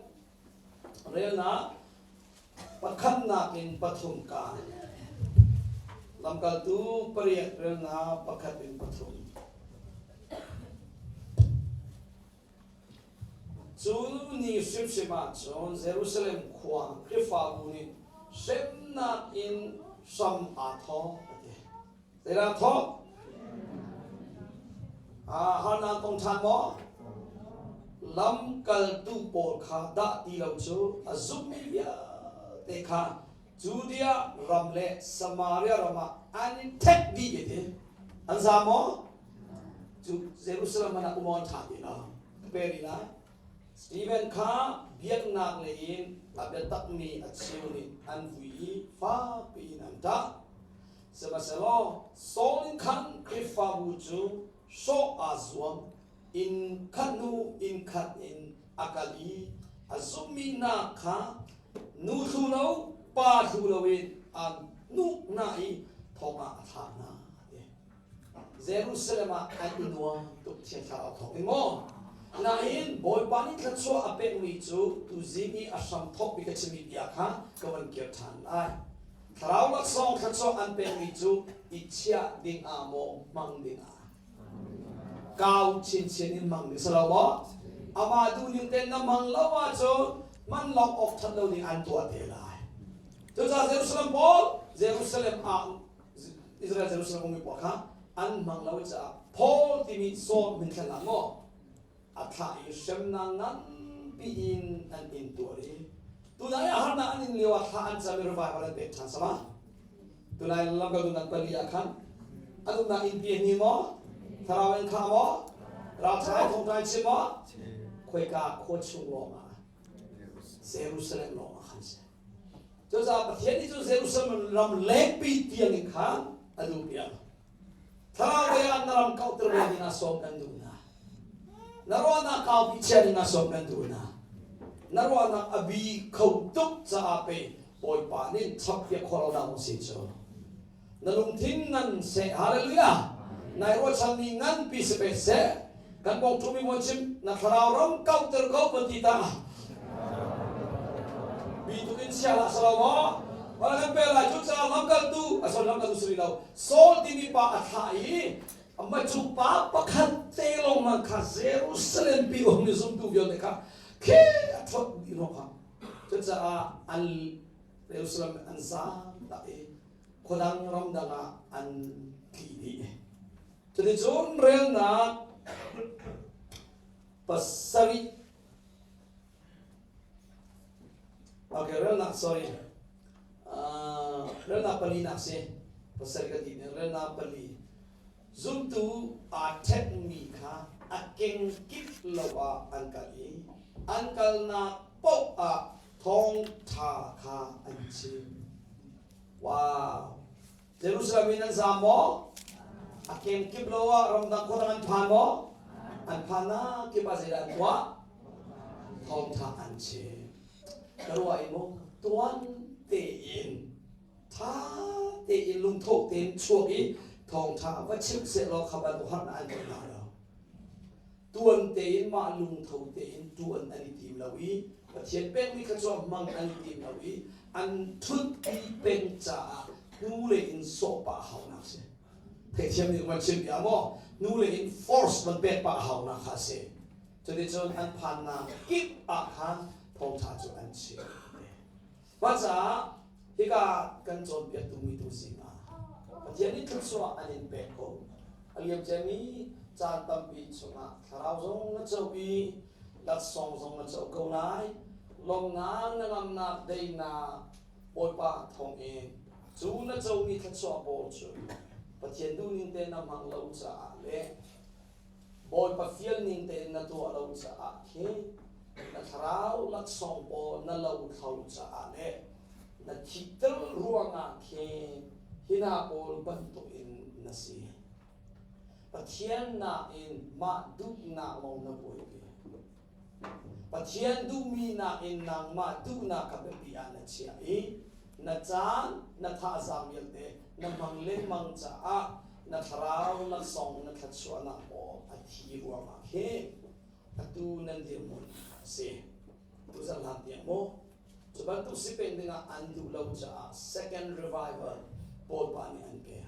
relnak pakhatnak in pathum ka lamkaltu pariat relnak pakhat in pathum. Cu ni hrimhrim ah cun Jerusalem khua Khrihfabu nih hremnak in hram aa thawk a ti. Zeidah thawk? Harnak tong ṭhan maw? Lamkaltu pawl kha dah ti lo cu a zummi vialte kha Judea ram le Samaria ram ah an i ṭhek dih i ti. An zaam maw? Cu Jerusalem ah um awk ṭha ti lo. Ka pe rih lai. Stephen kha biaknak lei in a biatakmi a cheu nih an vui i fakpi in an ṭah. Sihmanhsehlaw Saul nih khan Khrihfabu cu hrawh aa zuam, inn khat hnu inn khat in a kal i a zumhmi hna kha nu thlu lo pa thlu loin an hnuh hna i thong ah a thlak hna. Jerusalem ah an i nuam tuk Thiang Thlarau thawng in maw? Nain Bawipa nih thluachuah a pekmi cu tuzing i a hram thawk bik a chimmi bia kha ka van kir ṭhan lai. Thlarau laksawng thluachuah an pekmi cu i chiah ding ah maw hmang ding ah? Kau chinchin in hmang ding si lo maw? Amah duhning tein na hmang lo ahcun man lawng awk ṭhat lo ding an tuah te lai. Cucaah Jerusalem pawl Jerusalem ah Israel Jerusalem ummi pawl kha an hmang lo caah Paul timi Saul min thlen ah maw a thlah i hremnak nganpi in an in tuar i tunai ah harnak an in lio ah thla an cam i revival an pek ṭhan sama tunai lamkaltu nan pali ah khan an umnak inn pi ni maw thlarau in kha maw ralṭha thongṭai chim maw khoika khua chung lawng ah Jerusalem lawng ah khan si Cucaah Pathian nih cun Jerusalem ram lengpi tiang in khan a duh piak. Thlarau lei ah na ram kauhter ve ding ah sawm kan duh hna. Na ruahnak kaupi chia ding ah sawm kan duh hna. Na ruahnak a bi kho tuk caah pe Bawipa nih chappiak khawh lo dah si cu. Na lungthin ngan seh. Hallelujah. Nai ruahchanmi nganpi si pe seh. Kan bawk ṭhumi mon chim na thlarau ram kauhter ko van ti ta. Bi tuk in sia hlah salo maw? Wala kan pe lai cu caah lamkaltu a son lamkaltu suri lo. Saul timi pa a thlah i amah cu pa pakhat te lawng man kha Jerusalem pi um ni zumtu vialte kha khi a ṭhawt dih hnawh kha. Cucaah an Jerusalem an zaam tak i khuadang ramdang ah an tli dih. Cuticun relnak pasarih okay relnak sorry relnak palinak si pasarih ka ti relnak pali zumtu aa ṭhenmi kha a kengkip lo ah an kal i an kalnak paoh ah thawngṭha kha an chim. Wow! Jerusalem in an zaam maw? A kengkip lo ah ramdang khuadang an phan maw? An phannak kip ah zeidah an tuah? Thawngṭha an chim. Ka ruah i maw tuan tein ṭha tein lungtho tein chuak i thawngṭha va chim sehlaw kha bantuk harnak an ton hna lo. Tuan tein mah lungtho tein ṭuan an i tim lo i Pathian pekmi kha cu hmang an i tim lo i an ṭhutpi peng caah hnulei in sawh pah haunak si. Theithiam nih van chim bia maw? Hnulei in force van pek pah haunak kha a si. Cuticun an phannak kip ah khan thawngṭha cu an chim. Mah caah hika kan cawnpiaktu mi tu zingah Pathian nih thluachuah an in pek ko. A liamciami caan tampi chungah thlarau zong na co i laksawng zong na co ko lai. Lawmnak, hnangamnak, daihnak Bawipa thawngin cu na comi thluachuah pawl cu Pathian duhning te na hmang lo caah le Bawipa fialning tein na tuah lo caah khi na thlarau laksawng pawl na lothlo caah le na thihter ruangah khi hi hna pawl bantukin na si. Pathian nakin mah duhnak lawng na buaipi. Pathian duhmi nakin nangmah duhnak kha biapi ah na chiah i na caan, na thazaang vialte na hmang lengmang caah na thlarau laksawng na thluachuahnak pawl a thi ruangah khi atu nan dirhmun a si. Tuzarh hlan tiang maw? Cu bantuk si peng dingah an duh lo caah second revival Bawipa nih an pek.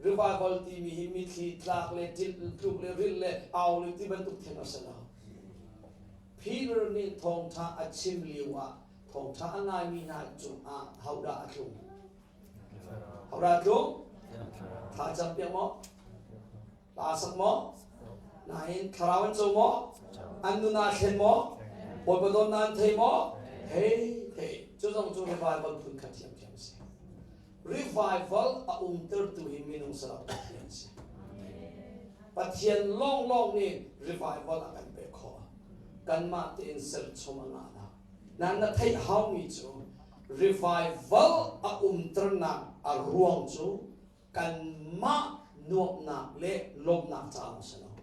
Revival timi hi mithli tlak le tluk le rilh le au le ti bantuk theng a si lo. Peter nih thawngṭha a chim lio ah thawngṭha a ngaimi hna cungah hodah a tlung? Hodah a tlung? Thla cam piak maw? Hla sak maw? Nain thlarau an co maw? An nun aa thlen maw? Bawipa dawtnak an thei maw? Thei, thei. Cu zong cu revival phun khat thiamthiam a si. Revival a umtertu hi minung saram Pathian a si. Pathian lawnglawng nih revival a kan pek khawh. Kanmah tein serchom a ngah lo. Nan na theih haumi cu revival a umternak a ruang cu kanmah nuamhnak le lawmhnak ca lawng si lo.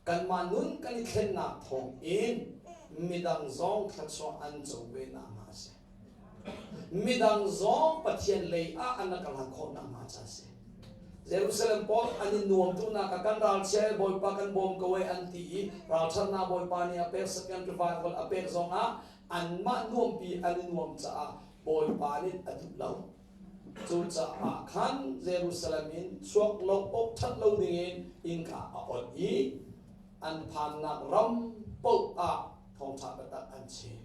Kanmah nun kan i thlennak thawng in midang zong thluachuah an co ve nakhnga a si. Midang zong Pathian lei ah an rak hlan khawh nakhnga ca a si. Jerusalem pawl an i nuam tuknak ah kan ralchia Bawipa kan bawm ko e an ti i ralṭhatnak Bawipa nih a pek second revival a pek zongah anmah nuampi an i nuam caah Bawipa nih a duh lo. Cucaah khan Jerusalem in chuak lo awk ṭhat lo dingin innka a on i an phannak ram paoh ah thawngṭha biatak an chim.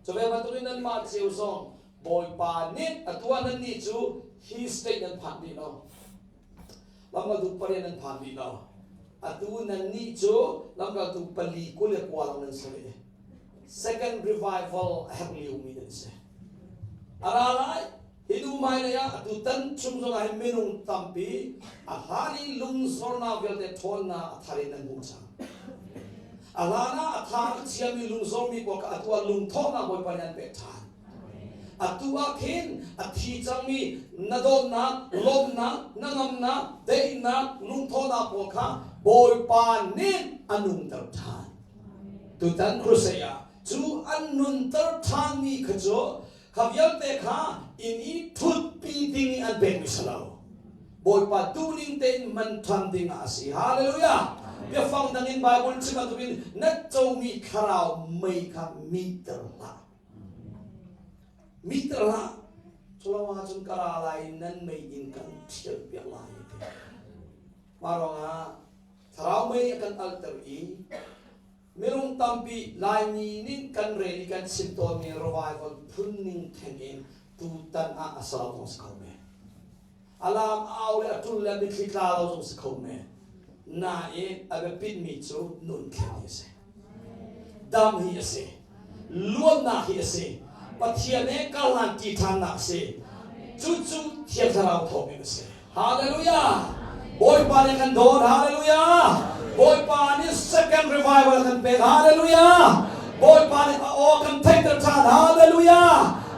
Cu ve bantukin nanmah cio zong Bawipa nih a tuah nannih cu hi state nan phan dih lo. Lamkaltu pariat nan phan dih lo. Atu nannih cu lamkaltu pali 29 lawng nan si rih. Second revival a herh liomi nan si. A ra lai hi du hmailei ah atu tan chung zongah hin minung tampi a hlan i lungzornak vialte ṭhawnnak a thar in an hmuh cang. A hlan ah a tha a chiami lungzormi pawl kha atu ah lungthawhnak Bawipa nih an pek ṭhan. Atu ah khin a thi cangmi na dawtnak, lawmhnak, hnangamnak, daihnak, lungthawhnak pawl kha Bawipa nih a nungter ṭhan. Tutan crusade ah cu an nunter ṭhanmi kha cu Kha vialte kha inn i ṭhutpi ding i an pekmi si lo. Bawipa duhning tein man ṭhan ding ah a si. Hallelujah! Biafang dang in Bible chim bantukin na comi thlarau mei kha mihter hlah. Mihter hlah. Culo ahcun ka ra lai nan mei in kan ṭhial piak lai ti. Mah ruangah thlarau mei a kan alter i minung tampi Laimi nih kan rel i kan chim tawnmi revival phun ning theng in tutan ah a sau zong si kho men. Alam au le a tul le mitthli tla lo zong si kho men. Nain a biapitmi cu nun thlen hi a si. Dam hi a si. Luatnak hi a si. Pathian he karhlan ti ṭhannak a si. Cucu Thiang Thlarau thawngin a si. Hallelujah! Bawipa nih kan dawt. Hallelujah! Bawipa nih second revival kan pek. Hallelujah! Bawipa nih a aw kan theihter ṭhan. Hallelujah!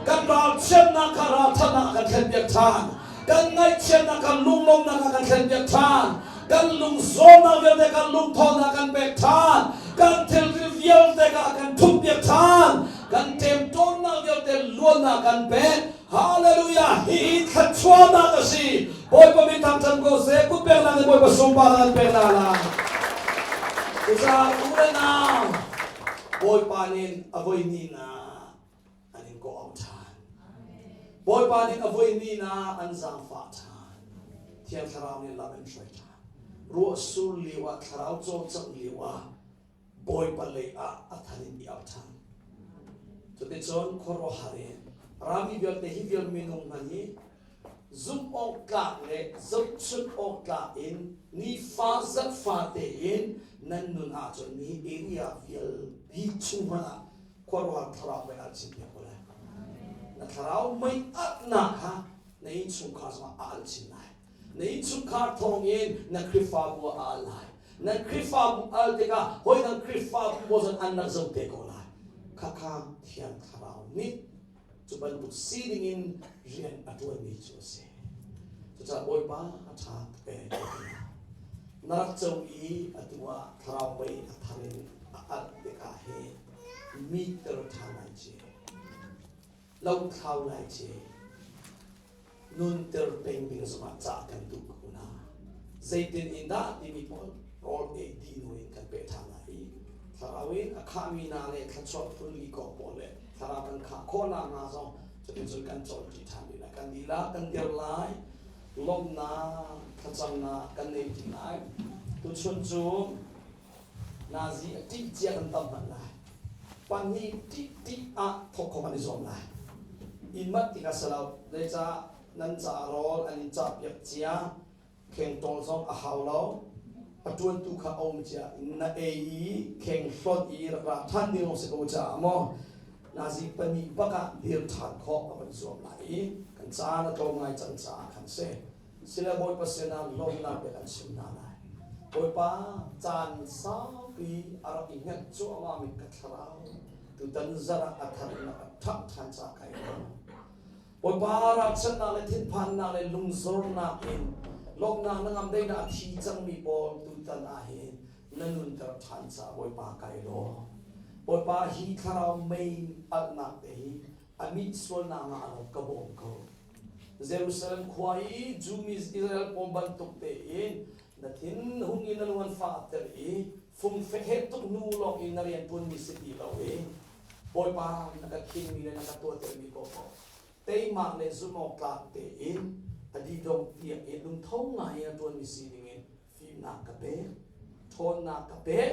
Kan ralchiatnak kha ralṭhatnak a kan thlenpiak ṭhan. Kan ngaihchiatnak kha lunglawmhnak a kan thlenpiak ṭhan. Kan lungzawmnak vialte kan lungthawnak kan pek ṭhan. Kan thilri vialte kha a kan thuppiak ṭhan. Kan ṭemṭawnnak vialte luatnak kan pek. Hallelujah! Hihi thluachuahnak a si. Bawipa min thangṭhat ko seh. Kut peknak in Bawipa sunparnak an pek hna lai. Cucaah u le nau, Bawipa nih a voi hnihnak an in kawh auh ṭhan. Bawipa nih a voi hnihnak an zaangfah ṭhan. Thiang Thlarau nih lam in hruai ṭhan. Ruah sur lio ah, thlarau cawlcangh lio ah, Bawipa lei ah a than in i ap ṭhan. Cuticun khuaruahhar in rami vialte hi vial minung hmanh hi zumh awk tlak le zohchunh awk tlak in nifa zatfa tein nan nun ahcun mi area vial hi chung hmanh ah khuaruahhar thlarau mei alh chin piak ko lai. Na thlarau mei alhnak kha na innchungkhar zongah a alh chin lai. Na innchungkhar thawngin na Khrihfabu ah a al lai. Nan Khrihfabu al tikah hawi Khrihfabu maw zan an rak zoh te ko lai. Khakha Thiang Thlarau nih cu bantuk sining in rian a ṭuanmi cu a si. Cucaah Bawipa a ṭha tuk ee. Na rak co i atu ah thlarau mei a thar in a alh tikah hin miter ṭha lai ci. Lothlau lai ci. Nunter peng ding zongah cah kan duh ko na. Zeitin in dah timi pawl rawl ei dih nu in kan peh ṭhan lai i thlarau in a khahmi hna le thluachuah phun li kong pawl le thlarau kan khah khawhnak hnga zong cuticun kan cawnṭi ṭhan rih lai. Kan lila kan dir lai, lawmhnak, thlacamnak kan nei ṭi lai. Tuchun cu nazi a ṭih cia kan tam hmanh lai. Pahnih ṭih ṭih ah thawk kho kan i zuam lai. Inn manh tikah si lo, zeicah nan caah rawl an in cahpiak cia, khengtawl zong a hau lo, a ṭuantu kha a um cia, na ei i kheng hlonh i rak ra ṭhan ding lawng si ko caah maw nazi pahnih bak ah dir ṭhan khawh a van zuam lai i kan caan a tlawm ngai cang caah khan si. Sile Bawipa sinah lawmhnak bia kan chim hna lai. Bawipa caan saupi a rak i hngelh cuahmahmi ka thlarau tutan zarh ah a thar in a ka ṭhangh ṭhan caah kai lawm. Bawipa ralchanhnak le thinphannak le lungzornak in lawmhnak na ngam daihnak a thi cangmi pawl tutan ah hin na nunter ṭhan caah Bawipa kai lawm. Bawipa hi thlarau mei alhnak te hi a mih sualnak nga lo ka bawm ko. Jerusalem khua i Jewmi Israel pawl bantuk tein na thin hung in na lung an fahter i fungfek he tuk hnu lawng in na rian ṭuanmi si ti lo i Bawipa na ka khinmi le na ka tuahtermi kawhkawh teimak le zumhawktlak tein a didong tiang in lungtho ngai in a ṭuanmi si dingin fimnak ka pek, ṭhawnnak ka pek,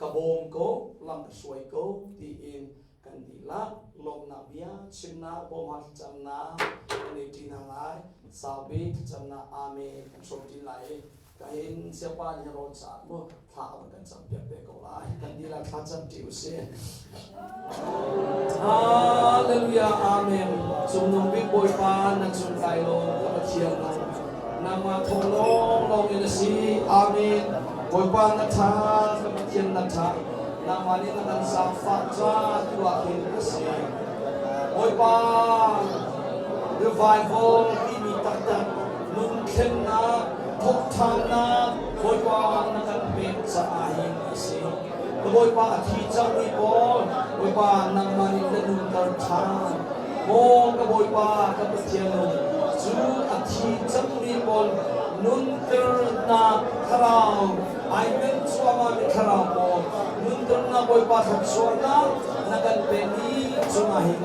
ka bawm ko, lam ka hruai ko tiin kan dihlak lawmhnak bia chimnak bawmha thlacamnak kan ei ṭi hna lai. Saupi thlacamnak amen kan hrawm ṭi lai i kahin siapa nih rawl caah mu thla a van kan campiak te ko lai. Kan dihlak thla cam ṭi usih. Hallelujah amen. Cungnung bik Bawipa na cung kai lawm ka Pathian nangmah thawng lawnglawng in a si. Amen. Bawipa na ṭha ka Pathian na ṭha. Nangmah nih na kan zaangfah ca tu ah hin a si. Bawipa revival timi taktak lungthlennak thawkṭhannak Bawipa na kan pek caah hin a si. Ka Bawipa a thi cangmi pawl Bawipa nangmah nih na nunter ṭhan. Maw ka Bawipa ka Pathian cu a thi cangmi pawl nunternak thlarau ai ngan cuahmahmi thlarau pawl nunternak Bawipa thluachuahnak na kan pekmi cungah hin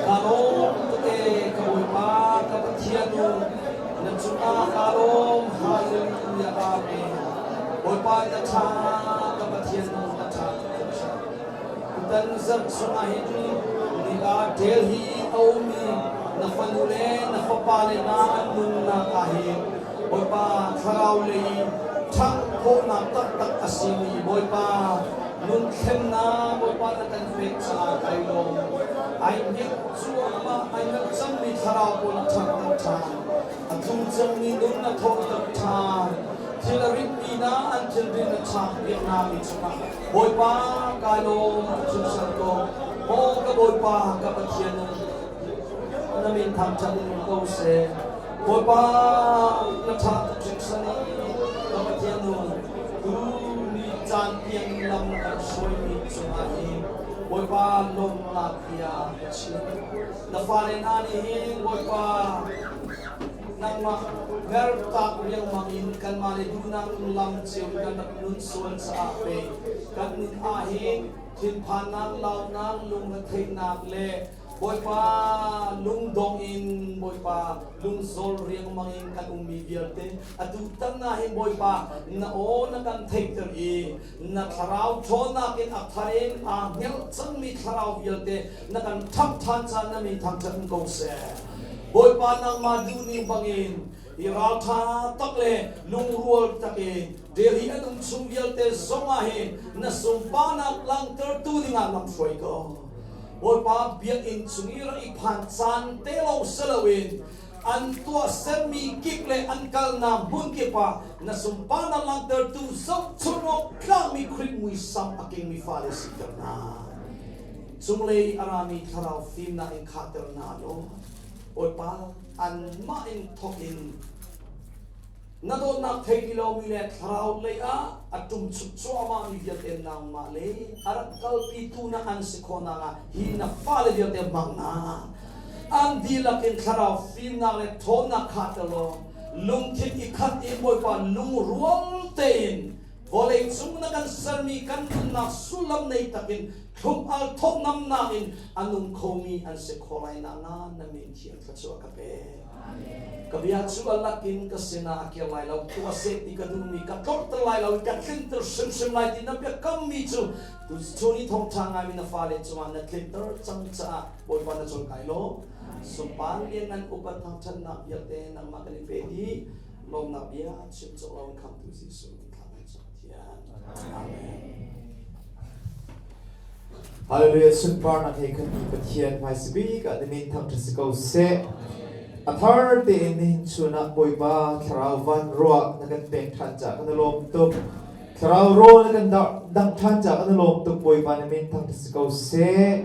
Ka lawm tuk ee ka Bawipa ka Pathian u, na cungah kaa lawm. Hallelujah Amen. Bawipa na ṭha, ka Pathian u, na ṭha tuk hringhran. Tutan zarh chungah hin nika Delhi a ummi na fanu le na fapa le hna an nunnak ah hin Bawipa thlarau lei ṭhangh khawhnak taktak a simi Bawipa Nunthlennak Bawipa na kan pek caah kai lawm. Ai hngilh cuahmah, ai ngalh cangmi thlarau pawl a ṭhanter ṭhan. A tlung cangmi nun a thawhter ṭhan. Thil a ritmi hna an thilri na chaakpiak hna mi cungah Bawipa kai lawm hringhran ko. Maw ka Bawipa ka Pathian na min thangṭhat in um ko seh. Bawipa na ṭha tuk hringhran i ka Pathian tu ni caan tiang lam na kan hruaimi cungah hin Bawipa lawmhnak bia ka chim. Na fale hna nih hin Bawipa nangmah mertak riangmang in kanmah le duhnak lam cio in kan rak nun sual caah pei kan nun ah hin thinphannak, launak, lungretheihnak le Bawipa lungdong in Bawipa lungzawl riangmang in kan ummi vialte atu tan ah hin Bawipa na aw na kan theihter i na thlarau ṭhawnnak in a thar in aa hngelh cangmi thlarau vialte na kan ṭhangh ṭhan caan na min thangṭhat in ko seh. Bawipa nangmah duhning bangin i ralṭha tak le lungrual tak in Delhi an um chung vialte zong ah hin na sunparnak langhtertu dingah lam hruai ko. Bawipa biakinn chung i rak i phan caan te lo si loin an tuahsermi kip le an kalnak hmun kip ah na sunparnak langhtertu zohchunh awk tlakmi Khrih muisam a kengmi fale siter hna. Cunglei a rami thlarau fimnak in khahter hna law Bawipa anmah in thawk in Na dawtnak thei ti lomi le thlarau lei ah a ṭumchuk cuahmahmi vialte nangmah le a rak kalpitu na an si khawhnak ah hi na fale vialte hmang hna. An dihlak in thlarau fimnak le ṭhawnnak kha tel law lungthin i khat in Bawipa lungrual tein vawlei cung na kan sermi kan nunnak sullam nei takin thlum al thawtnamnak in a nung khomi an si khawh lai nak na na min thiang thluachuah ka pek. Ka bia cu a lakin ka sinah a kir lai lo, tuah seh ti ka duhmi ka tlorhter lai lo i ka tlinter hrimhrim lai ti na biakammi cu tuchun i thawngṭha ngaimi na fale cungah na tlinter cang caah Bawipa na cawl kai law sunpar lianngan upat thangṭhatnak vialte nangmah kan in pe dih. Lawmnak bia chim cawk lo in khamtu Jesuh min thla kan cam Pathian. Amen. Hallelujah sunparnak he kan i Pathian hmaisabik ah na min thangṭhat si ko seh. A thar tein nihin chun ah Bawipa thlarau van ruah na kan pek ṭhan caah kan i lawm tuk. Thlarau rawl na kan dangh ṭhan caah kan i lawm tuk Bawipa na min thangṭhat si ko seh.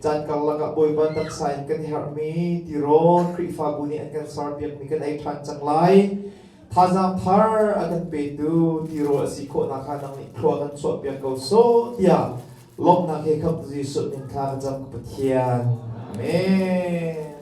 Caan karlak ah Bawipa taksa in kan herhmi tirawl Khrihfabu nih an kan serpiakmi kan ei ṭhan cang lai. Thazaang thar a kan petu tirawl a si khawhnak kha nang nih thlua kan chuahpiak ko sawh tiah lawmhnak he khamhtu Jesuh min thla ka cam ka Pathian. Amen.